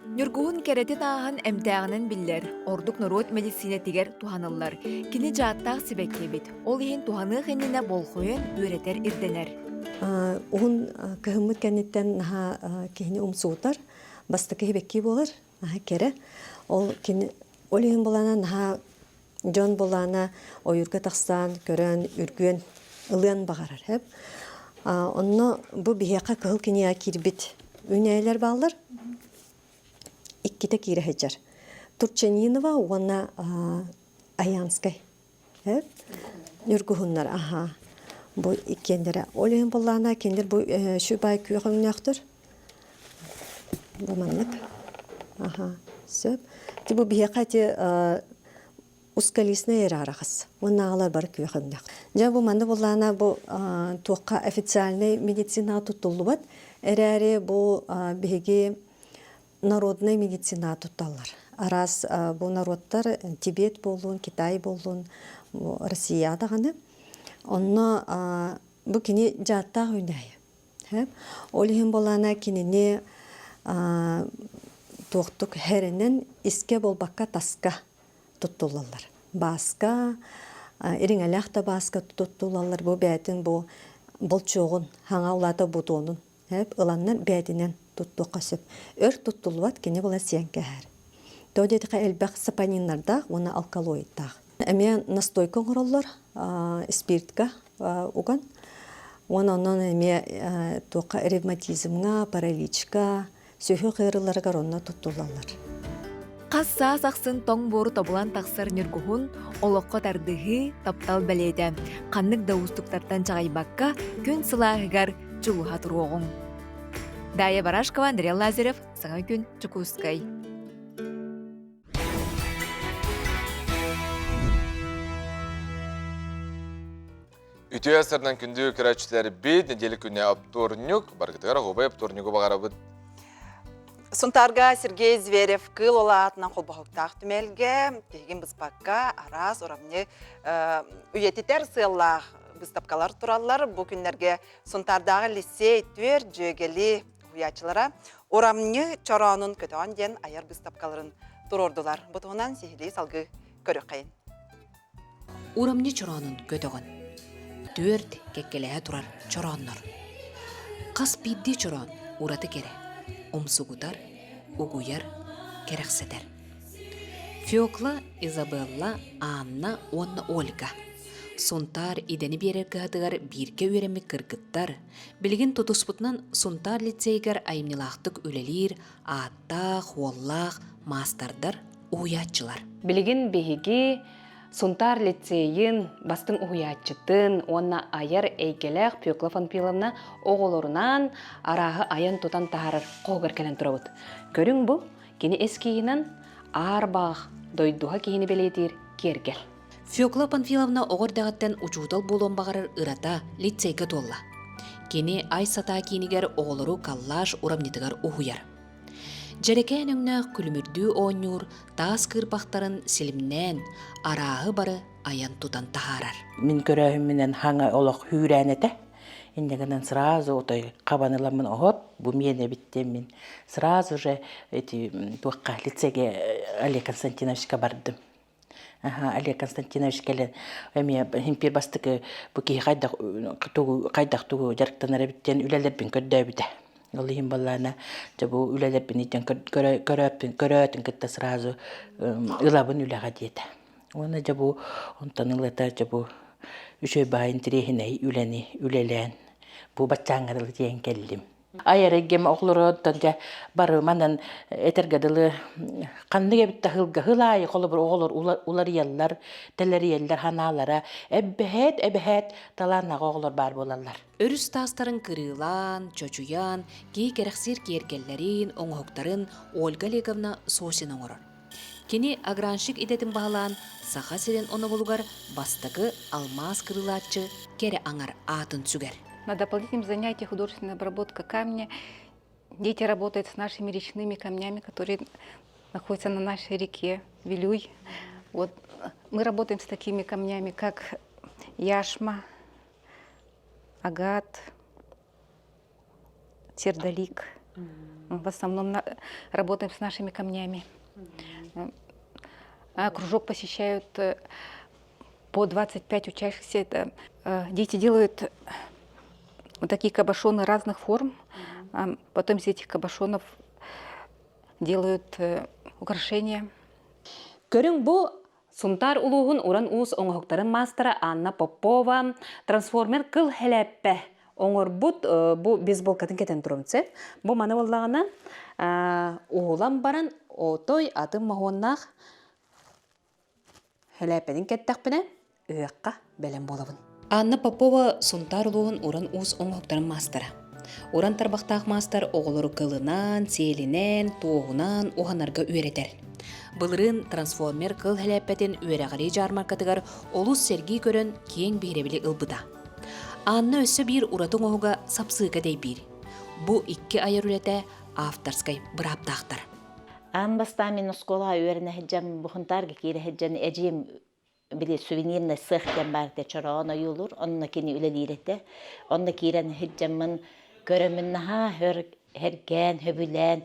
Ньургуһун кэрэтин ааһан эмтээҕинэн биллэр, ордук норуот мэдиссиинэтигэр туһаныллар. Кини дьааттаах сибэкки эбит, ол иһин туһаныах иннинэ болҕойон үөрэтэр ирдэнэр. Уһун кыһыммыт кэнниттэн наһаа киһини умсугутар, бастакы сибэкки буолар, наһаа кэрэ. Ол кини ол иһин булана наһаа Дьон былаана ойуурга тахсан, көрөн, үргүөн, ылыан баҕарар. Эп. Онно бу биһиэхэ кыһыл кинигэ киирбит үүнээйилэр бааллар. Иккитэ киирэ сылдьар. Турчанинова уонна Аянскай. Эп. Ньургуһуннар, аха. Бу иккиэннэрэ. Ол иһин былаана кинилэр бу сүбай күөх өҥнөөхтөр. Бу маннык. Аха, сөп. Ти бу биһиэхэ ити узколистный эрэ арахас. Уоннааҕылар бары күөх өҥнөөх. Дьэ бу манны буллаана бу туохха официальный медицина туттуллубат. Эрээри бу биһиги народный медицина тутталлар. Араас бу народтар Тибет буоллун, Китай буоллун, Россия даҕаны. Онно бу кини дьааттаах үүнээйи. Ол иһин буолаана кинини туохтук хэрэнэн искэ буолбакка таска туттуллаллар. Бааска, ириҥэлээх да бааска туттуллаллар бу бээтин бу болчуоҕун, хаҥа улаата бутуонун ыланнар бээтинэн туттуохха сөп. Өр туттуллубат кини була сиэн кэһэр. Тоҕо диэтэххэ элбэх сапониннардаах уонна алкалоидтаах. Эмиэ настойка оҥороллор спиртка уган. Уонна онон эмиэ туохха ревматизмҥа, параличка, сүһүөх ыарыыларыгар онно туттуллаллар. Хас саас ахсын тоҥ буору тобулан тахсар ньургуһун олоххо тардыһыы, таптал бэлиэтэ. Ханнык да уустуктартан чаҕыйбакка, күн сылааһыгар дьулуһа туруоҕуҥ. Дая Барашкова, Андрей Лазарев, Саҥа күн, Дьокуускай. Үтүө сырынан күндү көрөөччүлэрбит, неделя күнэ оптуорньук, баргытыгар оһуобай оптуорньугу баҕарабыт. Сунтаарга Сергей Зверев кыыл олаатынан холбоһуктаах түмэлгэ тиһигин быспакка араас урамньы үйэтитэр сыаллаах быыстапкалар тураллар. Бу күннэргэ Сунтаардааҕы лицей түөр дьүөгэли уһуйааччылара Урамньы чороонун көтөҕөн диэн айар быыстапкаларын туруордулар. Бу туһунан сиһилии салгыы көрүөххэйин. Урамньы чороонун көтөҕөн. Түөрт кэккэлэһэ турар чорооннор. Хас биирдии чороон ураты кэрэ, умсугутар, угуйар, кэрэхсэтэр. Фекла, Изабелла, Анна уонна Ольга Сунтаар идэни биэрэр кыһатыгар бииргэ үөрэммит кыргыттар, Билигин тутуспутунан Сунтаар лицейгэр айымньылаахтык үлэлиир ааттаах, уоллаах маастардар, уһуйааччылар. Билигин биһиги Сунтаар лицейин бастыҥ уһуйааччытын уонна айар эйгэлээх Фекла Фанфиловна оҕолорунаан арааһы айан-тутан таһаарар хоһугар кэлэн турабыт. Көрүҥ бу, кини эскиһинэн аар-баах дойдуһа киһини бэлиэтиир киэргэл. Фекла Панфиловна оҕо эрдэҕиттэн учуутал буолуон баҕарар ырата лицейгэ туолла. Кини Ай Сатаа киинигэр оҕолору коллаж урамньытыгар уһуйар. Дьэрэкээн өҥнөөх күлүмүрдүү оонньуур таас кыырпахтарын силимнээн, арааһы бары айан-тутан таһаарар. Мин көрөөһүммүнэн хаҥа олох хүүрээн этэ. Инньэ гынан сразу отой хабан ыламмын оһот, бу миэнэ эбит диэммин сразу же эти туохха лицеге Олег Константиновичка бардым. Аха, Олег Константинович кэлэн эмиэ импир бастакы бу киһи хайдах тугу хайдах тугу дьарыктанар эбит диэн үлэлэрбин көрдөөбүтэ. Ол иһин баллаана дьэ бу үлэлэрбин итэн көрөөппүн көрөөтүн кытта сразу ылабын үлэҕэ диэтэ. Уонна дьэ бу онтон ылата дьэ бу үчүгэй баай интэриэһинэй үлэни үлэлээн бу баччааҥҥа дылы тиийэн кэллим. Айар эйгэм оҕолоруттан дьэ бары манан этэргэ дылы ханнык эбит да ыһылга ыһыл аайы холобур оҕолор уларыйаллар, тэлэрийэллэр ханаалара эбэһээт эбэһээт талааннаах оҕолор баар буолаллар. Өрүс таастарын кырыылаан, чочуйан, киһи кэрэхсиир киэргэллэрин, оҥоһуктарын Ольга Олеговна Сосина оҥорор. Кини огранщик идэтин баһылаан, Саха сирин онобулугар бастакы алмаас кырыылааччы кэрэ аҥар аатын сүгэр. На дополнительном занятии художественная обработка камня дети работают с нашими речными камнями, которые находятся на нашей реке Вилюй. Вот мы работаем с такими камнями, как яшма, агат, сердолик. В основном работаем с нашими камнями. А кружок посещают по 25 учащихся. Это дети делают вот такие кабошоны разных форм. Потом из этих кабошонов делают украшения. Көрүҥ бу Сунтаар улууһун уран уус оҥоһуктарын маастара Анна Попова трансформер кыл хэлээппэ оҥорбут бу бейсболкатын кэтэн турумце. Бу маны буоллаҕына уһулан баран отой атын моһуоннаах хэлээппэтин кэттэхпинэ ыһыахха бэлэм буолабын. Анна Попова Сунтаар улууһун уран уус оҥоһуктарын маастара. Уран тарбахтаах маастар оҕолору кылынан, сиэлинэн, туоһунан уһанарга үөрэтэр. Былырыын трансформер кыл хэлээппэтин үөрэҕирии дьаармаркатыгар олус сэргии көрөн киэҥ биһирэбили ылбыта. Анна өссө биир ураты оҥоһуга сапсыыка дэйбиир. Бу икки айар үлэтэ авторскай бырааптаахтар. Аан бастаан мин оскуолаҕа үөрэнэ сылдьан, Бухунтаарга киирэ сылдьан эдьиийим били сувенирный сыах диэн баар этэ чороон ойуулуур онно кини үлэлиир этэ онно киирэн сылдьаммын көрөммүн наһаа һэргээн сөбүлээн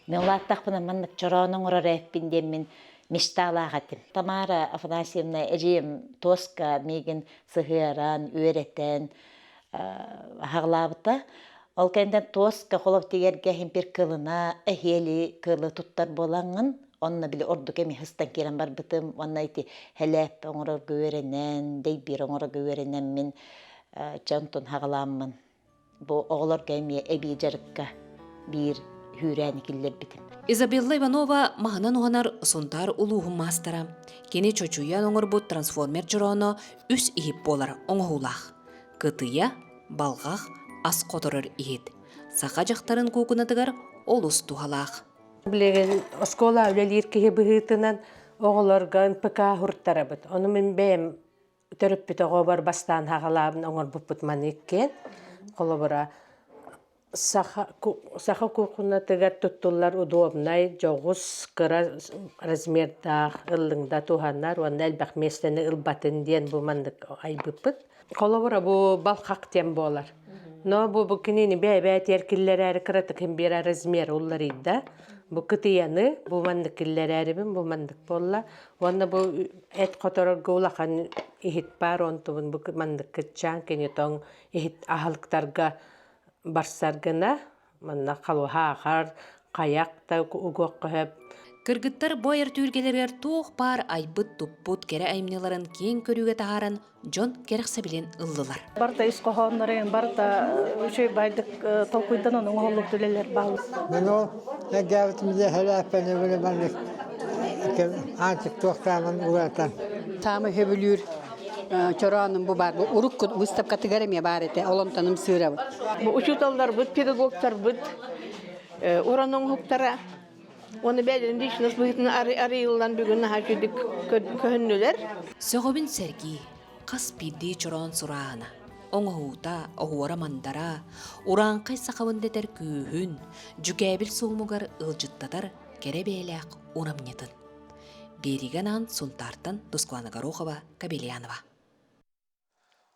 мин улааттахпына маннык чороон оҥорор эппин диэммин мечталаах этим Тамара Афанасьевна эдьиийим туоска миигин сыһыаран үөрэтэн аһаҕалаабыта ол кэнниттэн туоска холоп тигэргэ иһин кылына эһиэли кылы туттар буолаҥҥын Онно били ордук эми хыстан киирэн барбытым. Уонна ити хэлээп оҥорорго үөрэнэн, дэйбиир оҥорорго үөрэнэммин, чэ онтон хаҕалааммын бу оҕолорго эмиэ эбии дьарыкка биир хүүрээни киллэрбитим. Изабелла Иванова маһынан уһанар Сунтаар улууһун маастара. Кини чочуйан оҥорбут трансформер чорооно үс иһит буолар оҥоһуулаах. Кытыйа, балҕах, ас хоторор иһит. Саха дьахтарын куукунатыгар олус туһалаах. Билигин оскуола үлэлиир киһи быһыытынан оҕолорго НПК уһуртарабыт. Ону мин бэйэм төрөппүт оҕобор бастаан хаҕалаабын оҥорбуппут маны иккиэн. Холобура, саха, саха куукунатыгар туттуллар удобнай, дьоҕус, кыра размердаах ыллыҥда туһанар уонна элбэх миэстэни ылбатын диэн бу маннык айбыппыт. Холобура, бу балхах диэн буолар. Но бу бу кинини бэйэ-бэйэтигэр киллэрээри кыратык биэрэ размер улларыйда. Бу кытыйаны бу маннык киллэрээрибин бу маннык буолла. Уонна бу эт хоторорго улахан иһит баар онтубун бу маннык кытчаан кини тоҥ иһит аһылыктарга барсар гына Манна халуһаахар, хайах да угуохха сөп. Кыргыттар бу айар түһүлгэлэригэр туох баар айбыт-туппут кэрэ айымньыларын киэҥ көрүүгэ таһааран дьон кэрэхсэбилин ыллылар. Барыта ис хоһооннорун, барыта үчүгэй байдык толкуйданан оҥоһуллубут үлэлэр бааллар. Мен ол эргээбитимде хэлээппэни биле маннык аанчык туохтаамын улаатан. Саамай сөбүлүүр чорооном бу баар. Бу урукку выставкатыгар эмиэ баар этэ. Ол онтоном сыырабыт. Бу учууталларбыт, педагогтарбыт уран оҥоһуктара уонна бэйэлэрин личность быһыытынан арыйыллан бүгүн наһаа үчүгдүк көһүннүлэр. Сөҕөбүн сэргии, хас биирдии чороон сурааһына. оҥоһуута, оһуора-мандара, урааҥхай сахабын дэтэр күүһүн, дьүкээбил суомугар ыалдьыттатар кэрэ бэйэлээх урамньытын. Биэриигэ анаан Сунтаартан Тускулана Горохова, Кабельянова.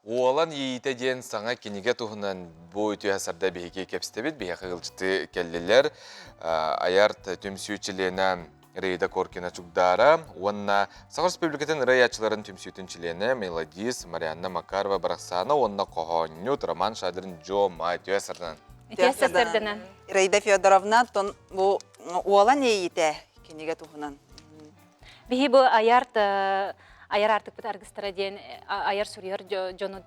Уолан иэйиитэ диэн саҥа кинигэ туһунан бу үтүө сарда биһиги кэпсэтэбит. Биһиэхэ ыалдьыты кэллилэр. Айар түмсүү чилиэнэ Рейда Коркина-Чугдаара уонна Саха Республикатын ырыаяччыларын түмсүүтүн чилиэнэ мелодист Марианна Макарова-Барахсаана уонна хоһоонньут Роман Шадрин Дьома үтүө сарданан. Үтүө сарданан. Рейда Федоровна, тон бу Уолан иэйиитэ кинигэ туһунан. Биһи бу айар айар аартыкпыт аргыстара диэн айар суруйар дьону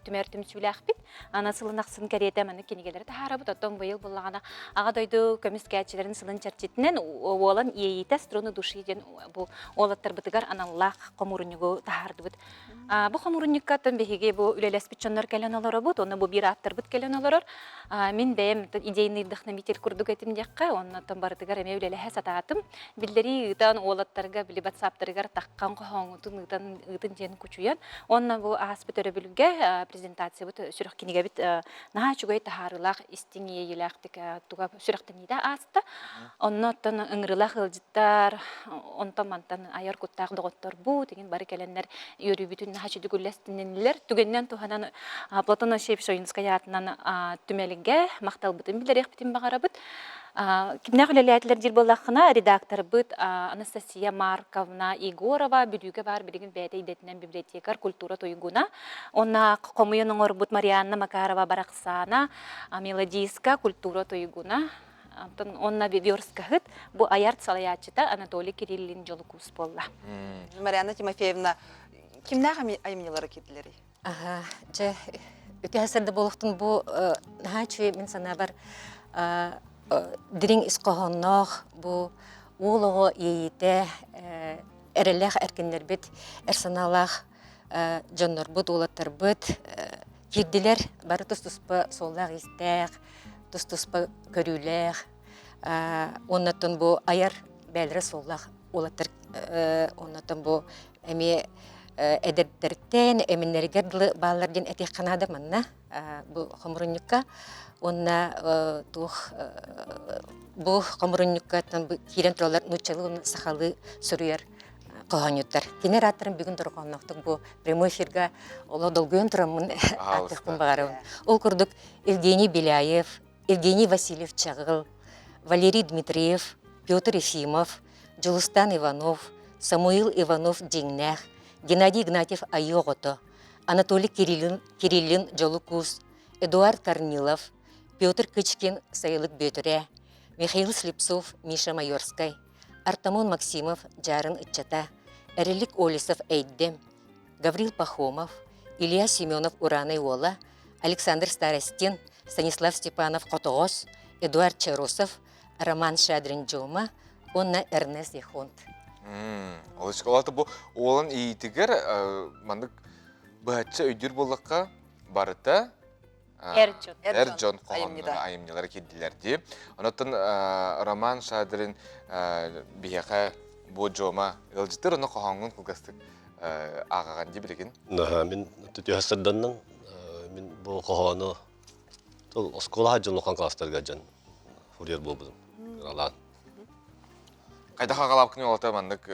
түмэр түмсүүлээхпит. Ана сылын ахсын кэриэтэ маннык кинигэлэри таһаарабыт. Оттон быйыл буллаҕына Аҕа дойду көмүскээччилэрин сылын чэрчитинэн уолан иэйиитэ струны души диэн бу уолаттарбытыгар аналлаах хомуурунньугу таһаардыбыт. Бу хомуурунньукка оттон биһиги бу үлэлэспит дьоннор кэлэн олоробут, уонна бу биир ааптарбыт кэлэн олорор. Мин бэйэм идейный вдохновитель курдук этим диэххэ, онно оттон барытыгар эмиэ үлэлэһэ сатаатым. Биллэрии ыытан уолаттарга били ватсаптарыгар таххан хоһооҥҥутун ыытан ыытын диэн кучуйан, уонна бу ааспыт өрөбүлгэ презентациябыт сүрэх кинигэбит наһаа үчүгэй таһаарыылаах истиҥ иэйиилээхтик туга сүрэхтэниитэ ааста. Онно оттон ыҥырыылаах ыалдьыттар, онтон-мантан айар куттаах доҕотторбут, игин бары кэлэннэр үөрүүбүтүн наһаа үчүгэй үллэстиннилэр. Түгэнинэн туһанан Платон Алексеевич Ойуунускай аатынан түмэлгэ махталбытын биллэриэхпитин баҕарабыт. Кимнээх үлэлээтилэр диир буоллаххына, редакторбыт Анастасия Марковна Егорова Бүлүүгэ баар билигин бэйэтэ идэтинэн библиотекарь культура туйгуна. Онно хомуйан оҥорбут Марианна Макарова Барахсаана мелодистка культура туйгуна. Онтон онно верскаһыт бу айарт салайааччыта Анатолий Кириллин Дьолукуус буолла. Марианна Тимофеевна, кимнээх айымньылары киирдилэрий? Аха, дьэ, үтүө сырда буолуохтун бу наһаа үчүгэй мин санаабар дириҥ ис хоһоонноох бу уол оҕо иэйиитэ эрэллээх эркиннэрбит эр санаалаах дьоннорбут, уолаттарбыт киирдилэр бары тус-туспа суоллаах-иистээх, тус-туспа көрүүлээх уоннаттан бу айар бээлэрэ суоллаах уолаттар уоннаттан бу эмиэ эдэрдэртэн эминнэригэр дылы бааллар диэн этиэххэ наада манна бу хомурунньукка уонна туох бу хомурунньуккаттан киирэн тураллар нууччалыы уонна сахалыы суруйар хоһоонньуттар. Кини арааттарын бүгүн дорҕоонноохтук бу прямой эфирга олох долгуйан тураммын ааттыахпын баҕарабын. Ол курдук Евгений Беляев, Евгений Васильев-Чаҕыл, Валерий Дмитриев, Петр Ефимов, Дьулустан Иванов, Самуил Иванов-Дьиҥнээх, Геннадий Игнатьев-Айыы оҕото, Анатолий Кириллин, Кириллин Дьолу-Куус, Эдуард Корнилов, Петр Кычкин Сайылык Бүөтүрэ, Михаил Слепцов, Миша Майорскай, Артамон Максимов Дьаарын ыччата, Эрилик Олесов Эйдэм, Гаврил Пахомов, Илья Семенов Ураанай уола, Александр Старостин, Станислав Степанов Хотоҕос, Эдуард Чаросов, Роман Шадрин Дьома уонна Эрнест Яхонт. Ол бу уолун иитигэр маннык быһаччы өйдүүр буоллахха барыта Эр дьон. Эр дьон хоһоонноро айымньылара киирдилэр дии. Онон Роман Шадрин биһиэхэ бу дьуома ыалдьыттыр, ону хоһооҥҥун кылгастык ааҕаҕын дии билигин. Наһаа мин түһэ сырданным. Мин бу хоһоону тыл оскуола дьон улахан класстарга дьон фурьер буолбутум. Кыралаан. Хайдах аҕалаабыккын олото маннык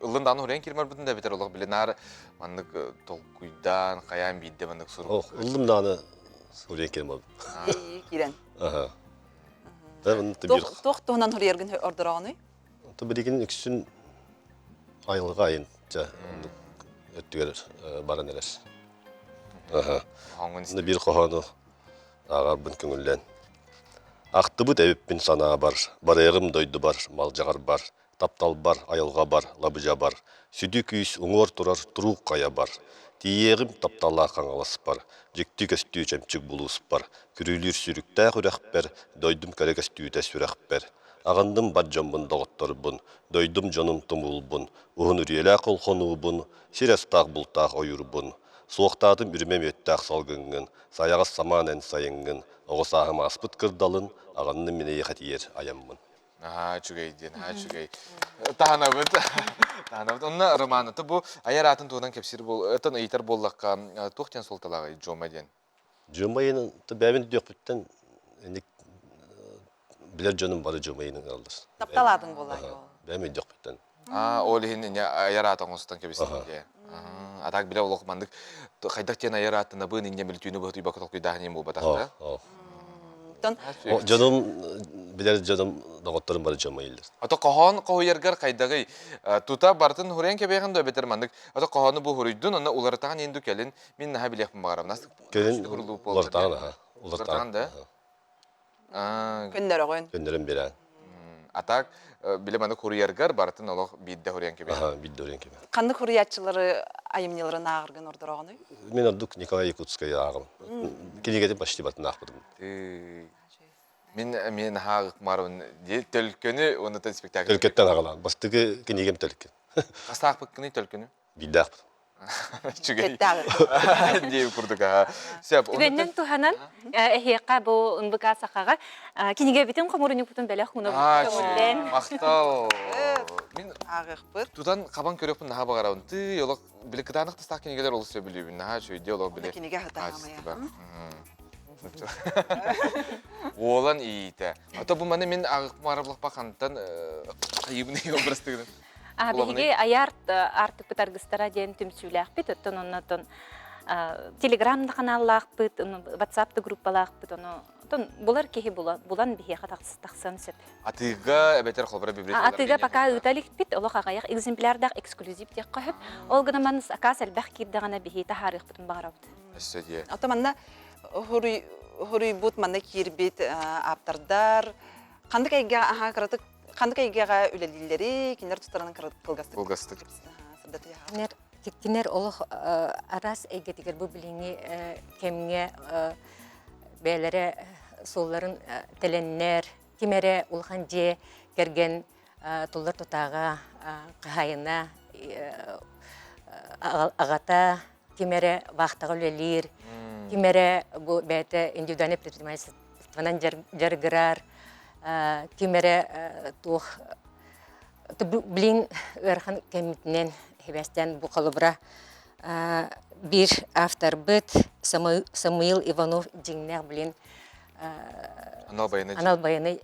ыллын даҕаны уруйан киирмэр бутун да эбэтэр олох билинаар маннык толкуйдаан хайаан биирдэ маннык сурук. Ох, ыллым даҕаны уруйан киирмэр. Киирэн. Аха. Туох туһунан суруйаргын ордороҕунуй? То билигин үксүн айылҕа айын ча оннук өттүгэр баран эрэр. Аха. Биир хоһоону ааҕарбын көҥүллээн. Ахтыбыт эбиппин санаабар, барыаҕым дойдубар, малдьаҕарбар, тапталбар, айылҕабар, лабыдьабар, сүдү күүс уҥуор турар туруук хайабар, тиийиэҕим тапталлаах Хаҥаласпар, дьикти көстүү чөмчүк булууспар, күрүлүүр сүрүктээх үрэхпэр, дойдум кэрэ көстүүтэ сүрэхпэр. Аҕынным бар дьоммун доҕотторбун, дойдум дьонун тумулбун, уһун үрүйэлээх холхонуубун, сир астаах бултаах ойуурбун. Суохтаатым үрүмэ мүөттээх салгыҥҥын, сайаҕас самаан эн сайыҥҥын, оҕо сааһым ааспыт кырдалын, аҕынным мин эйиэхэ тиийэр айаммын. Наһаа үчүгэй диэн, наһаа үчүгэй. Таһанабыт. Таһанабыт. Онно романата бу айар аатын туһунан кэпсиир бол, өтөн ыйытар буоллахха, туох диэн суолталааҕый Дьуома диэн? Дьуома ыйын бэйэбин дүөхпүттэн инник билэр дьонум бары Дьуома ыйын ыҥыраллар. Тапталаатыҥ буоллаа ол. Бэйэм өйдөхпүттэн. Аа, ол иһин иньэ айар аата оҥостон кэбистим дии. А так билэ олох маннык хайдах диэн айар ааттанабын инньэ били түүнү быһа түйбакка толкуйдааһын иһин буолбатах да. Дьонум билэр дьонум доҕотторум бары дьон ыйыллар. Ото хоһоон хоһуйаргар хайдаҕый? Тута барытын хуруйан кэбиэхин да эбэтэр маннык ото хоһоону бу хуруйдун онно уларытаҕын иһин ду кэлин мин наһаа билиэхпин баҕарабын. Кэлин уларытаҕын аха. Уларытаҕын да? Көннөрөҕүн. Көннөрөн биэрэн. А так били маны хуруйаргар барытын олох биирдэ хуруйан кэбиһ. Аха, биирдэ хуруйан кэбиһ. Ханнык хуруйааччылары айымньыларын ааҕаргын ордороҕунуй? Мин ордук Николай Якутскай ааҕым. Кинигэтин почти батын аахпытым. Мин эмиэ наһаа ыкмарбын төлкөнү уонна спектакль. Төлкөттөн аҕалаан. Бастакы кинигем төлкө. Хастаахпыккыный төлкөнү? Биирдээхпит. Үчүгэй. Диэбит курдук аха. Сөп. Түгэннэн туһанан эһиэхэ бу НБК сахаҕа кинигэбитин хомурунньукпутун бэлэх уунабыт. Махтал. Мин ааҕыахпыт. Тутан хабан көрүөхпүн наһаа баҕарабын. Тыы олох били кытаанах тастаах кинигэлэр олус сөбүлүүбүн. Наһаа үчүгэй олох били. Кинигэ хатаамайа. Уолан иитэ. Ото бу маны мин ааҕыахпын баҕарабылахпа хантан хайыбын образтыгын. Биһиги айар аартыкпыт аргыстара диэн түмсүүлээхпит, оттон оннотон Телеграм да каналлаахпыт, WhatsApp да группалаахпыт, ону оттон булар киһи булан биһиэхэ тахсан сөп. Атыыга эбэтэр холбора библиотекаларга Атыыга пока ыыта иликпит, олох аҕыйах экземплярдаах эксклюзив диэххэ сөп. Ол гынан манна сакаас элбэх киирдэҕинэ биһи таһаарыахпытын баҕарабыт. Өссө диэ. Ото манна хуруйбут, манна киирбит ааптардар ханнык эйгэ аһаа кыратык Ханнык эйгэҕэ үлэлииллэрий, кинилэр тустарынан кылгастык Кылгастык. Кинилэр кинилэр олох араас эйгэтигэр бу билиҥҥи кэмҥэ бэйэлэрэ суолларын тэлэннэр, ким эрэ улахан дьиэ кэргэн туллар тутааҕа, хаһаайына, аҕата, ким эрэ вахтаҕа үлэлиир, ким эрэ бу бэйэтэ индивидуальный предпринимательствонан дьарыгырар, ким эрэ туох блин ыарахан кэммитинэн сибээстээн бу холобура биир авторбыт Самуил Иванов дьиҥнээх блин анал байыаннай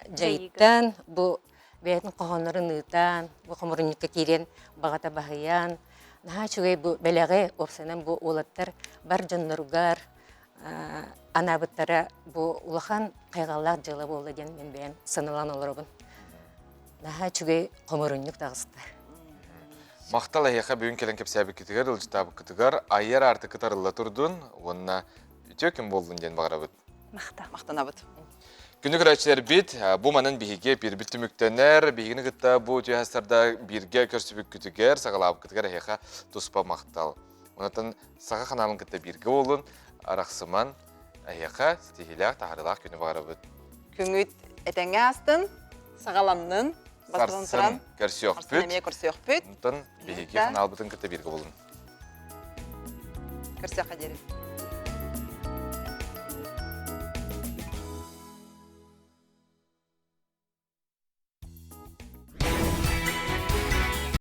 дьайыттан бу бэйэтин хоһооннорун ыытан, бу хомурунньукка киирэн баҕата баһыйан, наһаа үчүгэй бу бэлэҕи уопсайынан бу уолаттар бар дьонноругар анаабыттара бу улахан хайҕаллаах дьыала буолла диэн мин бэйэм сыаналаан олоробун. Наһаа үчүгэй хомурунньук таҕыста. Махтал эһиэхэ бүгүн кэлэн кэпсээбиккитигэр, ыалдьытаабыккытыгар айар аартыккыт арылла турдун уонна үтүө күн буоллун диэн баҕарабыт. Махтал. Махтанабыт. Күнү көрөөччүлэрбит, бу манан биһиги биирбит түмүктэнэр, биһигини кытта бу үтүө сарда бииргэ көрсүбүккүтүгэр, саҕалаабыккытыгар эһиэхэ туспа махтал. Онтон саха ханаалын кытта бииргэ буолун, арахсыман, эһиэхэ ситиһиилээх, таһаарыылаах күнү баҕарабыт. Күҥүт этэҥҥэ аастын, саҕаланнын, бастатан туран, көрсүөхпүт. Сарсын эмиэ көрсүөхпүт. Онтон биһиги ханаалбытын кытта бииргэ буолун. Көрсүөххэ диэри.